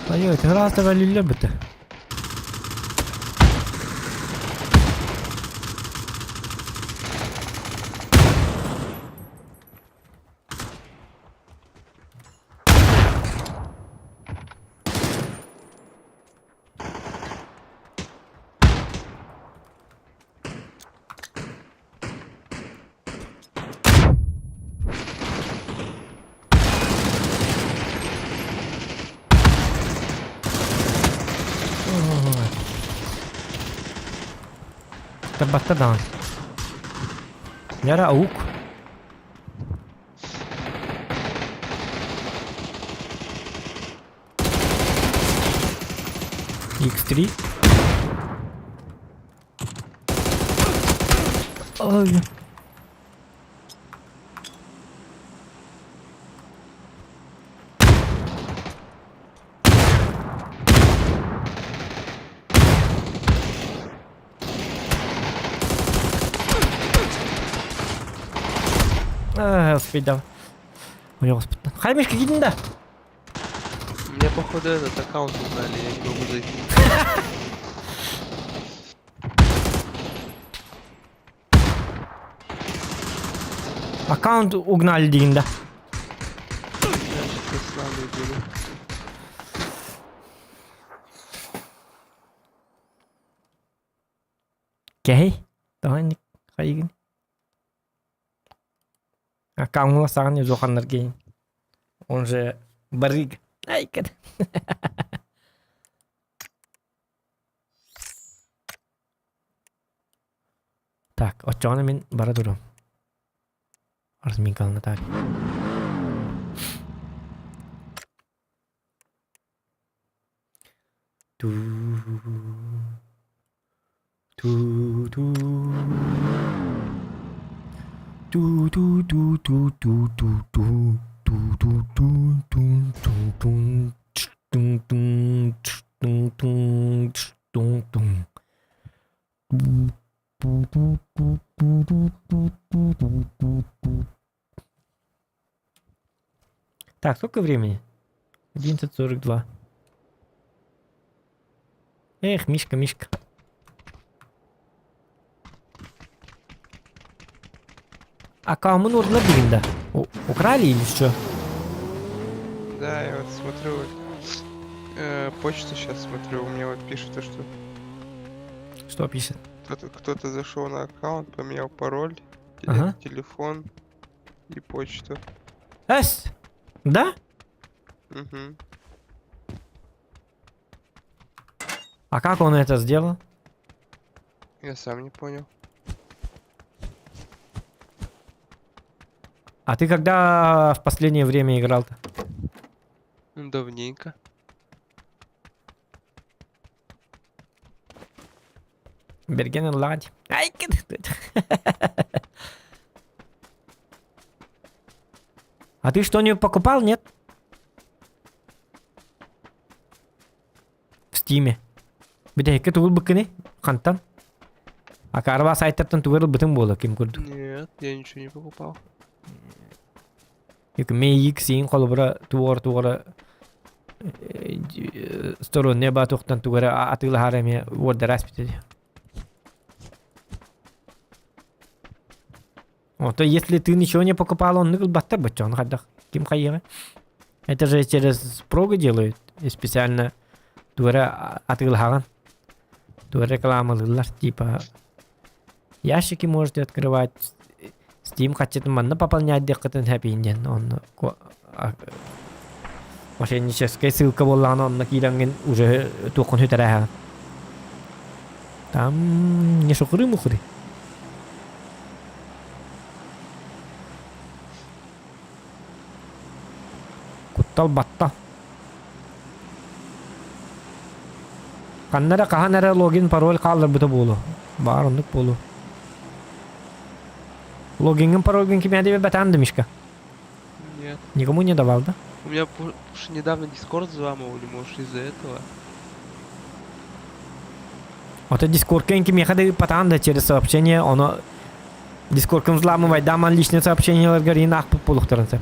Айой, раз давай быты. Табатта даҕаны. Яра аук. X3. Ой. Господи. Ой, господи. Хаймишка, иди да. Мне походу этот аккаунт узнали, я не могу зайти. Аккаунт угнали диин да. Я сейчас с нами буду. Кэһэй. Тоҕо хайыгын? Аккауҥҥа саҕан зоханнаргейн. Он же барыга. Ай, Так, оччоҕуна мин бара туруом. Разминкалана так. Ту ту ту ту ту ту ту ту ту ту ту ту ту ту ту ту тун тун тун тун. Так, сколько времени? 11.42. Эх, Мишка, Мишка. А кому нужно да? Украли или что? Да, я вот смотрю, вот, почту сейчас смотрю, у меня вот пишут, то, что Что пишет? кто-то зашел на аккаунт, поменял пароль, Ага. телефон и почту. Эс! Да? Угу. А как он это сделал? Я сам не понял. А ты когда в последнее время играл-то? Ну, давненько. Берген ладь. Ай, А ты что-нибудь покупал, нет? В Стиме. Бүтэһиккэ тугул быккыны? Хантан? Акарба сайтартан тугар бытын буола ким курдук. Нет, я ничего не покупал. Мейик сиин холобура туор туора сторонне ба туохтан тугара атыылаһар эмиэ уордарас битэ. Вот, если ты ничего не покупал, он ылбаттар баччон хайдах. Ким хайыга? Это же через прогу делают. И специально туора атыылаһаҕын. Туора рекламалыыллар типа ящики можете открывать. Steam хаччытын манна пополнять диэххитин сөп диэн онно мошенническая ссылка буоллаҕына онно киирэҥҥин уже туоххун сүтэрээһэҕин. Там не шухуры-мухуры. Куттал батта. Ханна эрэ хаһан эрэ логин пароль хаалларбыта буолуо. Баар оннук буолуо. Логиҥҥын парольгын кимиэхэ биэрбэтэҕин да Мишка? Нет. Никому не давал, да? У меня уж недавно Дискорд взламывали, может из-за этого. Ото Дискордка кимиэхэ да ыыппатаҕын да через сообщение, ону Дискордкын взламывайдааман личное сообщениеларгар иин аахпыт буолуохтарын сөп.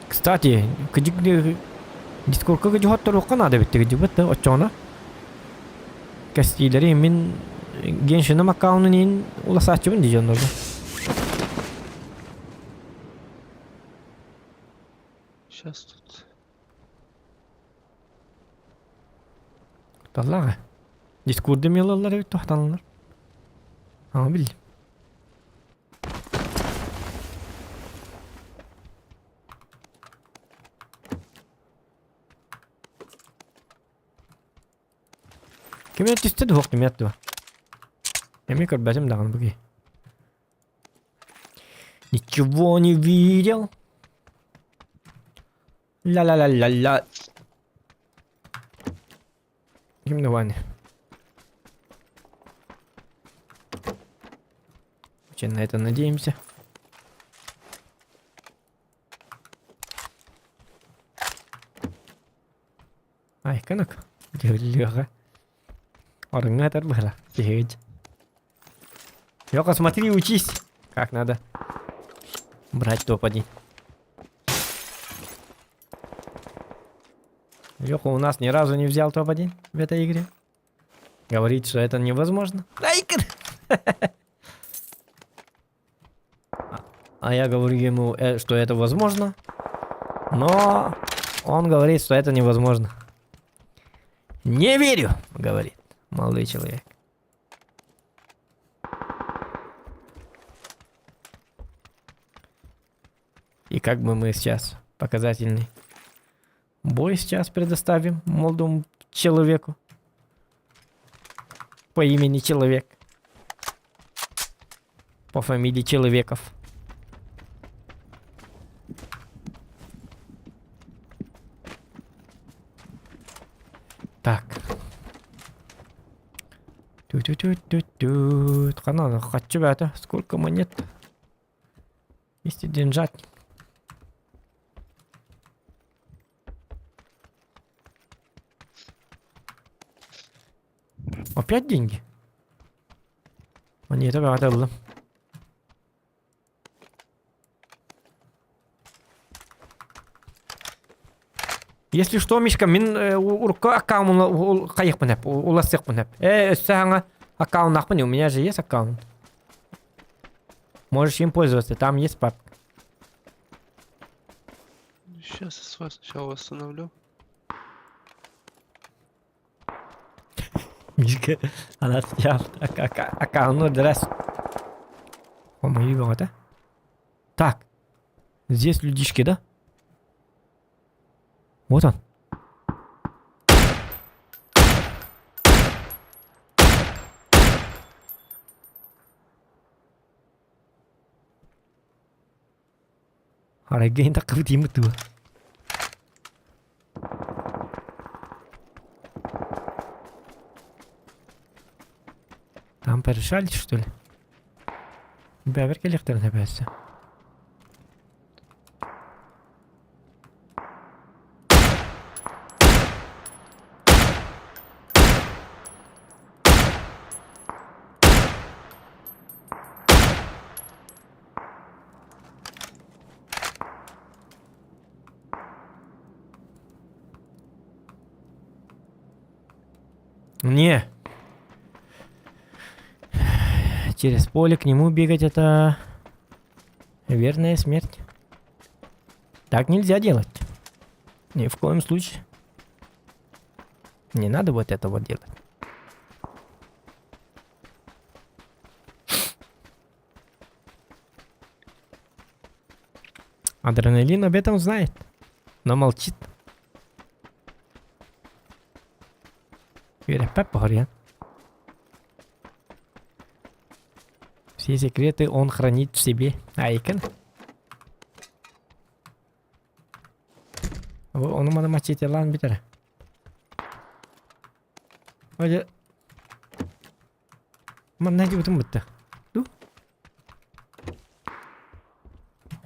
Кстати, кыдьык Дискордка кыдьыһотторуохха наада эбит кыдьыбыт да оччоҕуна кэстиилэри мин Геншиным аккаунун иин уласааччыбын дии дьоннорго. Сейчас тут. Таллаҕа. Дискорду эмиэ ылаллар эбит туохтаналлар. Ама биллим. Ким эрэ түстэ дуо, ким эрэ дуо? Эмиэ көрбөтүм даҕаны бу киһи. Ничего не видел. Ля-ля-ля-ля-ля. Ким да Ваня? Очень на это надеемся. Ай, канак. Леха. Орыҥҥа этэр быһыла. Киһигит. Леха, смотри, учись. Как надо брать топ-1. Леха у нас ни разу не взял топ-1 в этой игре. Говорит, что это невозможно. А я говорю ему, что это возможно. Но он говорит, что это невозможно. Не верю, говорит молодой человек. И как бы мы сейчас показательный бой сейчас предоставим молодому человеку по имени Человек. По фамилии Человеков. Так. Тю-тю-тю-тю-тю. Ханна, хочу это. Сколько монет? Вместе деньжат. Опять деньги? Монета баҕата Если что, Мишка, мин урукку аккаунт хайыхпын эп, улассыахпын эп. Э, өссө саҥа аккауннаахпын, у меня же есть аккаунт. Можешь им пользоваться, там есть папка. Сейчас я свой сначала восстановлю. Мишка, она аккаунт адрес. О, мои баҕата. Так, здесь людишки, да? Вот он. Арай таххыбыт ииммит дуо? Там порешали, что ли? Бэбэр кэлиэхтэрин эбээсэ. Не. Через поле к нему бегать это верная смерть. Так нельзя делать. Ни в коем случае. Не надо вот этого делать. Адреналин об этом знает, но молчит. Үөрэппэт поһоруйан. Все секреты он хранит в себе. Айкын. Ону маны мачетелаан бүтэрэ. Ой, манна дебутум бутта.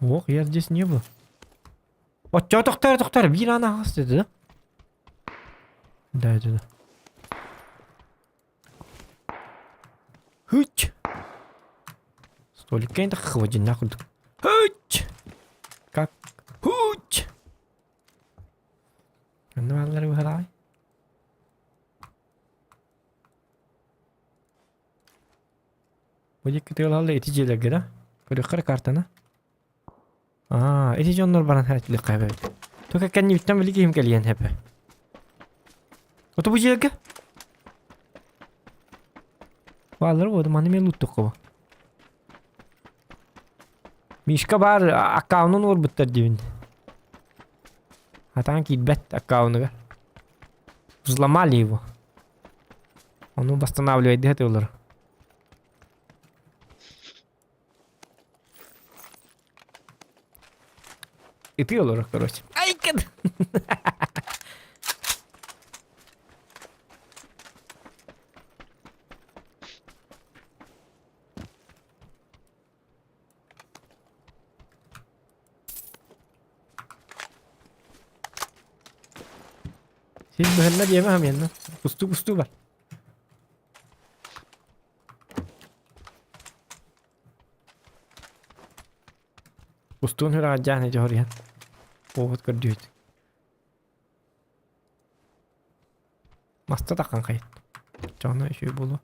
Ох, я здесь не был. Оччо тохтор тохтор биир аан аҕас деді да? Да, да, да. Хыть! Столик это хватит нахуй. Хыть! Как? Хыть! Онно бааллары быһалаҕай. Бу диэки тыалалла ити дьиэлэргэ да? Көрүөххэ эрэ картаны. Аа, ити дьоннор баран хээтилиэххэ эбит. Только кэннибиттэн били киһим кэлиэн хэпэ. Ото бу дьиэлэргэ? Бааллар буолду, маны мен луттукка бу. Мишка баар аккаунун уорбуттар диибин. Атаан киирбэт аккаунугар. Взломали его. Ону восстанавливать олор. Ытыы олорор, короче. Айкын! Син быһынна диэмэ хамыйанна. Кустуу-кустуу бар. Устуун үрэҕэлдьээн дьоһуруйан уопут көрдүүт. Маста таххан хайыт. Чоҕуна үчүгэй буолуо.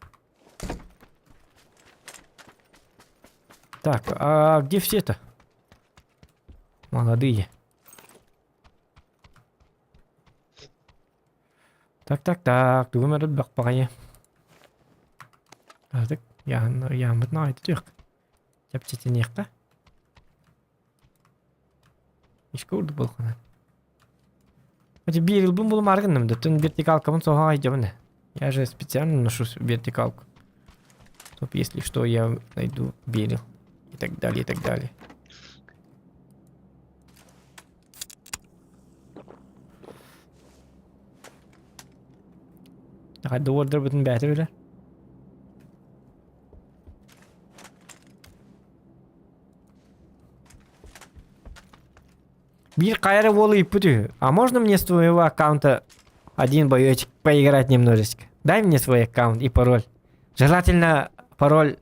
Так, а где все-то? Молодые. Так, так, так, тугум эрэ баҕайы. Азык, яһын, яһыммытын аҕай Чэпчэтиниэххэ. Ишка урдук буолхана. Эти биир ылбын булумаары гынным да, түн вертикалкабын соһо айдьабын. Я же специально ношу вертикалку. Чтоб если что, я найду берил. И так далее, и так далее. Хайда уордарбытын бэйэтэ билэр. Биир хайа эрэ уол ыйыппыт үһү. А можно мне с твоего аккаунта один боечек поиграть немножечко? Дай мне свой аккаунт и пароль. Желательно пароль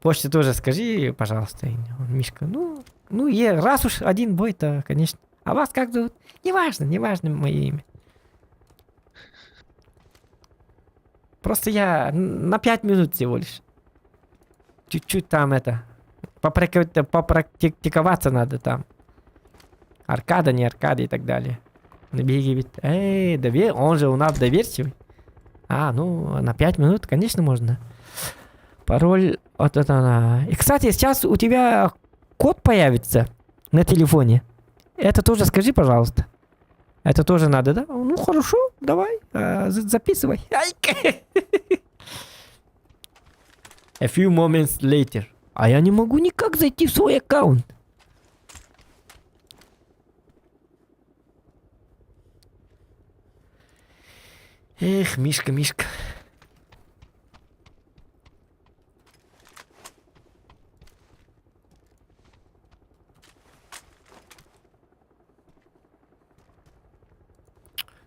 почты тоже скажи, пожалуйста. И он, Мишка, ну, ну, е, раз уж один бой, то, конечно. А вас как зовут? Неважно, неважно мое имя. Просто я на 5 минут всего лишь. Чуть-чуть там это... Попрактиковаться надо там. Аркада, не аркада и так далее. Набеги ведь. Эй, довер... он же у нас доверчивый. А, ну, на 5 минут, конечно, можно. Пароль от это она. И, кстати, сейчас у тебя код появится на телефоне. Это тоже скажи, пожалуйста. Это тоже надо, да? Ну, хорошо, давай, записывай. A few moments later. А я не могу никак зайти в свой аккаунт. Эх, Мишка, Мишка.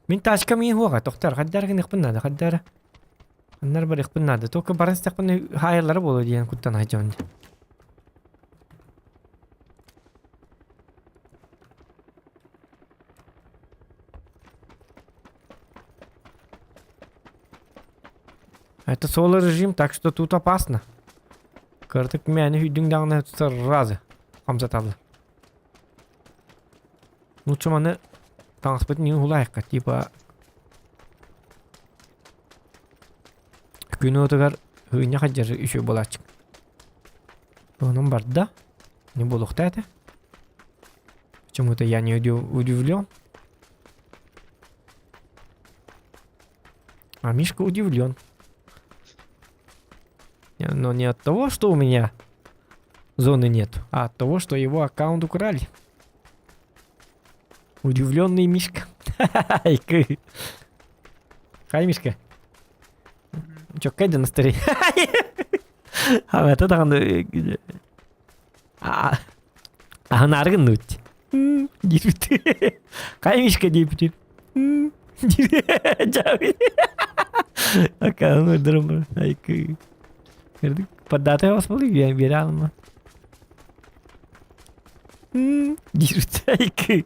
Мин тачкам иин хуоҕа, тохтор, хаддара гыныахпын наада, хаддара. Аннар барыахпын наада, только баран истэхпинэ хаайаллара буолуо диэн куттана сылдьабын дии. Это соло режим, так что тут опасно. Кырдык мээнэ үйдүҥ даҕаны сразу хамсаталлар. Лучше маны таҥаспытын иһин уһулаайахха, типа күн уотугар һыынньа хадьары үчүгэй буолааччы. Онон барда. Не буолуохтаа этэ. Почему-то я не удивлен. А Мишка удивлен. Но не от того, что у меня зоны нет, а от того, что его аккаунт украли. Удивленный Мишка. Хай, Мишка. Чё, кайда на столе? А это даҕаны аһынаары гынныбыт. Диэбит. Хай, Мишка диэбит. Акааны ырдырым айкы. Поддаты вас були биэрэ алма. Диэбит айкы.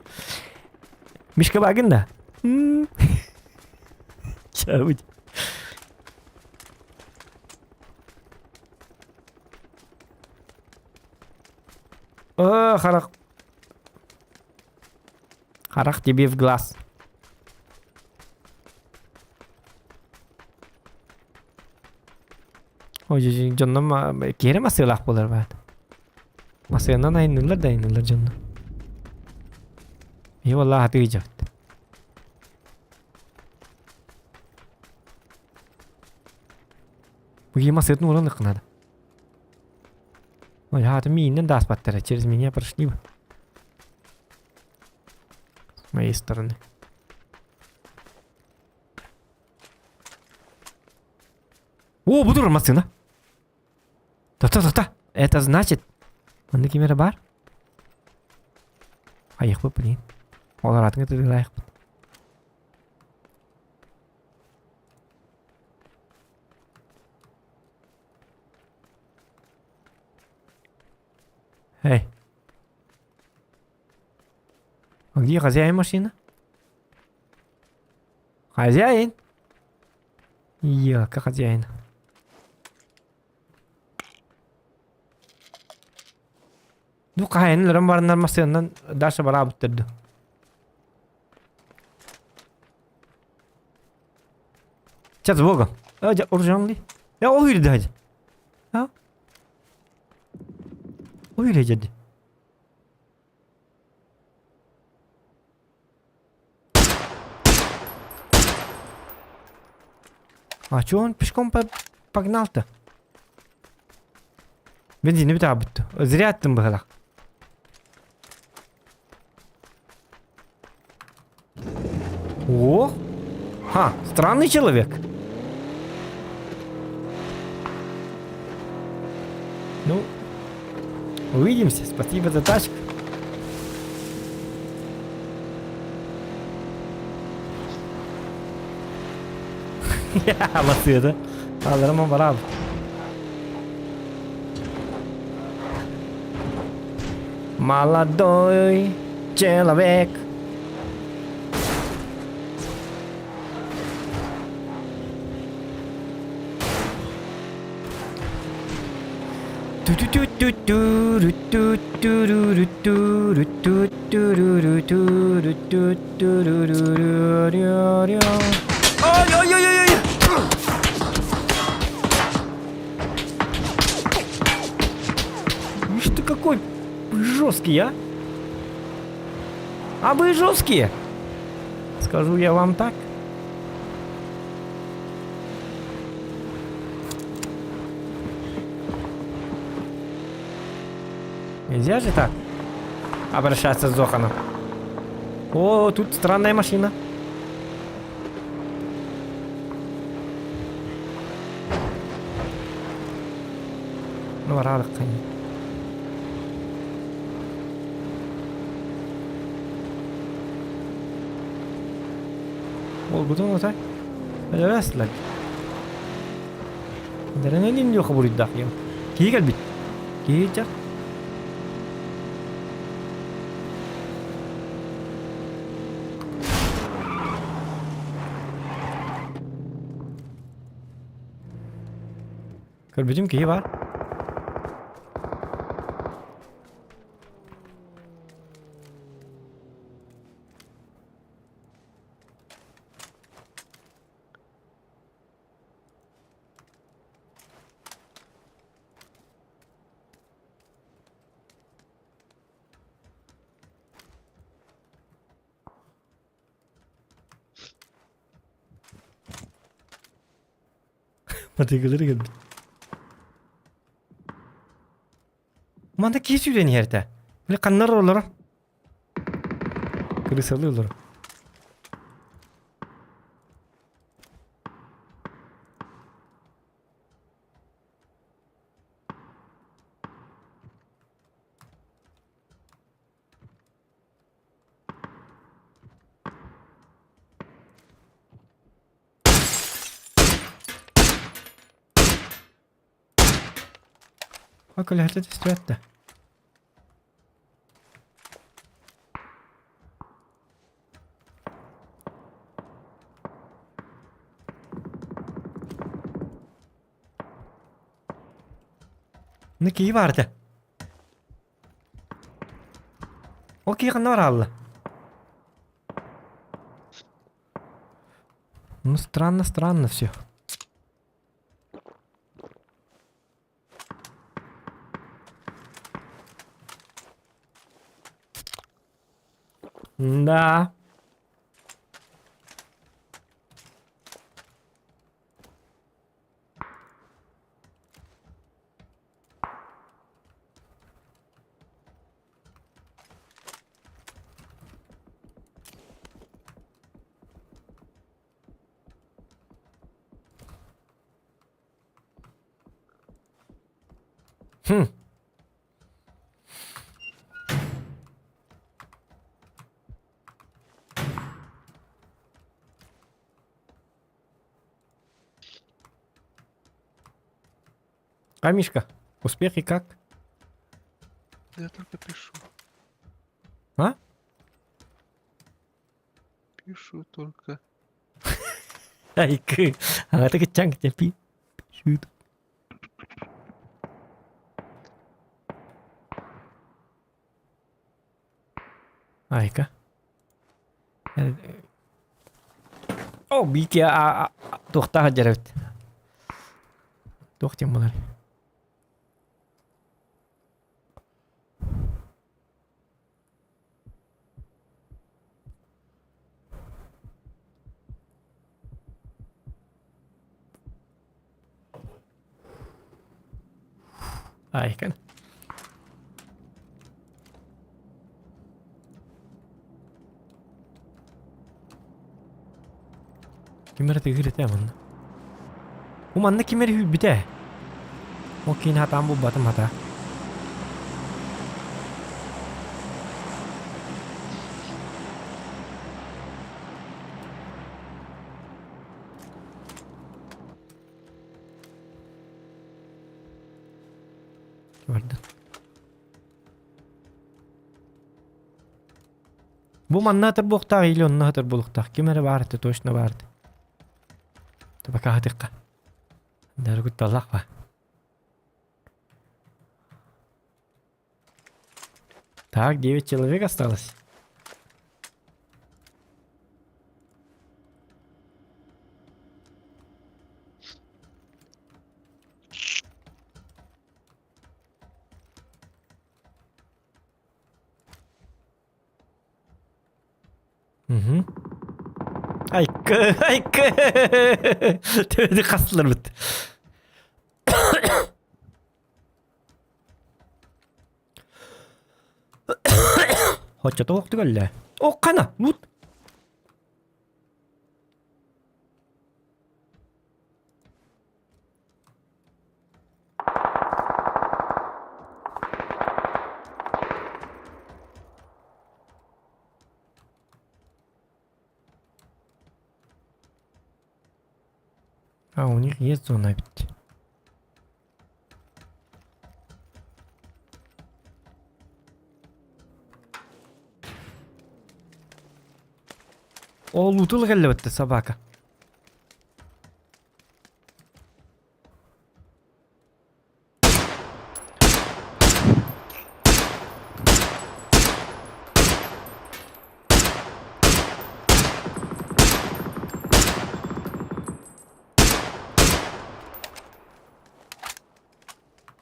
Мишка багын да? Чабыть. О, харах. Харах тебе в глаз. Ой, дьонном киһи масыалаах буолар баат. Масыанан айнылар да айнылар дьонно. И валлаах атыы дьабыт. Бу масыатын ууран надо. Ой, аата мииннэн да ааспаттара, через меня прошли бы. Моей стороны. О, буду массыына. Та-та-та-та. Это значит... Манна ким эрэ баар? Айыхпыт, блин. Олар атын кытыгылаайахпыт. Эй. А где хозяин машины? Хозяин? Елка хозяин. Ну, хаһайыннарым бараннар массыынанан дальше бараабыттар дуу. Сейчас, с Богом. Уржанли. Я уйрдать. А? Уйрдать. А чё он пешком погнал-то? Бензини бүтэ Зря аттым быһалах. О! Ха, странный человек. Ну, увидимся. Спасибо за тачку. Ласыда. Аларым бараб. Молодой человек. Ай-ай-ай-ай-ай! Ишь ты какой жесткий, а? А вы жесткие? Скажу я вам так. Нельзя же так обращаться с Зоханом. О, тут странная машина. Ну, рада, конечно. Ол бутун отай. Өлөрөслөр. Дэрэнэлин диэхэ буруйдаах диэн. Киһи кэлбит. Киһи дьэ. Көрбүтүм киһи баар. Матыгылары кэлбит. Манна киһи сүүрэн иһэр этэ. Били ханнар олоро? Крысалыы олоро. Көлөһөтө түстүбэт да. Ну киһи баар этэ. Ол киһи ханна бараалла? Ну странно, странно все. Да. Хм. А, Мишка, успехи как? Я только пишу. А? Пишу только. Айкы. Аҕата кыччаҥ тэпи. Шут. Айка. О, Витя, туохтаах сылдьар эбит. Туох диэн буолар? Айкан. Ким эрэ тыгыр этэ манна. Бу манна ким эрэ үүйбүтэ. Ол киһини хатаан булбатым хата. Барда. Бу манна атыр буохтаах или онно атыр буолуохтаах. Ким эрэ баар этэ, точно баар этэ. Пока хатыхха. Даже кутталлах ба. Так, 9 человек осталось. Угу. Айка, айка! Төбөтү хастыларбыт. Хоччото охту кэллэ. О, хана, лут. А, у них есть зона ведь. О, лутул кэллэбэттэ собака.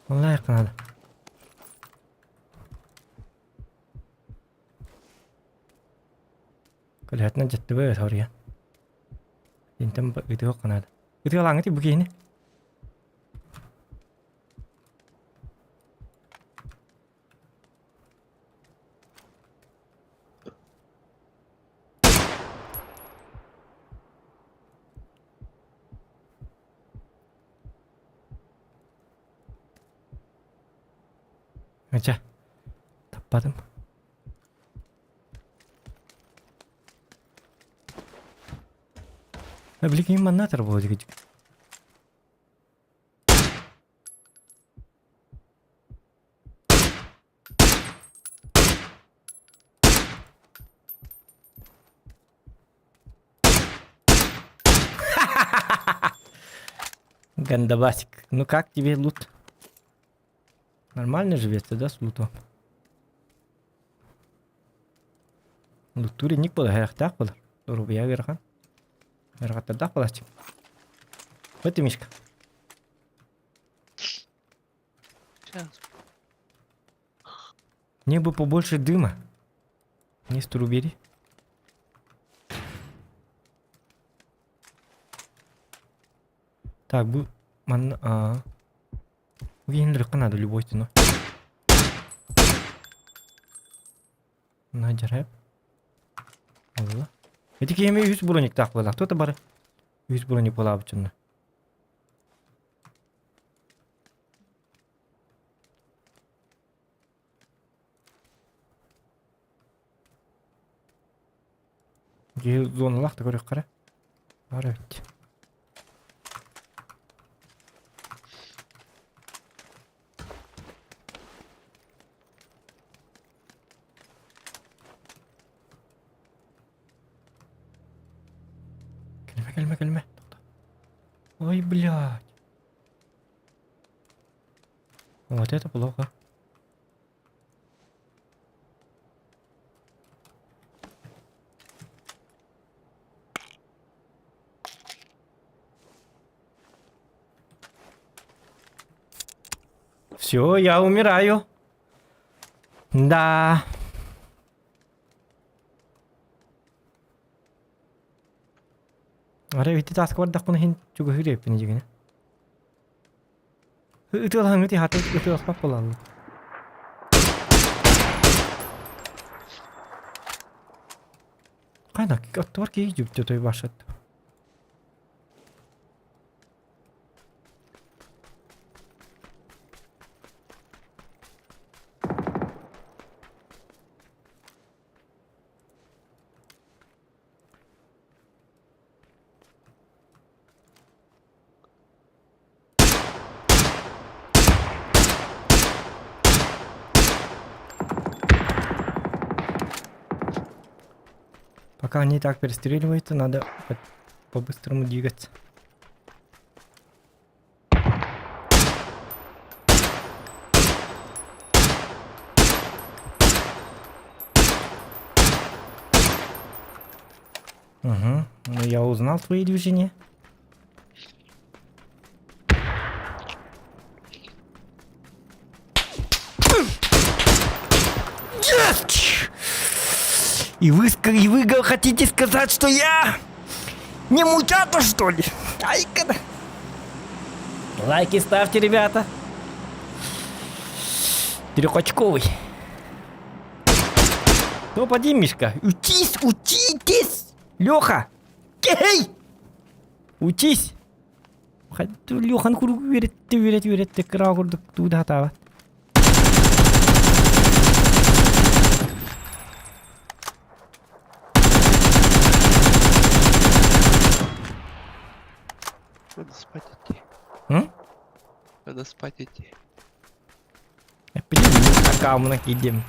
Лайк надо. Көлөһөтүнэн дьэттибэ соруйан. Интэн ытыах наада. Ытыалааҥҥыт бу киһини. Ача, таппатым. Билигин манна атар буолуо Гандабасик, ну как тебе лут? Нормально живется, да, с лутом? Луттуур инник буолар, хайахтаах буолар. Доруобуйа ыарахан. Ыарахаттардаах буолааччы. Вот и Мишка. Сейчас. Мне бы побольше дыма. Нестор, убери. Так, бу манна аа. Генрихка надо любой ценой. Надьарап. Алла. Ити киһи үс брониктаах буоллах. Тута бары. Үс броник буолаабыт дьонно. Киһи зоналаах да көрүөххэ эрэ. Баар эбит. Кэлимэ, кэлимэ, кэлимэ. Ой, блядь. Вот это плохо. Все, я умираю. Да. Арай ити тааска бардахпына иһин чугаһыыр эбиппин дьигинэ. Ытыалаһаҥҥыт хата ытыаласпат буолаллар. Хайна, оттугар киһи дьүптэ той башат. Пока они так перестреливаются, надо по-быстрому двигаться. Угу. Ну я узнал твои движения. И вы, и вы хотите сказать, что я не мутята, что ли? Ай-ка. Лайки ставьте, ребята. Трехочковый. Топ-1, Мишка. Учись, учитесь! Леха! Кей! Учись! Лехан куруук үөрэтти, үөрэт, үөрэтти, кыра курдук туу да сатаабат. Надо спать идти. М? Надо спать идти. Аккаунтна киирдим.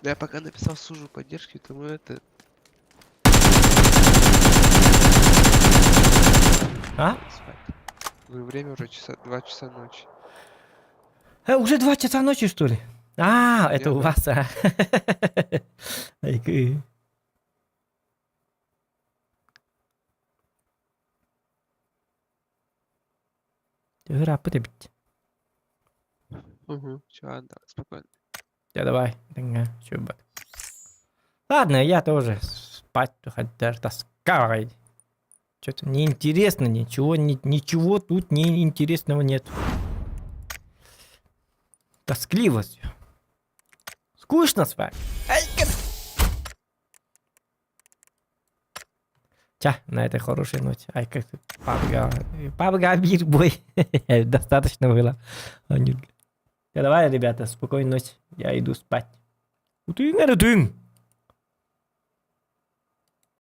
Я пока написал службу поддержки, то мы это... А? Спать. Говорю, время уже часа, 2 часа ночи. Уже 2 часа ночи, что ли? А, это Я у да. вас, а. Айкы. Ырааппыт эбит. Угу, все, ладно, спокойно. Да давай, Ладно, я тоже спать даже тоска. Что-то неинтересно, ничего, ни, ничего тут не интересного нет. Тоскливо все. Скучно с вами. Ча, на этой хорошей ноте. Ай, как ты, пабга, пабга бир бой. Достаточно было. Да давай, ребята, спокойной ночи. Я иду спать. Утуйҥ эрэ утуйуҥ.